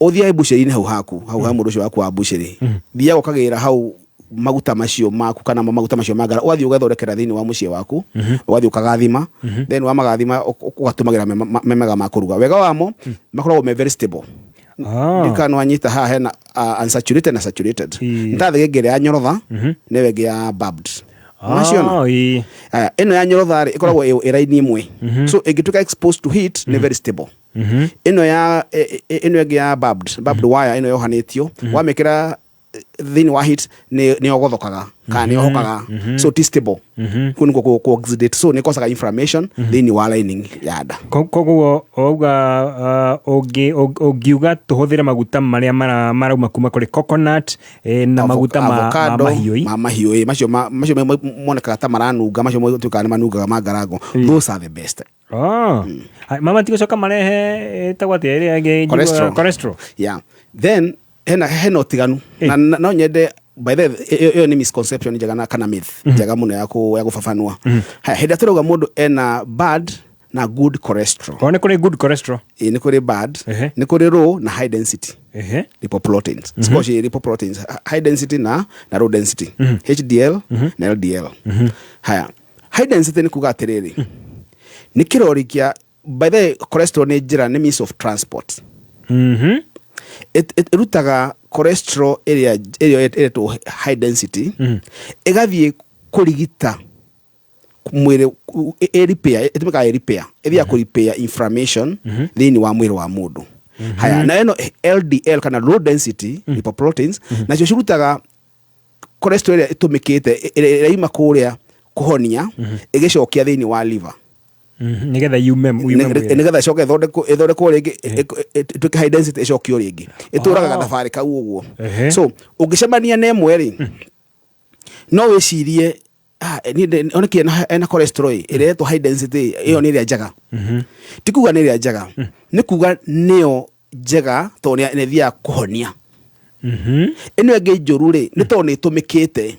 ũthiage mbucĩrĩ-inĩ hau haku, hau ha mũndũ ũcio waku wa mbucĩrĩ, thiaga ũkagĩra hau maguta macio maku kana maguta macio ma ngara, ũgathiĩ ũgethondekera thĩinĩ wa mũciĩ waku, ũgathiĩ ũkagathima. Then wamagathima ũgatũmagĩra me mega ma kũruga. Wega wamo makoragwo me very stable. Ndikana wanyita haha hena unsaturated na saturated. Nĩ ta thĩgĩngĩ ĩrĩa ya nyorotha nĩyo ĩngĩ ya barbed. Waciona? Aya, ĩno ya nyorotha rĩ, ĩkoragwo ĩ raini ĩmwe, so ĩngĩtuĩka exposed to heat nĩ very stable. Ĩno ya ĩno ĩngĩ ya barbed wire, ĩno yohanĩtio, wamĩkĩra thĩinĩ wa heat nĩ yogothokaga kana nĩ yohokaga, so ti stable. Kũu nĩkuo kũ oxidate, so nĩ kosaga inflammation thĩinĩ wa lining ya nda. Koguo wauga ũngiuga tũhũthĩre maguta marĩa marauma kuma kũrĩ coconut na maguta ma Avocado, mahiũ. Ma mahiũ ĩ, macio monekaga ta maranunga, macio tuĩkaga nĩ manungaga ma ngarango, those are the best. Oh. Mama tigũcoka marehe ĩtagwo atĩa ĩrĩa ĩngĩ Cholesterol. Cholesterol. Yeah, then hena ũtiganu na no nyende By the way, ĩyo nĩ misconception njega na kana myth njega mũno ya gũbabanua. Haya, hĩndĩ ĩrĩa tũrauga mũndũ ena bad na good cholesterol. O nĩ kũrĩ good cholesterol? Ĩĩ, nĩ kũrĩ bad, nĩ kũrĩ low na high density lipoproteins. Cikoragwo ciĩ lipoproteins high density na low density, HDL na LDL. Haya, high density nĩ kuga atĩrĩrĩ, nĩ kĩrori kĩa, by the way, cholesterol nĩ njĩra, nĩ means of transport. Ĩrutaga cholesterol ĩrĩa ĩretwo high density, ĩgathiĩ kũrigita mwĩrĩ, ĩ repair, ĩtũmĩkaga ĩ repair, ĩthiaga kũ repair inflammation thĩinĩ wa mwĩrĩ wa mũndũ. Haya, na ĩno LDL kana low density lipoproteins nacio cirutaga cholesterol ĩrĩa ĩtũmĩkĩte, ĩrĩa ĩraima kũrĩa kũhonia, ĩgĩcokia thĩinĩ wa liver. Nĩgetha yume mwĩrĩ. Nĩgetha ĩcoke ĩthondekwo rĩngĩ, ĩtuĩke high density, ĩcokio rĩngĩ. Ĩtũraga gathabarĩ kau ũguo. So ũngĩcemania na ĩmwe rĩ, no wĩcirie, "Ah, niĩ oneki ena cholesterol ĩ, ĩrĩa ĩretwo high density, ĩyo nĩ ĩrĩa njega." Ti kuga nĩ ĩrĩa njega, nĩ kuga nĩyo njega tondũ nĩ ĩthiaga kũhonia. Ĩno ĩngĩ njũru rĩ, nĩ tondũ nĩ ĩtũmĩkĩte.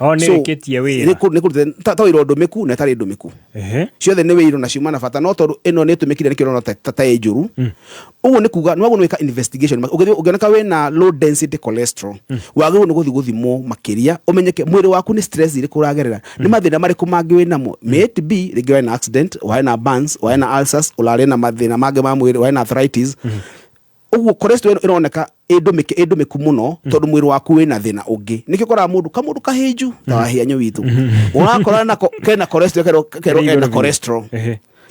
O nĩ So, ĩrĩkĩtie wĩra. Nĩ kũrutĩte ta wĩra ndũmĩku na ĩtarĩ ndũmĩku. Ciothe nĩ wĩirwo na ciuma na bata, no tondũ ĩno nĩ ĩtũmĩkire, nĩkĩo ũrona ta ĩ njũru. Ũguo nĩ kuga nĩ wagĩrĩirwo nĩ gwĩka investigation. Ũngĩoneka wĩna low density cholesterol, wagĩrĩirwo nĩ gũthiĩ gũthimwo makĩria, ũmenyeke mwĩrĩ waku nĩ stress irĩkũ ũragerera, nĩ mathĩna marĩkũ mangĩ wĩnamo. May it be rĩngĩ warĩ na accident, warĩ na burns, warĩ na ulcers, ũrarĩ na mathĩna mangĩ ma mwĩrĩ, warĩ na arthritis. Ũguo cholesterol ĩno ĩroneka ĩ ndũmĩku mũno tondũ mwĩrĩ waku wĩna thĩna ũngĩ. Nĩkĩo ũkoraga mũndũ kamũndũ kahĩnju ta wahĩanyo witũ, ũrakora nako kena cholesterol, kerwo Ĩrĩ ena igũrũ biũ. cholesterol.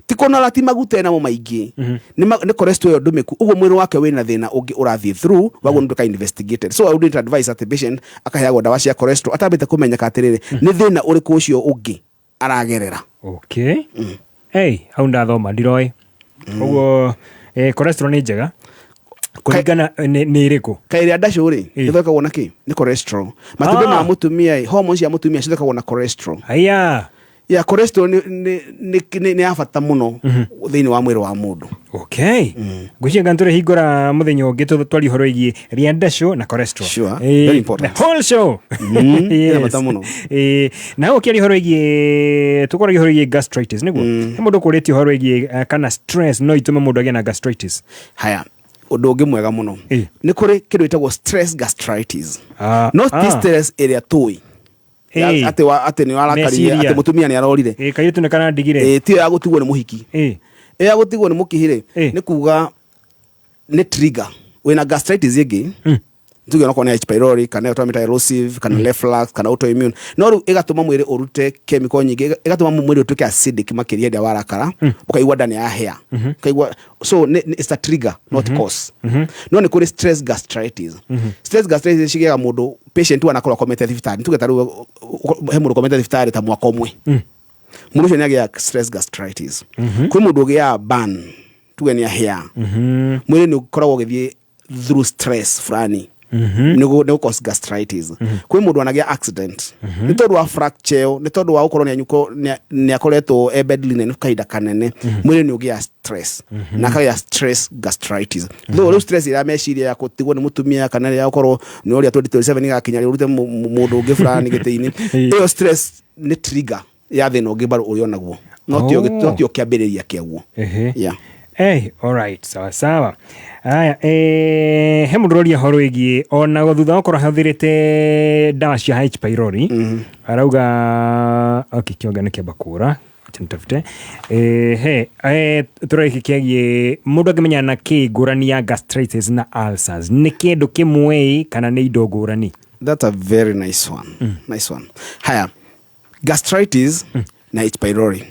Ti kũnora, ti maguta enamo maingĩ, nĩ cholesterol ĩyo ndũmĩku. Ũguo mwĩrĩ wake wĩna thĩna ũngĩ ũrathiĩ through, waguo nĩ ũtuĩka investigated. So I wouldn't advise atĩ patient akaheagwo ndawa cia cholesterol atambĩte kũmenyeka atĩrĩrĩ, nĩ thĩna ũrĩkũ ũcio ũngĩ aragerera. Okay, hey, hau ndathoma ndiroĩ. Ũguo cholesterol nĩ njega kũringana nĩ ĩrĩkũ? Kaĩrĩa ndacũ rĩ, ĩthondekagwo na kĩ? Nĩ cholesterol. Matumbĩ ma mũtumia ĩ, hormones cia mũtumia cithondekagwo na cholesterol. Aya. Ya cholesterol nĩ ya bata mũno thĩinĩ wa mwĩrĩ wa mũndũ. Okay, ngwĩciria nga tũrĩhingũra mũthenya ũngĩ twarie ũhoro wĩgiĩ rĩa ndacũ na cholesterol. Sure. Very important. The whole show. Ĩna bata mũno. Na ũkĩaria ũhoro wĩgiĩ, tũkoragia ũhoro wĩgiĩ gastritis, nĩguo he mũndũ ũkũrĩtie ũhoro wĩgiĩ kana stress no itũme mũndũ agĩe na gastritis. Haya, ũndũ ũngĩ mwega mũno, nĩ kũrĩ kĩndũ gĩtagwo stress gastritis, no ti stress ĩrĩa tũĩ atĩ nĩ warakarire, Meciria. atĩ mũtumia nĩ arorire. Kairĩtu nĩ karandigire. Tiyo ya gũtigwo nĩ mũhiki. Ĩyo ya gũtigwo nĩ mũkihi rĩ, nĩ kuga nĩ trigger wĩna gastritis ĩngĩ, tuge onakorwo nĩ H pylori, kana ĩyo tũramĩta erosive, kana reflux, kana autoimmune, no rĩu ĩgatũma mwĩrĩ ũrute chemical nyingĩ, ĩgatũma mwĩrĩ ũtuĩke acidic makĩria. Hĩndĩ ĩrĩa warakara, ũkaigua nda nĩ yahĩa, ũkaigua. So it's a trigger, not cause. No nĩ kũrĩ stress gastritis. Stress gastritis cigĩaga mũndũ, patient wanakorwo akomete thibitarĩ. Tuge ta rĩu he mũndũ ũkomete thibitarĩ ta mwaka ũmwe, mũndũ ũcio nĩ agĩaga stress gastritis. Kwĩ mũndũ ũgĩaga burn, tuge nĩ ahĩa, mwĩrĩ nĩ ũkoragwo ũgĩthiĩ through stress fulani, nĩ cause gastritis. Kwĩ mũndũ anagĩa accident, nĩ tondũ wa fracture ĩyo, nĩ tondũ wa gũkorwo nĩ akoretwo e bed linen kahinda kanene, mwĩrĩ nĩ ũgĩa stress na akagĩa stress gastritis. Though rĩu stress ĩrĩa meciria ya gũtigwo nĩ mũtumia, kana ĩrĩa ya gũkorwo nĩ ũrĩa 2027 ĩgakinya rĩ, ũrute mũndũ ũngĩ fulani gĩtĩ-inĩ, ĩyo stress nĩ trigger ya thĩna ũngĩ bado ũrĩ onaguo, no tio no tio kĩambĩrĩria kĩaguo. Yeah. Hey, alright, sawa sawa. Aya, he mũndũ ũroria ũhoro wĩgiĩ ona thutha wa gũkorwo ahũthĩrĩte ndawa cia H pylori, arauga, okay, kĩonga nĩ kĩamba kũra, acha nitafute. He tũrore gĩkĩ kĩgiĩ mũndũ angĩmenya na kĩ ngũrani ya gastritis na ulcers, nĩ kĩndũ kĩmwe kana nĩ indo ngũrani? That's a very nice one. Nice one. Haya, gastritis na H pylori.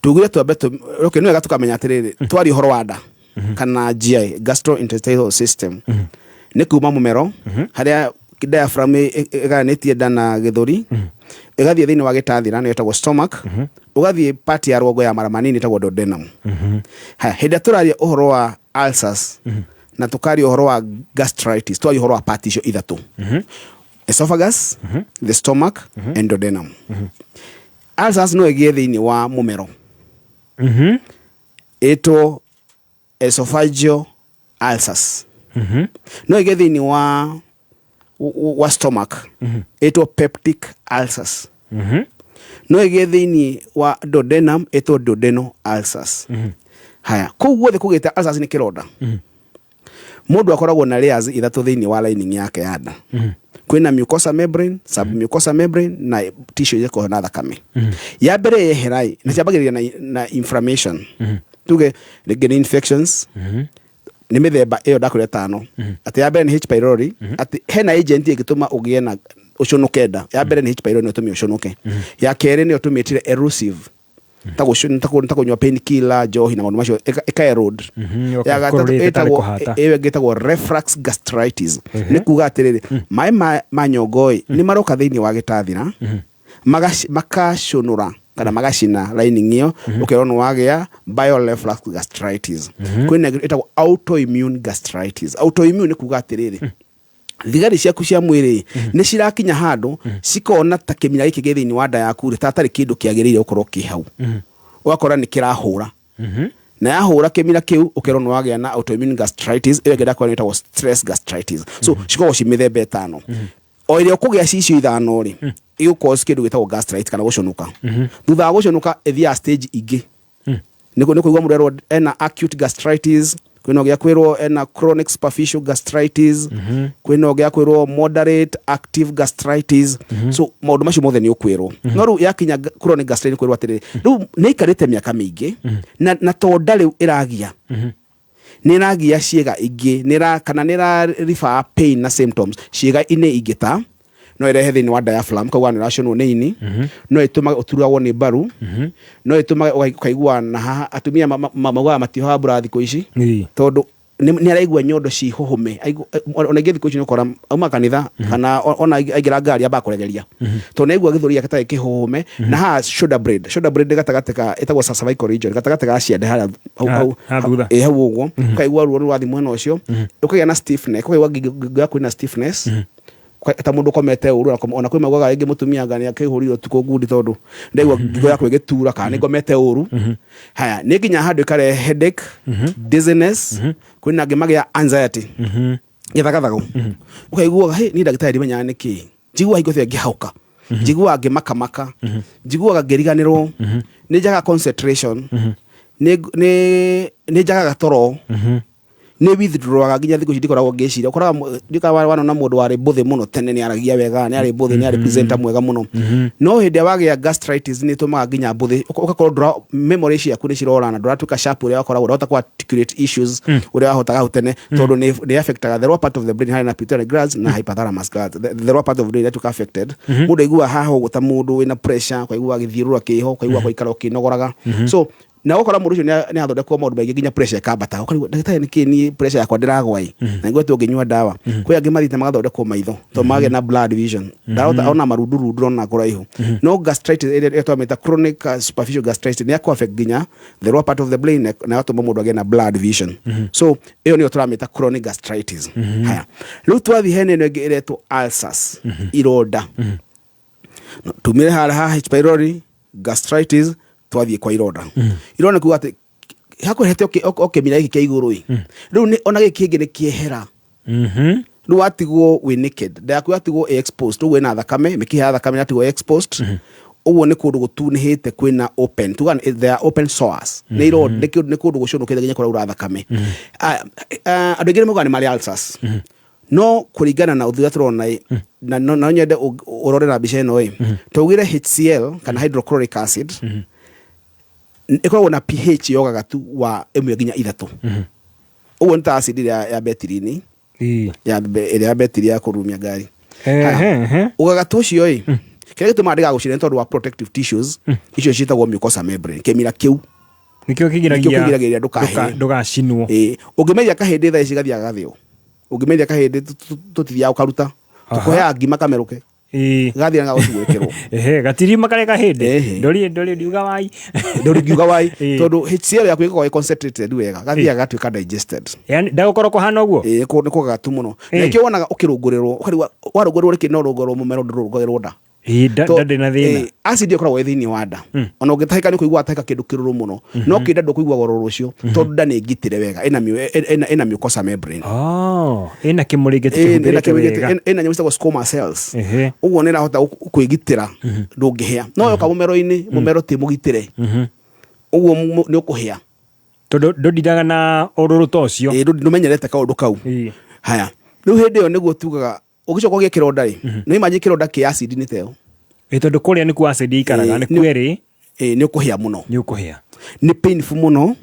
Tugire twambe okay, nĩ wega tukamenya atĩrĩrĩ, twaria ũhoro wa nda kana GI, gastrointestinal system, nĩ kuma mũmero harĩa diaphragm ĩgayanĩtie nda na gĩthũri, ĩgathiĩ thĩinĩ wa gĩtathira, nĩyo ĩtagwo stomach, ũgathiĩ part ya rũgongo ya mara manini ĩtagwo duodenum. Haya, hĩndĩ ĩrĩa tũraria ũhoro wa ulcers na tũkaria ũhoro wa gastritis, twaria ũhoro wa part icio ithatũ: esophagus, the stomach and duodenum. Ulcers no ĩgĩe thĩinĩ wa mũmero, ĩtwo esophageal ulcers. No ĩgĩe thĩinĩ wa wa stomach ĩtwo peptic ulcers. No ĩgĩe thĩinĩ wa duodenum ĩtwo duodenal ulcers. Haya, kũu guothe kũgĩte ulcers nĩ kĩronda. Mũndũ akoragwo na layers ithatũ thĩinĩ wa lining yake ya nda. Kwĩna mucosa membrane, submucosa membrane na tissue iria ikoragwo na thakame. Ya mbere yehera ĩ, na ciambagĩrĩria na inflammation. Tuge rĩngĩ nĩ infections, nĩ mĩthemba ĩyo ndakwĩra ĩtano. Atĩ ya mbere nĩ H pylori, atĩ hena agent ĩngĩtũma ũgĩe na ũcũnũke nda. Ya mbere nĩ H pylori nĩyo ĩtũmire ũcũnũke. Ya kerĩ nĩyo tũmĩtire erosive, ta kũnyua painkiller, njohi na maũndũ macio, ĩka erode. Yoka Ya gatatũ kũrũrĩte tarĩ ĩtagwo kũhata. ĩyo ĩngĩ ĩtagwo reflux gastritis. Nĩ kuga atĩrĩrĩ, maĩ ma nyongo ĩ nĩ maroka thĩinĩ wa gĩtathira, makacũnũra kana magacina lining ĩyo, ũkerwo nĩ wagĩa bile reflux gastritis. Kwĩna ĩngĩ ĩtagwo autoimmune gastritis. Autoimmune nĩ kuga atĩrĩrĩ, thigari ciaku cia mwĩrĩ nĩ cirakinya handũ cikona ta kĩmira gĩkĩ gĩ thĩinĩ wa nda yaku rĩ, ta hatarĩ kĩndũ kĩagĩrĩire gũkorwo kĩ hau, ũgakora nĩ kĩrahũra, na yahũra kĩmira kĩu ũkerwo nĩ wagĩa na autoimmune gastritis. Ĩyo ĩngĩ ndakwĩra ĩtagwo stress gastritis. So cikoragwo ci mĩthemba ĩtano. O ĩrĩa ũkũgĩa cicio ithano rĩ, ĩgũ kĩndũ gĩtagwo gastritis kana gũcũnũka. Thutha wa gũcũnũka ĩthiaga stage ingĩ. Nĩ kũigua mũndũ erwo ena acute gastritis, kwĩna ũgĩa kwĩrwo ena chronic superficial gastritis, kwĩna ũgĩa kwĩrwo moderate active gastritis. So maũndũ macio mothe nĩ ũkwĩrwo. No rĩu yakinya chronic gastritis, kwĩrwo atĩrĩrĩ, rĩu nĩ ikarĩte mĩaka mĩingĩ na to nda rĩu ĩragia, nĩ ĩragia ciĩga ingĩ, kana nĩ ĩra refer pain na symptoms ciĩga-inĩ ingĩ, ta no ĩrehe thĩinĩ wa diaphragm, kauga nĩ ũraconwo nĩ ini, no ĩtũmage ũturagwo nĩ mbaru, no ĩtũmage ũkaigua na haha. Atumia maugaga matiohaga mbura thikũ ici tondũ nĩ araigua nyondo ci hũhũme. Ona ingĩ thikũ ici nĩ ũkora auma kanitha kana ona aingĩra ngari ambaga kũregeria tondũ nĩ aigua gĩthũri gĩake tarĩ kĩhũhũme. Na haha shoulder blade, shoulder blade gatagatĩ ka, ĩtagwo cervical region, gatagatĩ ga ciande harĩa hau Ha thutha. Ĩ hau ũguo ũkaigua ruo rũrathiĩ mwena ũcio, ũkagĩa na stiff neck, ũkaigua ngingo yaku ĩna stiffness ta mũndũ ũkomete ũru. Ona kwĩ maugaga rĩngĩ mũtumia anga nĩ akĩhũrire ũtukũ ngundi tondũ ndaigua ngingo yakwa ĩgĩtura kana nĩ ngomete ũru. Haya, nĩ nginya handũ ĩkarehe headache, dizziness. Kwĩna angĩ magĩa anxiety, gĩthagathago, ũkaiguaga hĩ, niĩ ndagĩtarĩ ndimenyaga nĩkĩ njiguaga hingo ciothe ngĩhauka, njiguaga ngĩmakamaka, njiguaga ngĩriganĩrwo, nĩ njagaga concentration, nĩ njagaga toro, nĩ withdrawaga nginya thikũ ici ndikoragwo ngĩciria. Ũkoraga ndikaga wanona mũndũ warĩ mbũthĩ mũno tene, nĩ aragia wega, nĩ arĩ mbũthĩ, nĩ arĩ presenter mwega mũno, no hĩndĩ ĩrĩa wagĩa gastritis nĩ ĩtũmaga nginya mbũthĩ ũgakorwo ndũra memory ciaku nĩ cirora na ndũratuĩka sharp ũrĩa wakoragwo, ndũrahota ku articulate issues ũrĩa wahotaga hau tene, tondũ nĩ affectaga the lower part of the brain harĩa na pituitary glands na hypothalamus glands. The lower part of the brain ĩratuĩka affected. Mũndũ aiguaga haha ũguo ta mũndũ wĩna pressure, ũkaigua gĩthiũrũra kĩho, ũkaigua gũikara ũkĩnogoraga. So na ũgakora mũndũ ũcio nĩ athondekwo maũndũ maingĩ nginya pressure ĩkambata. Ũkarigwo, ndagĩtarĩ, nĩkĩ niĩ pressure yakwa ndĩragwa ĩ na ngwetwo ngĩnyua ndawa? Kwĩ angĩ mathiĩte magathondekwo maitho tondũ magĩa na blurred vision, ndarota ona marundurundu ona kũraihu. No gastritis ĩrĩa twamĩta chronic superficial gastritis nĩ yakũ affect nginya the lower part of the brain na ĩgatũma mũndũ agĩe na blurred vision. So ĩyo nĩyo tũramĩta chronic gastritis. Haya, rĩu twathiĩ hena ĩno ĩngĩ ĩretwo ulcers, ironda. No, tumire harĩa ha H pylori gastritis, twathiĩ kwa ironda. Ironda nĩ kuga atĩ hakuhete o kĩmira gĩkĩ kĩa igũrũ ĩ, rĩu ona gĩkĩ kĩngĩ nĩ kĩehera. Rĩu watigwo wĩ naked, nda yaku yatigwo ĩ exposed, rĩu wĩna thakame, mĩkiha ya thakame yatigwo ĩ exposed ũguo, nĩ kũndũ gũtunĩhĩte, kwĩna open, tuga there are open sores, nĩ ironda, nĩ kũndũ gũcũnũkĩte nginya kũraura thakame. Ah, ah, andũ aingĩ nĩ maugaga nĩ marĩ ulcers, no kũringana na ũthuthuria tũrona ĩ, na no nyende ũrore na mbica ĩno ĩ, twaugire HCl kana hydrochloric acid ĩkoragwo na pH ya ũgagatu wa 1 nginya 3. Ũguo nĩ ta acid ĩrĩa ya betiri-inĩ, ĩrĩa ya betiri ya kũrurumia ngari. Haya, ũgagatu ũcio ĩ, kĩrĩa gĩtũmaga ndĩgagũcine nĩ tondũ wa protective tissues icio ciĩtagwo mucosa membrane. Kĩmira kĩu nĩkĩo nĩkĩo kĩgiragia kĩgiragĩrĩria ndũkahĩe. Ndũgacinwo. Ĩĩ, ũngĩmeria kahĩndĩ thaa ici gathiaga gathĩo. Ũngĩmeria kahĩndĩ tũtithiaga gũkaruta, tũkũheaga ngima kamerũke, gathiĩ na gagũci gwĩkĩrwo. Ehe, gatirima karĩa kahĩndĩ ndũri ndũri ndiuga wai. Ndũri ngiuga wai. Tondũ HCl yaku ĩkoragwo ĩ concentrated wega, gathiaga gatuĩka digested. Yani ndagũkorwo kũhana ũguo. Ĩĩ, nĩ kũgagatu mũno. Na nĩkĩo wonaga ũkĩrũngũrĩrwo, ũkarigwo warũngũrĩrwo nĩkĩ, no rũngũrĩrwo mũmero, ndũrũngagĩrwo nda. Ĩ, nda ndĩ na thĩna. Acid ĩkoragwo ĩ thĩinĩ wa nda. Ona ũngĩtahĩka nĩ kũigua watahĩka kĩndũ kĩrũrũ mũno, no kĩnda ndũkũigua ũrũrũ ũcio tondũ nda nĩ ngitĩre wega, ĩna mucosa membrane. Oh, ĩna kĩmũrĩngĩti kĩhumbĩrĩte wega. Ĩna nyamũ ciĩtagwo squamous cells. Ũguo nĩ ĩrahota kwĩgitĩra, ndũngĩhĩa. No yoka mũmero-inĩ, mũmero ti mũgitĩre, ũguo nĩ ũkũhĩa. Tondũ ndũndiraga na ũrũrũ ta ũcio. Ĩ, ndũmenyerete kaũndũ kau. Haya, rĩu hĩndĩ ĩyo nĩguo tugaga ũgĩcoka ũgĩe kĩronda rĩ, nĩ imagine kĩronda kĩ acid nĩ ta ĩyo. Ĩ, tondũ kũrĩa nĩkuo acid ĩikaraga, nĩkuo ĩrĩ. Ĩ, nĩ ũkũhĩa mũno. Nĩ ũkũhĩa. Nĩ painful mũno.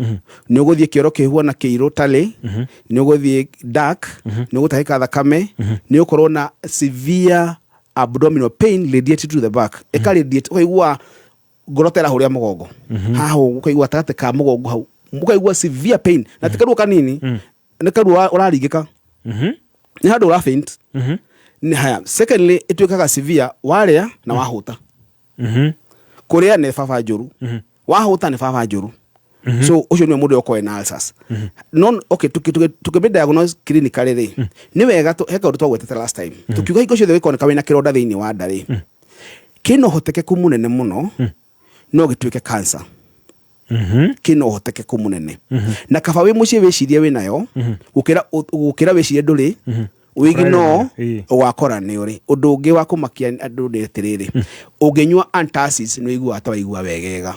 Nĩ ũgũthiĩ kĩoro kĩhuana kĩirũ tarĩ, nĩ ũgũthiĩ dark, nĩ ũgũtahĩka thakame, nĩ ũgũkorwo na severe abdominal pain radiated to the back. Ĩka radiate, ũkaigua ngoro ta ĩrahũrĩra mũgongo. Haha ũguo ũkaigua gatagatĩ ka mũgongo hau, ũkaigua severe pain. Na ti karuo kanini, nĩ karuo ũraringĩka. Nĩ handũ ũra faint. Nĩ haya. Secondly, ĩtuĩkaga severe warĩa na wahũta. Kũrĩa nĩ baba njũru. Wahũta nĩ baba njũru. So ũcio nĩwe mũndũ ũrĩa ũkoragwo na ulcers. No okay, tukĩmĩ diagnose clinically rĩ, nĩ wega he kaũndũ twagwetete last time. Tukiuga hingo ciothe ũgĩkoneka wĩna kĩronda thĩinĩ wa nda rĩ, kĩna ũhotekeku mũnene mũno no gĩtuĩke cancer. Kĩna ũhotekeku mũnene. Na kaba wĩ mũciĩ wĩcirie wĩnayo, gũkĩra wĩcirie ndũrĩ, wĩigino ũgakora nĩ ũrĩ. Ũndũ ũngĩ wa kũmakia andũ nĩ atĩrĩrĩ, ũngĩnyua antacids nĩ ũiguaga ta waigua wegega.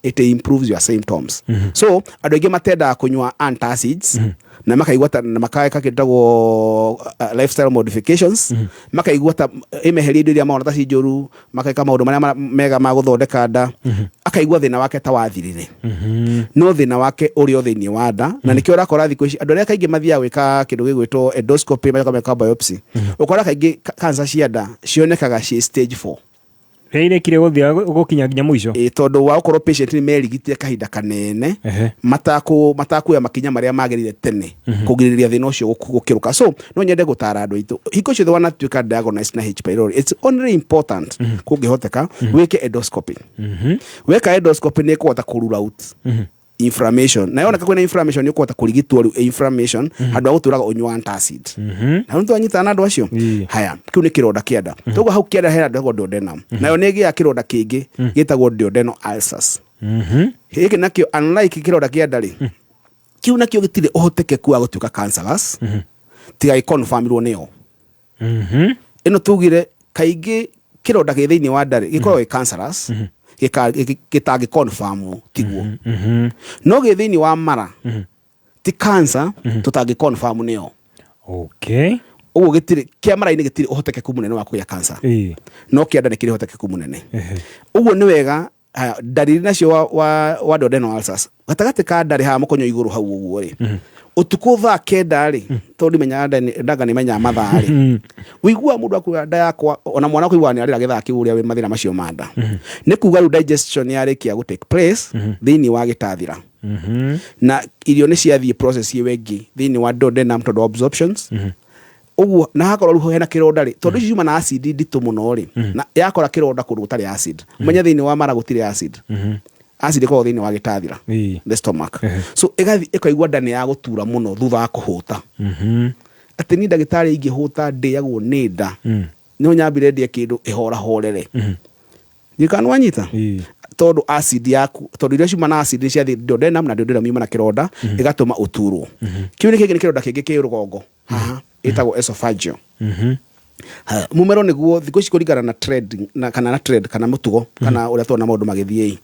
It improves your symptoms. So andũ aingĩ matendaga kũnyua antacids na makaigua ta, na makeka kĩndũ gĩtagwo lifestyle modifications, makaigua ta ĩmeherie indo iria marona ta ci njũru, makeka maũndũ marĩa mega ma gũthondeka nda, akaigua thĩna wake ta wathirire. No thĩna wake ũrĩ o thĩinĩ wa nda, na nĩkĩo ũrakora thikũ ici andũ arĩa kaingĩ mathiaga gwĩka kĩndũ gĩgwĩtwo endoscopy, magacoka meka biopsy, ũkora kaingĩ cancer cia nda cionekaga ciĩ stage 4. Rĩrĩa irĩkire gũthiĩ gũkinya nginya mũico. Ĩ, tondũ wa gũkorwo patient nĩ merigitire kahinda kanene matakuoya makinya marĩa magĩrĩire tene kũgirĩrĩria thĩna ũcio gũkĩrũka. So no nyende gũtara andũ aitũ, hingo ciothe wanatuĩka diagnosed na H pylori, it's only important kũngĩhoteka wĩke endoscopy. Weka endoscopy nĩ ĩkũhota kũ rule out inflammation, na yoneka kwĩna inflammation nĩ ũkũhota kũrigitwo rĩu inflammation handũ ha gũtũraga ũnyua antacid. Na rĩu twanyitana na andũ acio. Haya, kĩu nĩ kĩronda kĩa nda. Toguo hau kĩanda hena andũ duodenum, nayo nĩ ĩgĩaga kĩronda kĩngĩ gĩtagwo duodenal ulcers. Gĩkĩ nakĩo, unlike kĩronda kĩa nda rĩ, kĩu nakĩo gĩtirĩ ũhotekeku wa gũtuĩka cancerous tiga gĩconfirmirwo nĩyo. Ĩno tugire kaingĩ kĩronda gĩ thĩinĩ wa nda rĩ, gĩkoragwo gĩ cancerous gĩtangĩ confirm tiguo, no gĩ thĩinĩ wa mara ti cancer tũtangĩ confirm nĩyo. Ũguo gĩtirĩ kĩa mara-inĩ, gĩtirĩ ũhotekeku mũnene wa kũgĩa cancer, no kĩa nda nĩ kĩrĩ ũhotekeku mũnene. Ũguo nĩ wega. Haya, ndariri nacio wa duodenal ulcers, gatagatĩ ka nda rĩ, haha mũkonyo igũrũ hau ũguo rĩ, ũtukũ thaa 9 rĩ, tondũ ndimenyaga ndanga nĩ menyaga mathaa rĩ, ũiguaga mũndũ akuga nda yakwa, ona mwana kũiguaga nĩ arĩra gĩthaa kĩu ũrĩa wĩ mathĩna macio ma nda. Nĩ kuga rĩu digestion yarĩkia gũ take place thĩinĩ wa gĩtathira, na irio nĩ ciathiĩ process ĩyo ĩngĩ thĩinĩ wa duodenum tondũ wa absorptions ũguo, na hakorwo rĩu hena kĩronda rĩ, tondũ ici ciuma na acid nditũ mũno rĩ, na yakora kĩronda kũndũ gũtarĩ acid, ũmenye thĩinĩ wa mara gũtirĩ acid. Acid ĩkoragwo thĩinĩ wa gĩtathira, the stomach. So ĩgathiĩ ĩkaigua nda nĩ ya gũtura mũno thutha wa kũhũta, atĩ niĩ ndagĩtarĩ ingĩhũta ndĩagwo nĩ nda, no nyambire ndĩe kĩndũ ĩhorahorere. Ndirikana wanyita, tondũ acid yaku, tondũ irio ciuma na acid nĩ ciathiĩ duodenum, na duodenum yuma na kĩronda ĩgatũma ũturwo. Kĩu nĩ kĩngĩ, nĩ kĩronda kĩngĩ kĩ rũgongo haha ĩtagwo esophageal. Haya, mumero nĩguo thikũ ici kũringana na trend na, kana na trend kana mũtugo kana ũrĩa tũrona maũndũ magĩthiĩ,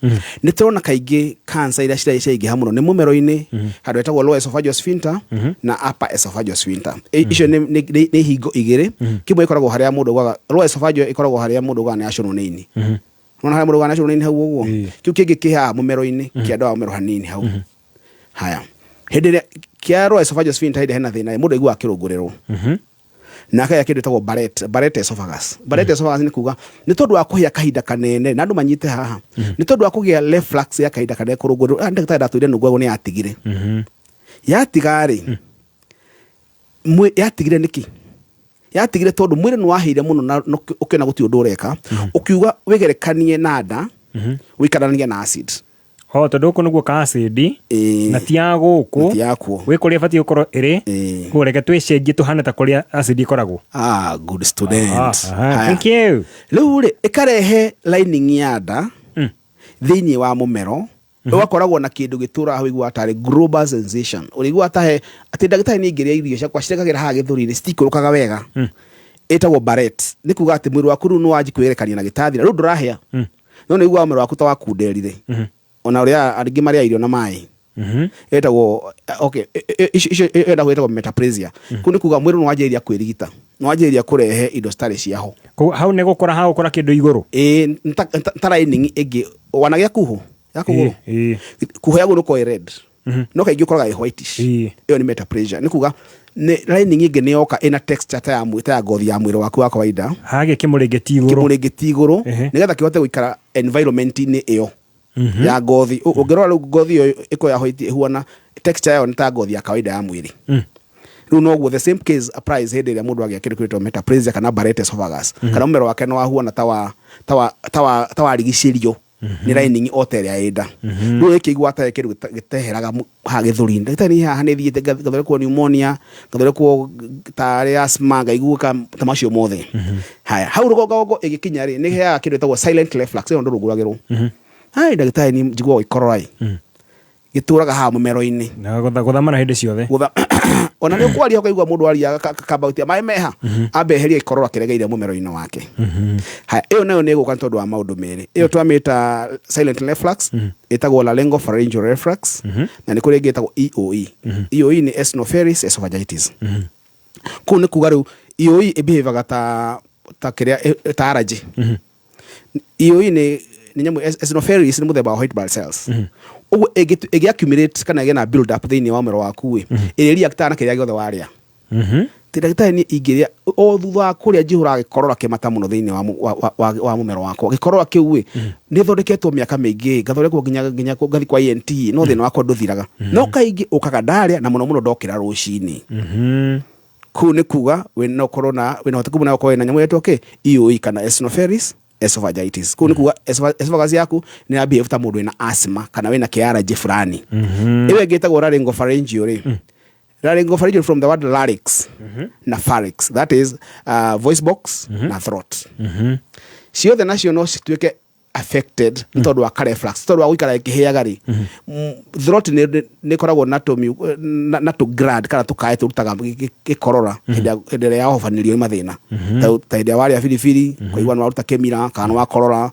nĩ tũrona kaingĩ cancer iria ciraingĩha mũno nĩ mũmero-inĩ, handũ hetagwo lower esophageal sphincter na upper esophageal sphincter. Icio nĩ hingo igĩrĩ. Kĩmwe ĩkoragwo harĩa mũndũ augaga, lower esophageal ĩkoragwo harĩa mũndũ augaga nĩ acũnwo nĩ ini. Nĩwona harĩa mũndũ augaga nĩ acũnwo nĩ ini hau ũguo? Kĩu kĩngĩ kĩ haha mũmero-inĩ, kĩanda wa mũmero hanini hau. Haya, hĩndĩ ĩrĩa kĩa lower esophageal sphincter, hĩndĩ hena thĩna, mũndũ aiguaga akĩrũngũrĩrwo na akagĩa kĩndũ gĩtagwo Barrett esophagus. Barrett esophagus nĩ kuga nĩ tondũ wa kũhĩa kahinda kanene, na andũ manyite haha, nĩ tondũ wa kũgĩa reflux ya kahinda kanene, kũrũngũrĩrwo. Ah, ndagĩtarĩ ndatũire nũngwagwo nĩ yatigire. Yatiga rĩ, yatigire nĩkĩ? Yatigire tondũ mwĩrĩ nĩ wahĩire mũno na ũkĩona gũtirĩ ũndũ ũreka, ũkiuga wĩgerekanie na nda, ũikaranie na acid. O tondũ gũkũ nĩguo ka acid na ti ya gũkũ ti yakuo gwĩ kũrĩa ĩbatiĩ gũkorwo ĩrĩ koguo reke twĩcenjie tũhane ta kũrĩa acid ĩkoragwo. Ah, good student. Aha, Haya. thank you. Rĩu rĩ ĩkarehe lining ya nda thĩinĩ wa mũmero, ũgakoragwo na kĩndũ gĩtũraga hau ũiguaga tarĩ global sensation, ũrĩiguaga ta he atĩ ndagĩtarĩ niĩ ingĩrĩa irio ciakwa cirekagĩra haha gĩthũri-inĩ citikũrũkaga wega, ĩtagwo Barrett. Nĩ kuga atĩ mwĩrĩ waku rĩu nĩ wanji kwĩgerekania na gĩtathira, rĩu ndũrahĩa no nĩ ũiguaga mwĩrĩ waku ta wakunderire, ona ũrĩa angĩ marĩa irio na maĩ ĩtagwo okay, icio ĩyo ĩtagwo metaplasia. Kũu nĩ kuga mwĩrĩ nĩ wanjĩrĩria kwĩrigita, nĩ wanjĩrĩria kũrehe indo citarĩ ciaho. Koguo hau nĩ gũkũra hagũkũra kĩndũ igũrũ. Ĩĩ, nĩ ta lining ĩngĩ wanagĩa kuhũ ya kũgũrũ, kuhũ ya gũkũ ĩ red no kaingĩ ũkoraga ĩ whitish. Ĩyo nĩ metaplasia, nĩ kuga nĩ lining ĩngĩ nĩ yoka ĩna texture ta ya ta ya ngothi ya mwĩrĩ waku wa kawaida. Hagĩa kĩmũrĩngĩti igũrũ. Kĩmũrĩngĩti igũrũ nĩgetha kĩhote gũikara environment-inĩ ĩyo ya ngothi. Ũngĩrora rĩu ngothi ĩyo ĩkorwo ya white ĩhuana texture yayo nĩ ta ngothi ya kawaida ya mwĩrĩ. Rĩu noguo the same case applies hĩndĩ ĩrĩa mũndũ agĩa kĩndũ kĩtwo metaplasia kana Barrett esophagus, kana mũmero wake nĩ wahuana ta wa ta wa ta wa ta warigicĩrio nĩ lining o ta ĩrĩa ĩ nda. Rĩu ĩkĩigua ta kĩndũ gĩteheraga haha gĩthũri-inĩ, ndagĩtarĩ niĩ haha nĩ thiĩte ngathondekwo pneumonia, ngathondekwo tarĩ asthma, ngaigua ta macio mothe. Haya, hau rũgongogongo ĩgĩkinya rĩ, nĩ ĩheaga kĩndũ gĩtagwo silent reflux, ĩyo ndũrũngũragĩrwo. Hai ndagĩtarĩ niĩ njiguaga gĩkorora ĩ gĩtũraga haha mũmero-inĩ. Na gũthamara hĩndĩ ciothe. Ona nĩ ũkwaria ũkaigua mũndũ aria akamba gũtia maĩ meha, ambe eherie gĩkorora kĩrĩa gĩire mũmero-inĩ wake. Haya, ĩyo nayo nĩ ĩgũka nĩ tondũ wa maũndũ merĩ. Ĩyo twamĩta silent reflux, ĩtagwo laryngopharyngeal reflux, na nĩ kũrĩ ĩngĩ ĩtagwo EOE. EOE nĩ eosinophilic esophagitis. Kũu nĩ kuga rĩu EOE ĩbehaviga ta kĩrĩa ta allergy. EOE nĩ nyamũ eosinophilic nĩ mũthemba wa white blood cells. Ũguo ĩngĩ accumulate kana ĩgĩe na build up thĩinĩ wa mũmero waku ĩ, ĩrĩ reactaga na kĩrĩa gĩothe warĩa. Ti ndagĩtarĩ niĩ ingĩrĩa o thutha wa kũrĩa njihũraga gĩkorora kĩmata mũno thĩinĩ wa mũmero wakwa. Gĩkorora kĩu ĩ nĩ thondeketwo mĩaka mĩingĩ, ngathondekwo nginya ngathiĩ kwa ENT, no thĩna wakwa ndũthiraga. No kaingĩ ũkaga ndarĩa na mũno mũno ndokĩra rũcinĩ. Kũu nĩ kuga wĩna ũkorwo na wĩna ũhotekeku mũnene ũkorwo wĩna nyamũ ĩtwo kĩ EOE kana eosinophilic esophagitis. Kũu nĩ kuga esophagus yaku nĩ ya behave ta mũndũ wĩna asthma kana wĩna kĩ-allergy fulani. Ĩyo ĩngĩ ĩtagwo laryngopharyngeal rĩ, laryngopharyngeal from the word larynx na pharynx, that is voice box na throat. Ciothe nacio no cituĩke affected nĩ tondũ wa ka-reflux, tondũ wa gũikara ĩkĩhĩaga rĩ, throat nĩ ĩkoragwo na tũ gland kana tũkaĩ tũrutaga gĩkorora hĩndĩ ĩrĩa yahobanĩrio nĩ mathĩna, ta hĩndĩ ĩrĩa warĩa biribiri ũkaigua nĩ waruta kĩmira kana nĩ wakorora,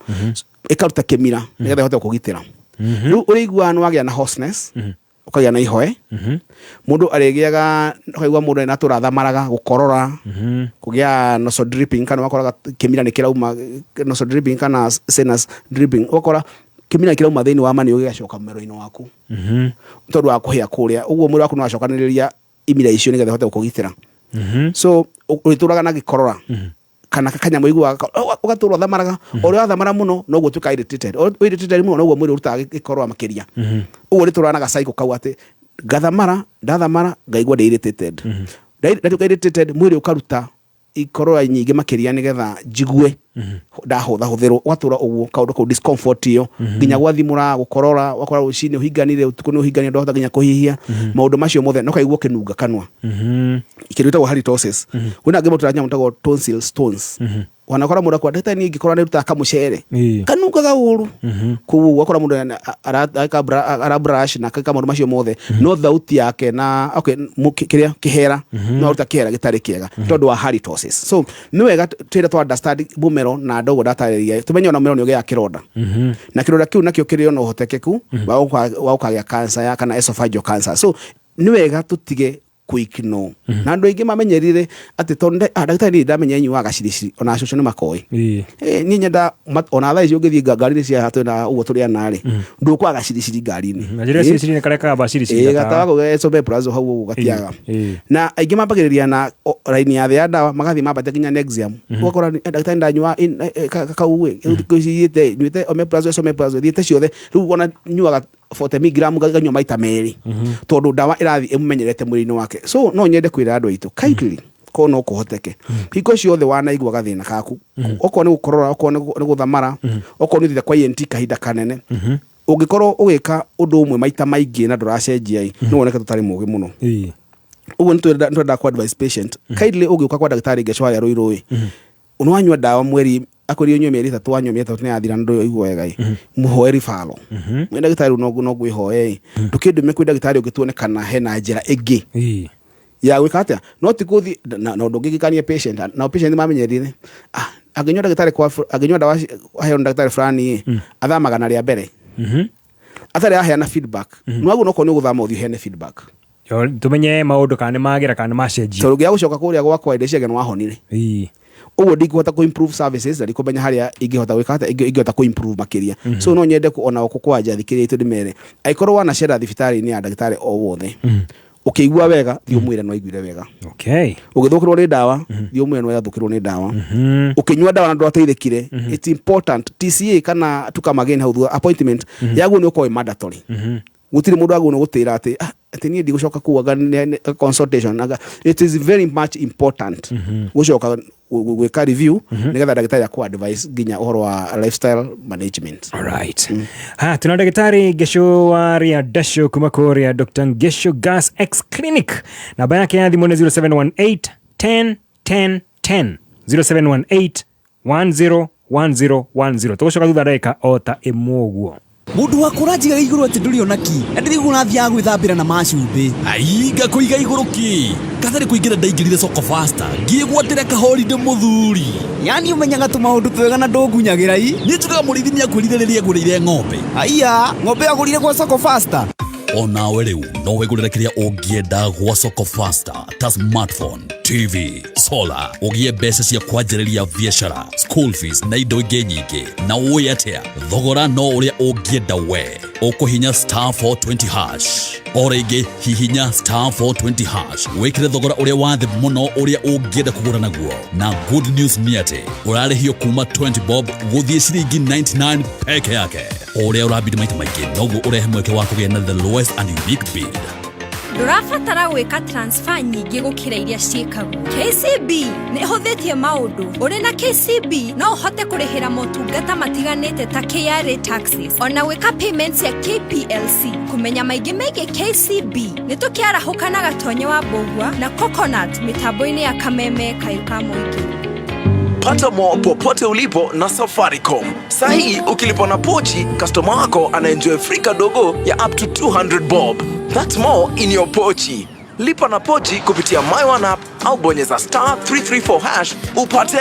ĩkaruta kĩmira nĩgetha ĩhote gũkũgitĩra. Rĩu ũrĩiguaga nĩ wagĩa na hoarseness, ũkagĩa na ihoe, mũndũ arĩgĩaga ũkaigua mũndũ ena tũrathamaraga, gũkorora, kũgĩa nasal dripping, kana ũgakoraga kĩmira nĩ kĩrauma, nasal dripping kana sinus dripping, ũgakora kĩmira nĩ kĩrauma thĩinĩ wa maniũrũ gĩgacoka mũmero-inĩ waku tondũ wa kũhĩa kũrĩa. Ũguo mwĩrĩ waku nĩ wacokanĩrĩria imira icio nĩgetha ũhote gũkũgitĩra. So ũrĩtũraga na gĩkorora kana kanyamũ iguaga ũgatũra ũthamaraga. O ũrĩa wathamara mũno noguo ũtuĩkaga irritated, o irritated mũno noguo mwĩrĩ ũrutaga gĩkorora makĩria. Ũguo ũrĩtũraga na gacycle kau atĩ ngathamara, ndathamara ngaigua ndĩ irritated, ndatuĩka irritated mwĩrĩ ũkaruta ikorora nyingĩ makĩria nĩgetha njigue ndahũthahũthĩrwo. Ũgatũra ũguo kaũndũ kau discomfort ĩyo nginya gwathimũra, gũkorora, ũgakora rũcinĩ ũhinganire, ũtukũ nĩ ũhinganire, ndwahota nginya kũhihia, maũndũ macio mothe, na ũkaigua ũkĩnunga kanua, kĩndũ gĩtagwo halitosis. Kwĩna angĩ marutaga nyamũ ĩtagwo tonsil stones. Wanakora mũndũ akwa ndagĩtarĩ niĩ ingĩkorwo nĩ rutaga kamũcere kanungaga ũru. Koguo ũgakora mũndũ ara brush na akeka maũndũ macio mothe, no thauti yake na okay, kĩrĩa kĩhera no aruta kĩhera gĩtarĩ kĩega tondũ wa halitosis. So nĩ wega twĩra twa understand mũmero na ndogo ndatarĩria, tũmenye ona mũmero nĩ ũgĩaga kĩronda, na kĩronda kĩu nakĩo kĩrĩ ona ũhotekeku wa gũkagĩa cancer ya kana esophageal cancer. So nĩ wega tũtige kũignore, na andũ aingĩ mamenyerire atĩ tondũ ndagĩtarĩ niĩ ndamenya inyuaga gaciriciri, ona cũcũ nĩ makoĩ. Niĩ nyenda ona thaa ici ũngĩthiĩ ngari-inĩ cia haha twĩna ũguo tũrĩ ana rĩ, ndũkwaga gaciriciri ngari-inĩ. Na njĩra ciriciri nĩ karĩa kagamba ciriciri. Gatawa kau esomeprazole hau ũguo gatiaga. Na aingĩ mambagĩrĩria na raini ya thĩ ya ndawa, magathiĩ mambate nginya Nexium. Ũgakora ndagĩtarĩ ndanyua kau ĩ, rĩu thikũ ici thiĩte nyuĩte omeprazole, esomeprazole, thiĩte ciothe, rĩu ona nyuaga 40 mg nganyua maita merĩ tondũ ndawa ĩrathiĩ ĩmũmenyerete mwĩrĩ-inĩ wake. So no nyende kwĩra andũ aitũ kindly, korwo no kũhoteke, hingo ciothe wanaigua gathĩna kaku, okorwo nĩ gũkorora, okorwo nĩ gũthamara, okorwo nĩ ũthiĩte kwa ENT kahinda kanene. Ũngĩkorwo ũgĩka ũndũ ũmwe maita maingĩ na ndũracenjia ĩ, no woneke tũtarĩ mũgĩ mũno. Ũguo nĩ twendaga ku advise patient kindly, ũgĩũka kwa ndagĩtarĩ Ngeco harĩa Rũirũ ĩ, nĩ wanyua ndawa mweri, akwĩrire ũnyue mĩeri 3, wanyua mĩeri 3 nĩ yathira na ndũĩ ũigua wega ĩ, mũhoe referral. Nĩ ndagĩtarĩ rĩu no ngwĩhoe ĩ, ndũkĩndũme kwĩ ndagĩtarĩ ũngĩ tuone kana hena njĩra ĩngĩ ya gwĩka atĩa, no ti kũthi na ũndũ ũngĩ ngĩkania patient. Nao patient mamenyerire, ah, angĩnyua ndagĩtarĩ kwa angĩnyua ndawa aheo nĩ ndagĩtarĩ fulani ĩ, athamaga na rĩa mbere atarĩ aheana feedback. Nĩ waguo nokorwo nĩ ũgũthama ũthiĩ ũheane feedback. Yo, tumenye maũndũ kana nĩ magĩra kana nĩ macenjia. Tondũ ngĩaga gũcoka kũrĩa gwakwa ndeciaga nĩ wahonire. Ũguo ndingĩhota kũ improve services na ndikũmenya harĩa ingĩhota gwĩka atĩa, ingĩhota kũ improve makĩria. So no nyende ona kwanja thikĩrĩria itũ ndĩmere, angĩkorwo wanacera thibitarĩ-inĩ ya ndagĩtarĩ o wothe ũkĩigua wega, thiĩ ũmwĩre no aiguire wega. Ũgĩthũkĩrwo nĩ ndawa, thiĩ ũmwĩre no yathũkĩrwo nĩ ndawa. Ũkĩnyua ndawa na ndwateithĩkire, it's important TCA kana to come again hau thutha appointment yaguo nĩ ũkorwo ĩ mandatory. Gũtirĩ mũndũ agũrwo nĩ gũtĩra atĩ, ah, atĩ niĩ ndigũcoka kũu anga consultation anga. It is very much important gũcoka gwĩka review nĩgetha ndagĩtarĩ akũ advice nginya ũhoro wa lifestyle management. Alright. Ha, tuna ndagĩtarĩ Ngesho wa Riadasho kuma kũrĩa Dr. Ngesho Gas X Clinic. Namba yake ya thimũ nĩ 0718 10 10 10, 0718 10 10 10. Tũgũcoka thutha ndagĩka o ta ĩmwe ũguo. Mũndũ wakwa, ũranjigaga igũrũ atĩ ndũrĩ onaki, na ndĩrĩguo ũrathiaga gwĩthambĩra na macumbĩ. Ainga kũiga igũrũ kĩ katarĩ kũingĩra, ndaingĩrire Soko Fasta ngĩgwatĩra kahorinde mũthuri. Yani ũmenyaga tũmaũndũ twega na ndũngunyagĩra i. Niĩ njugaga mũrĩithi nĩakwĩrire rĩrĩa agũrĩire ng'ombe. Aiya, ng'ombe agũrire gwa Soko Fasta? Onawe rĩu no wĩgũrĩre kĩrĩa ũngĩenda gwa Soko Fasta ta smartphone, TV, solar, ũgĩe mbeca cia kwanjĩrĩria biacara, school fees na indo ingĩ nyingĩ. Na ũĩ atĩa, thogora no ũrĩa ũngĩenda we. Ũkũhinya *420#. O rĩngĩ, hihinya *420# wĩkĩre thogora ũrĩa wa thĩ mũno ũrĩa ũngĩenda kũgũra naguo. Na good news nĩ atĩ ũrarĩhio kuma 20 bob gũthiĩ ciringi 99 peke yake. O ũrĩa ũrabidi maita maingĩ, noguo ũrehe mweke wa kũgĩa na the lowest and unique bid. Ndũrabatara gwĩka transfer nyingĩ gũkĩra iria ciĩkagwo. KCB nĩ ĩhũthĩtie maũndũ. Ũrĩ na KCB no ũhote kũrĩhĩra motungata matiganĩte ta KRA taxes ona gwĩka payments ya KPLC. Kũmenya maingĩ megiĩ KCB nĩ tũkĩarahũka na Gatonye wa Mbũgua na Coconut mĩtambo-inĩ ya Kameme Kayũ ka Mũingĩ. Pata more popote ulipo na Safaricom. Sahi ukilipa na pochi, customer wako anaenjoy free kadogo ya up to 200 bob. That's more in your pochi. Lipa na pochi kupitia My One app au bonyeza *334# upate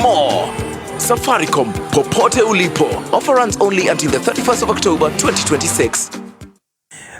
more. Safaricom, popote ulipo. Offer runs only until the 31st of October 2026.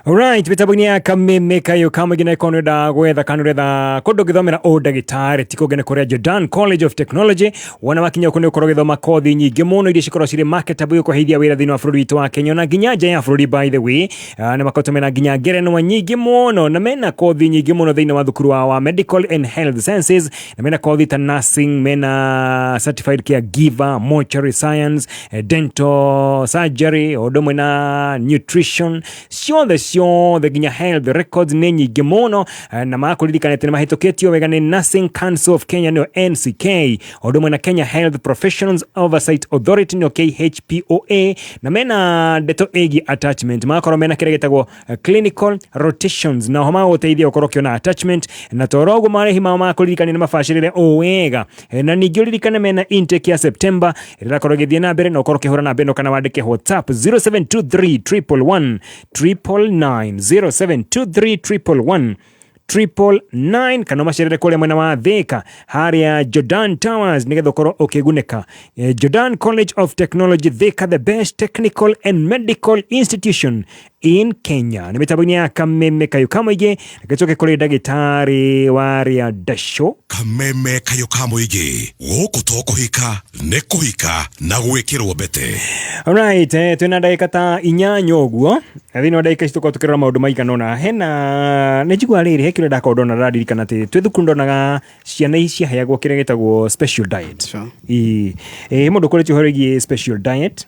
Alright, mĩtambo-inĩ ya Kameme Kayũ ka Mũingĩ, na ĩkorwo nĩũrenda gwetha kana ũretha kũndũ ũngĩthomera ũndagĩtarĩ, ti kũngĩ nĩ kũrĩa Jordan College of Technology. Wona wakinya kũu nĩ ũkorwo ũgĩthoma kothi nyingĩ mũno iria cikoragwo cirĩ marketable gũkũheithia wĩra thĩinĩ wa bũrũri witũ wa Kenya na nginya nja ya bũrũri. By the way, nĩ makoretwo mena nginya ngerenwa nyingĩ mũno na mena kothi nyingĩ mũno thĩinĩ wa thukuru wa Medical and Health Sciences, na mena kothi ta nursing, mena certified caregiver, mortuary science, dental surgery, o ũndũ ũmwe na nutrition, ciothe ciothe, nginya health records nĩ nyingĩ mũno. Na makũririkana atĩ nĩ mahĩtũkĩtio wega nĩ Nursing Council of Kenya, nĩyo NCK, o ũndũ ũmwe na Kenya Health Professionals Oversight Authority, nĩyo KHPOA, na mena ndeto ĩgiĩ attachment, magakorwo mena kĩrĩa gĩtagwo clinical rotations, na oho magũteithia gũkorwo ũkĩona attachment. Na toro ũguo marĩhi mao makũririkania nĩ mabacĩrĩre o wega. Na ningĩ ũririkane mena intake ya September ĩrĩa ĩrakorwo ĩgĩthiĩ na mbere, na ũkorwo ũkĩhũra namba ĩno kana wandĩke WhatsApp 0723 111 999, 0723 111 999, kana ũmacerere kũrĩa mwena wa Thika harĩa Jordan Towers nĩgetha ũkorwo ũkĩgunĩka. Jordan College of Technology Thika, the best technical and medical institution in Kenya. Nĩ mĩtambo-inĩ ya Kameme Kayũ ka Mũingĩ. Reke tũke kũrĩ ndagĩtarĩ wa Rĩandacũ. Kameme Kayũ ka Mũingĩ, gũkũ to kũhika nĩ kũhika na gwĩkĩrwo mbete. Alright, twĩna ndagĩka ta 8 ũguo, na thĩinĩ wa ndagĩka ici tũkorwo tũkĩrora maũndũ maigana ũna. Hena nĩ njiguaga rĩrĩ, he kĩrĩa ndakorwo ndona, ndaririkana atĩ twĩ thukuru ndonaga ciana ici ciaheagwo kĩrĩa gĩtagwo special diet. Ĩĩ. Mũndũ ũkoretio ũhoro wĩgiĩ special diet.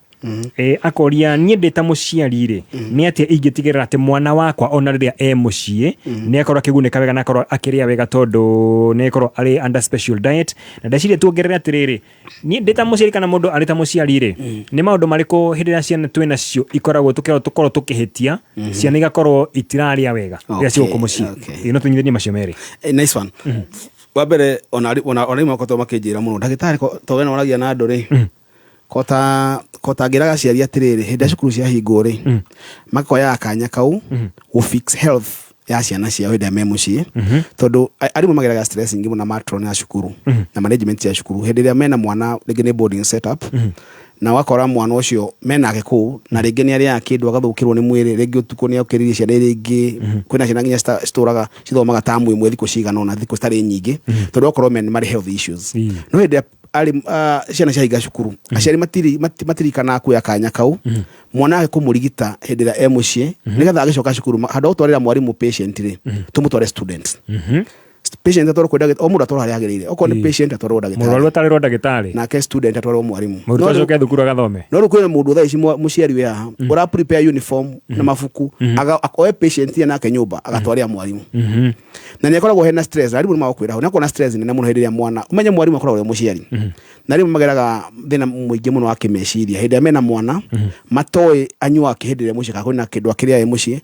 Akoria niĩ ndĩ ta mũciari rĩ, nĩ atĩa ingĩtigĩrĩra atĩ mwana wakwa ona rĩrĩa e mũciĩ nĩ akorwo akĩgunĩka wega na akorwo akĩrĩa wega, tondũ nĩ akorwo arĩ under special diet? Na ndeciria tuongerere atĩrĩrĩ, niĩ ndĩ ta mũciari kana mũndũ arĩ ta mũciari rĩ, nĩ maũndũ marĩkũ hĩndĩ ĩrĩa ciana twĩ nacio ikoragwo tũkorwo tũkorwo tũkĩhĩtia, ciana igakorwo itirarĩa wega rĩrĩa cigũkũ mũciĩ? No tũnyitithanie macio merĩ. Nice one. Wa mbere, ona rĩmwe makoretwo makĩnjĩra mũno ndagĩtarĩ, to we noragia na andũ rĩ, kota ngĩraga aciari atĩrĩrĩ, hĩndĩ ĩrĩa cukuru ciahingwo rĩ, makoyaga kanya kau gũ fix health ya ciana ciao hĩndĩ ĩrĩa me mũciĩ, tondũ arimũ mageraga stress nyingĩ mũno na matron ya cukuru na management ya cukuru hĩndĩ ĩrĩa mena mwana rĩngĩ nĩ boarding setup, na ũgakora mwana ũcio menake kũu na rĩngĩ nĩ arĩaga kĩndũ agathũkĩrwo nĩ mwĩrĩ, rĩngĩ ũtukũ nĩ okĩrĩrie ciana iria ingĩ. Kwĩna ciana nginya citũraga cithomaga tamu ĩmwe thikũ cigana ũna, thikũ citarĩ nyingĩ, tondũ okorwo marĩ health issues. No hĩndĩ ĩrĩa ciana ciahinga cukuru, aciari matirikanaga kuoya kanya kau mwana ake kũmũrigita hĩndĩ ĩrĩa e mũciĩ, nĩgetha agĩcoka cukuru, handũ ha gũtwarĩra mwarimũ patient rĩ, tũmũtware student. Patient atwarwo kwĩ ndagĩtarĩ, o mũndũ atwarwo harĩa agĩrĩire. Okorwo nĩ patient, atwarwo ndagĩtarĩ. Mũrwaru atarĩrwo ndagĩtarĩ. Nake student atwarwo mwarimũ. Mũrutwo acoke thukuru agathome. No rĩu kwĩna mũndũ thaa ici, mũciari wĩ haha ũra prepare uniform na mabuku, oe patient ye nake nyũmba agatwarĩra mwarimũ, na nĩ akoragwo hena stress. Arimũ nĩ magũkwĩra hau nĩ akoragwo na stress nene mũno hĩndĩ ĩrĩa mwana, ũmenye mwarimũ akoragwo arĩ mũciari, na rĩmwe mageraga thĩna mũingĩ mũno wa kĩmeciria hĩndĩ ĩrĩa mena mwana matoĩ anyuaga kĩ hĩndĩ ĩrĩa mũciĩ, kana kwĩna kĩndũ akĩrĩa e mũciĩ,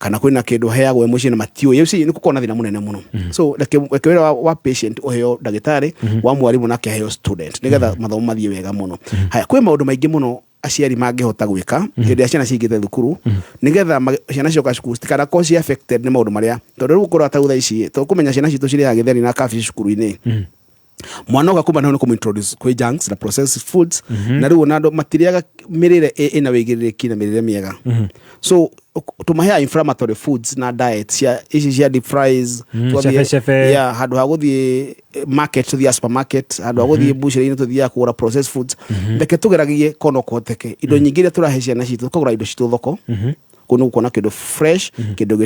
kana kwĩna kĩndũ aheagwo e mũciĩ na matiũĩ. You see, nĩ gũkorwo na thĩna mũnene mũno. So reke wĩra wa patient ũheo ndagĩtarĩ, wa mwarimũ nake aheo student, nĩgetha mathomo mathiĩ wega mũno. Haya, kwĩ maũndũ maingĩ mũno aciari mangĩhota gwĩka hĩndĩ ĩrĩa ciana cingĩte thukuru, nĩgetha ciana cioka cukuru citikanakorwo ci affected nĩ maũndũ marĩa, tondũ rĩu ũkora ta thaa ici tũkũmenya ciana citũ cirĩaga gĩtheri na kabici cukuru-inĩ. Mwana oka kuma nĩ kũmũ-introduce kwĩ junks na processed foods, na rĩu ona andũ matirĩaga mĩrĩre ĩna wĩigĩrĩrĩki na mĩrĩre mĩega. So tũmaheaga inflammatory foods na diet cia ici cia deep fries. Chebe chebe. Yeah, handũ ha gũthiĩ market tũthiaga supermarket, handũ ha gũthiĩ butchery-inĩ tũthiaga kũgũra processed foods. Reke tũgeragie korwo no kũhoteke indo nyingĩ iria tũrahe ciana citũ, tũkagũra indo citũ thoko kũu, nĩ gũkuona kĩndũ fresh, kĩndũ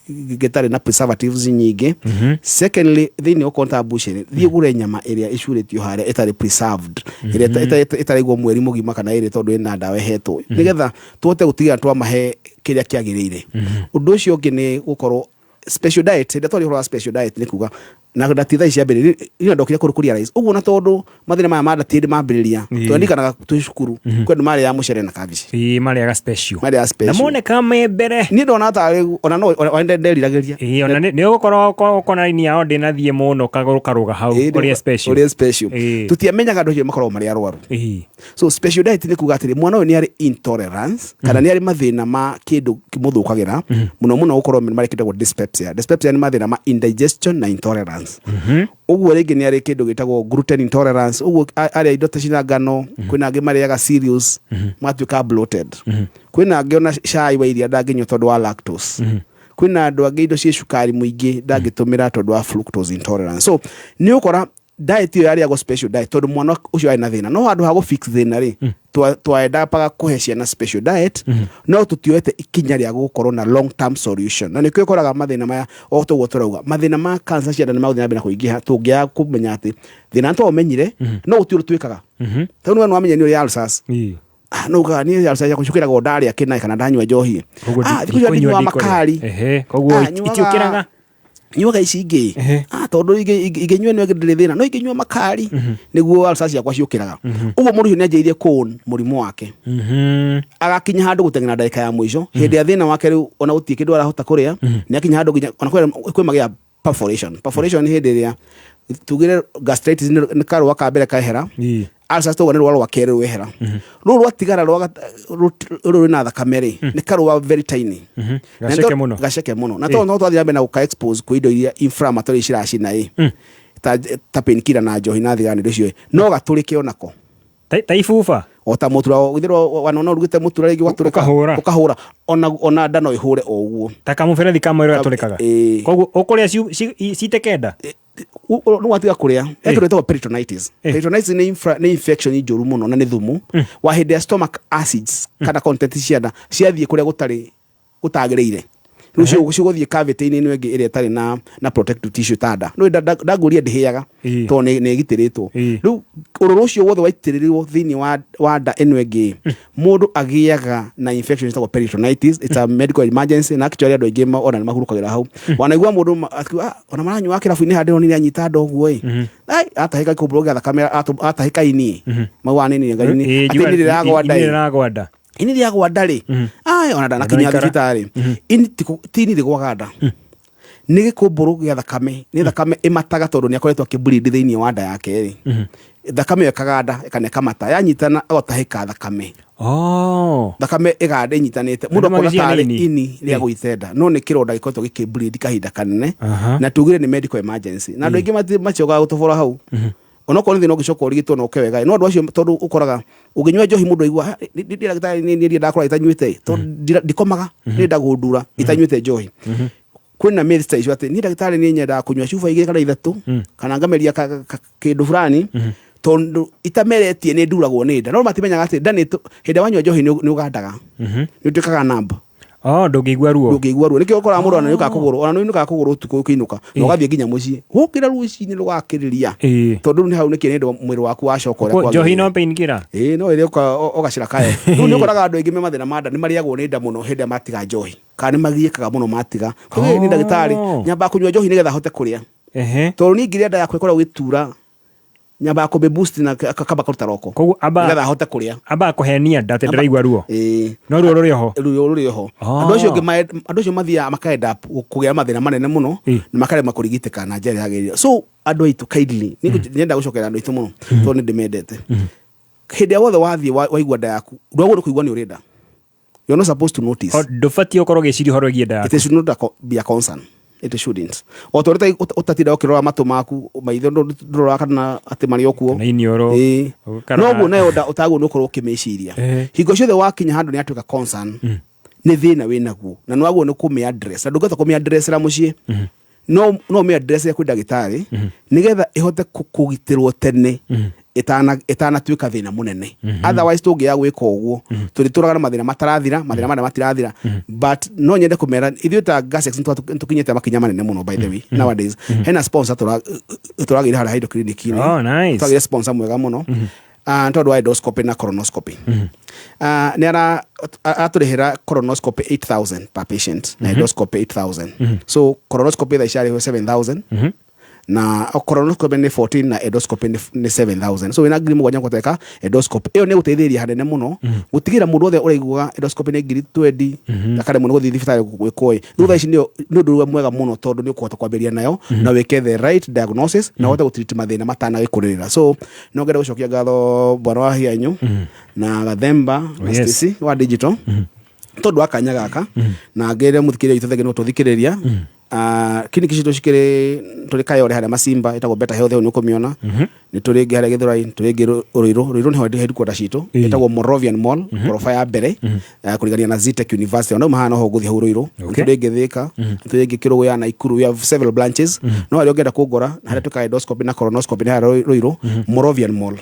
gĩtarĩ na preservatives nyingĩ. Secondly, thĩinĩ ũkorwo ta butchery, thiĩ ũgũre nyama ĩrĩa ĩcurĩtio harĩa ĩtarĩ preserved, ĩrĩa ĩtaraigwo mweri mũgima kana ĩrĩ, tondũ ĩna ndawa ĩhetwo, nĩgetha tũhote gũtigĩrĩra twamahe kĩrĩa kĩagĩrĩire. Ũndũ ũcio ũngĩ nĩ gũkorwo special diet. Hĩndĩ ĩrĩa twaria ũhoro wa special diet, nĩ kuga na ndati thaa ici ciambĩrĩria, niĩ ndokire kũrĩ kũria rice ũguo, na tondũ mathĩna maya ma ndati hĩndĩ mambĩrĩria, tũririkanaga twĩ cukuru kwĩ andũ marĩaga mũcere na kabici. Ĩĩ, marĩaga special. Marĩaga special. Na moneka me mbere. Niĩ ndona tarĩ ona no ona nderiragĩria. Ĩĩ, ona nĩ ũgũkorwo ũkona raini yao ndĩnathiĩ mũno kagũrũ karũga hau ũrĩa special. Ũrĩa special. Tũtiamenyaga andũ acio makoragwo marĩ arwaru. So special diet nĩ kuga atĩrĩ, mwana ũyũ nĩ arĩ intolerance kana nĩ arĩ mathĩna ma kĩndũ kĩmũthũkagĩra mũno mũno, gũkorwo marĩ kĩndũ dyspepsia. Dyspepsia nĩ mathĩna ma indigestion na intolerance. Ũguo rĩngĩ nĩ arĩ kĩndũ gĩtagwo gluten intolerance, ũguo arĩa indo ta cina ngano. Kwĩna angĩ marĩaga cereals magatuĩka bloated. Kwĩna angĩ ona cai wa iria ndangĩnyua tondũ wa lactose. Kwĩna andũ angĩ indo ciĩ cukari mũingĩ ndangĩtũmĩra tondũ wa fructose intolerance. So nĩ ũkora diet ĩyo yarĩagwo special diet tondũ mwana ũcio arĩ na thĩna, no handũ ha gũ fix thĩna rĩ, twaendapaga kũhe ciana special diet, no tũtioete ikinya rĩa gũkorwo na long term solution. Na nĩkĩo ũkoraga mathĩna maya, o toguo tũrauga, mathĩna ma cancer cia nda nĩ magũthiĩ na mbere na kũingĩha tũngĩaga kũmenya atĩ thĩna nĩ twaũmenyire, no gũtirĩ ũndũ twĩkaga. Tondũ we nĩwamenya nĩ ũrĩ ulcers. No ugaga niĩ ulcers yakwa ciũkĩraga o ndarĩa kĩnaĩ kana ndanyua njohi. Koguo Thikũ icio ndikũnyua, ndinyuaga ndikũrĩa. makari. Koguo itiũkĩraga. Nyuaga ici ingĩ. Tondũ ingĩnyua ĩno ĩngĩ ndĩrĩ thĩna, no ingĩnyua makari nĩguo ulcers ciakwa ciũkĩraga. Ũguo mũndũ ũcio nĩ anjĩrĩirie kũn mũrimũ wake, agakinya handũ gũteng'era ndagĩka ya mũico hĩndĩ ya thĩna wake. Rĩu ona gũtirĩ kĩndũ arahota kũrĩa, nĩ akinya handũ nginya ona kwĩ magĩa perforation. Perforation nĩ hĩndĩ ĩrĩa tugire gastritis nĩ karũa ka mbere kehera, ulcers toguo nĩ rũa rwa kerĩ rwehera, rũu rwatigara rũrũ rwĩna thakame rĩ, nĩ karũa very tiny. Na Gaceke mũno. Gaceke mũno, na tondũ no twathiĩ na mbere na gũka expose kwĩ indo iria inflammatory ciracina ĩ, ta painkiller na njohi na thigara na indo icio ĩ, no gatũrĩke onako. Ta ibuba. O ta mũtura githĩrwo wanona ũrugĩte mũtura rĩngĩ ũgatũrĩka. Ũkahũra. Ũkahũra, ona nda no ĩhũre o ũguo. Ta kamũberethi ka mwĩrĩ gatũrĩkaga. Ĩĩ. Koguo ũkũrĩa cite kenda. Nĩ watiga kũrĩa, he kĩndũ gĩtagwo peritonitis. Peritonitis nĩ infection njũru mũno, na nĩ thumu wa hĩndĩ ya stomach acids kana content cia nda ciathiĩ kũrĩa gũtarĩ gũtagĩrĩire. Rĩu cigũthiĩ cavity-inĩ ĩno ĩngĩ ĩrĩa ĩtarĩ na protective tissue ta nda. Nĩũĩ nda ngũria ndĩhĩaga tondũ nĩ ĩgitĩrĩtwo. Rĩu ũrũrũ ũcio wothe waitĩrĩrwo thĩinĩ wa nda ĩno ĩngĩ, mũndũ agĩaga na infection ĩtagwo peritonitis. It's a medical emergency, na actually andũ aingĩ ona nĩ mahurũkagĩra hau. Wanaigua mũndũ akiuga, "Ah, ona maranyua kĩrabu-inĩ harĩa ndĩronire anyita nda ũguo ĩ." Ai, atahĩka gĩkũmbũrũ gĩa thakame, atahĩka ini maugaga nĩ ini atĩ ini rĩragwa nda Ini ĩ. rĩragwa nda. Ini rĩagwa nda rĩ, ai, ona ndanakinya Ndanaikara. thibitarĩ. Ini ti ini rĩgwaga nda, nĩ gĩkũmbũrũ gĩa thakame, nĩ thakame ĩmataga tondũ nĩ akoretwo akĩbleed thĩinĩ wa nda yake rĩ. Thakame ĩyo ĩkaganda kana ĩkamata, yanyitana agatahĩka thakame. Thakame ĩganda ĩnyitanĩte, mũndũ Andũ akona magĩciana tarĩ ini. ini rĩa gũite nda, no nĩ kĩronda gĩkoretwo gĩkĩbleed kahinda kanene. Na tugire nĩ medical emergency, na andũ aingĩ maciokaga gũtobora hau. Onokorwo nĩ thĩna ũngĩcoka ũrigitwo na ũke wega, no andũ acio, tondũ ũkoraga ũngĩnyua njohi mũndũ aigua, "Ah, nĩ ndagĩtarĩ, nĩ niĩ ndakora itanyuĩte, tondũ ndikomaga, nĩ ndagũndura itanyuĩte njohi." Kwĩna myths ta icio atĩ niĩ ndagĩtarĩ nĩ nyendaga kũnyua cuba igĩrĩ kana ithatũ kana ngameria kĩndũ fulani, tondũ itameretie nĩ nduragwo nĩ nda. No matimenyaga atĩ nda nĩ hĩndĩ ĩrĩa wanyua njohi nĩ ũgandaga, nĩ ũtuĩkaga numb. Oh, ndũngĩigua ruo. Ndũngĩigua ruo. Nĩkĩo ũkoraga mũndũ ona nĩũkaga kũgũrũ, ona nĩũinũkaga kũgũrũ ũtukũ ũkĩinũka na ũgathiĩ nginya mũciĩ, wokĩra rũcinĩ rũgakĩrĩria, tondũ rĩu nĩ hau nĩkĩ nĩ mwĩrĩ waku wacoka ũrĩa Njohi kwagĩrĩire. No painkiller. Ĩĩ, no ĩrĩa ũgacĩra kayo. Rĩu nĩ ũkoraga andũ aingĩ me mathĩna ma nda nĩ marĩagwo nĩ nda mũno hĩndĩ ĩrĩa matiga njohi, kana nĩ magiĩkaga mũno matiga. Koguo nĩ ndagĩtarĩ, nyambaga kũnyua njohi nĩgetha hote kũrĩa, tondũ niĩ ngĩrĩa nda yakwa ĩkoragwo ĩgĩtura, nyambaga kũmĩ boost na kamba kũruta roko Koguo amba nĩgetha hote kũrĩa. Amba kũhenia nda atĩ ndĩraigua ruo. No ruo rũrĩ oho. Ruo rũrĩ oho. Andũ acio angĩ andũ acio mathiaga makaenda kũgĩa mathĩna manene mũno na makarema kũrigitĩka na njĩra ĩrĩa yagĩrĩire. So andũ aitũ, kindly, nĩ nyenda gũcokerera andũ aitũ mũno tondũ nĩ ndĩmendete. Hĩndĩ ĩrĩa wothe wathiĩ waigua nda yaku, ndwagĩrĩirwo nĩ kũigua nĩ ũrĩ nda. You're not supposed to notice. Ndũbatiĩ ũkorwo ũgĩciria ũhoro wĩgiĩ nda yaku. It should not be a concern. It shouldn't. O ta ũrĩa ũtatinda ũkĩrora matũ maku, maitho, ndũroraga kana atĩ marĩ o kuo. Kana iniũrũ. Ũkarora- Noguo nayo nda ũtagwo nĩ ũkorwo ũkĩmĩciria. Hingo ciothe wakinya handũ nĩ yatuĩka concern, nĩ thĩna wĩ naguo na nĩ wagwo nĩ kũmĩ address, na ndũngĩhota kũmĩ addressera mũciĩ, no ũmĩ address kwĩ ndagĩtarĩ nĩgetha ĩhote kũgitĩrwo tene ĩtanatuĩka thĩna mũnene. Otherwise tũngĩaga gwĩka ũguo, tũrĩtũraga na mathĩna matarathira, mathĩna marĩa matirathira. But no nyende kũmera ithuĩ ta Gasex nĩtũkinyĩte makinya manene mũno. By the way, nowadays hena sponsor tũragĩire harĩa Hydro Clinic-inĩ. Oh, nice. Twagĩire sponsor mwega mũno. Ah, tondũ wa endoscopy na colonoscopy. Ah, nĩ aratũrĩhĩra colonoscopy 8000 per patient na endoscopy 8000. So colonoscopy thaa ici arĩhwo 7000, na colonoscopy nĩ 14 na endoscopy nĩ 7000. So wĩna 7,000 gũteka endoscopy ĩyo nĩ gũteithĩrĩria hanene mũno gũtigĩra mũndũ wothe ũraiguaga endoscopy nĩ ngiri 20 akaremwo nĩ gũthiĩ thibitarĩ gwĩkwo ĩ. Rĩu thaa ici nĩ ũndũ ũrĩa mwega mũno tondũ nĩ ũkũhota kwambĩrĩria nayo na wĩke the right diagnosis na ũhote gũtreat mathĩna matanagĩkũrĩrĩra. So no ngenda gũcokia ngatho bwana wa Hianyu na Gathemba na Stacy wa digital tondũ wa kanya gaka, na ngĩre mũthikĩrĩria witũ thengi no tũthikĩrĩria. Ah, clinic citũ cikĩrĩ tũrĩ Kayore harĩa Masimba ĩtagwo Better Health, hau nĩ ũkũmĩona. Nĩ tũrĩ ĩngĩ harĩa Gĩthũrai, tũrĩ ĩngĩ Ruiru. Ruiru nĩho headquarter citũ, ĩtagwo Moravian Mall, ngoroba ya mbere, kũrigania na Zetech University. Ona haha noho ũgũthiĩ hau Ruiru. Nĩ tũrĩ ĩngĩ Thĩka, nĩ tũrĩ ĩngĩ Kĩrũgũ ya Naikuru. We have several branches, no harĩa ũngĩenda kũngora harĩa twĩkaga endoscopy na colonoscopy nĩ harĩa Ruiru, Moravian Mall.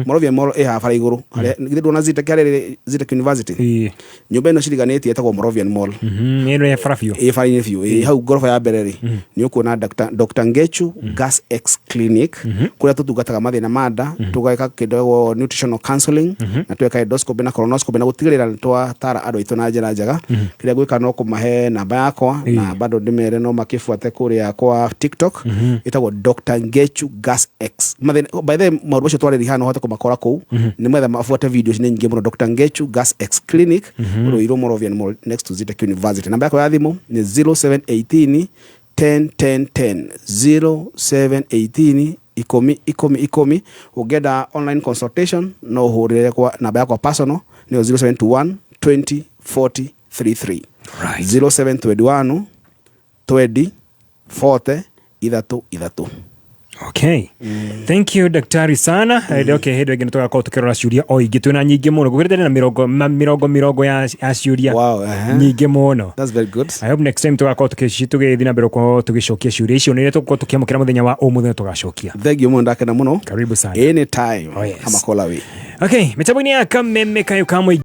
Moravian Mall ĩ haha bara igũrũ harĩa githĩ ndũona Zetech, harĩa Zetech University, nyũmba ĩno ciriganĩtie ĩtagwo Moravian Mall. Ĩno ya bara biũ. Ĩ bara-inĩ biũ, ĩ hau ngoroba ya mbere rĩ, nĩ ũkuona Dr. Ngechu Gas X Clinic, kũrĩa tũtungataga mathĩna ma nda, tũgeka kĩndũ gĩtagwo nutritional counseling na tũgeka endoscopy na colonoscopy na gũtigĩrĩra nĩ twatara andũ aitũ na njĩra njega. Kĩrĩa gwĩka no kũmahe namba yakwa na bado ndĩmere no makĩbuate kũrĩa kwa TikTok, ĩtagwo Dr. Ngechu Gas X. Mathĩna, by the way, maũndũ macio twarĩria haha no ũhote kũmakora kũu, nĩ mwetha mabuate videos nĩ nyingĩ mũno. Dr. Ngechu Gas X Clinic, Ruiru, Moravian Mall, next to Zetech University. Namba yakwa ya thimũ nĩ 0718 10 10 10, 0718 10 10 10. Ũngĩenda online consultation no ũhũrĩre kwa namba yakwa personal, nĩyo 0721 20 40 33. 0721 20 40 33. Okay. Thank you, daktari, sana. Okay, hĩndĩ ĩngĩ nĩtũgakorwo tũkĩrora ciũria o ingĩ, twĩna nyingĩ mũno gũkĩrĩte na mĩrongo mĩrongo mĩrongo ya ciũria nyingĩ mũno. That's very good. I hope next time tũgakorwo tũgĩthiĩ na mbere gũkorwo tũgĩcokia ciũria icio nĩ tũgũkorwo tũkĩamũkĩra mũthenya wa ũmũthĩ tũgacokia. Thank you mũno, ndakena mũno. Karibu sana. Anytime. Oh, yes. Amakola we. Okay, mĩtambo-inĩ ya kameme kayo ka mũingĩ.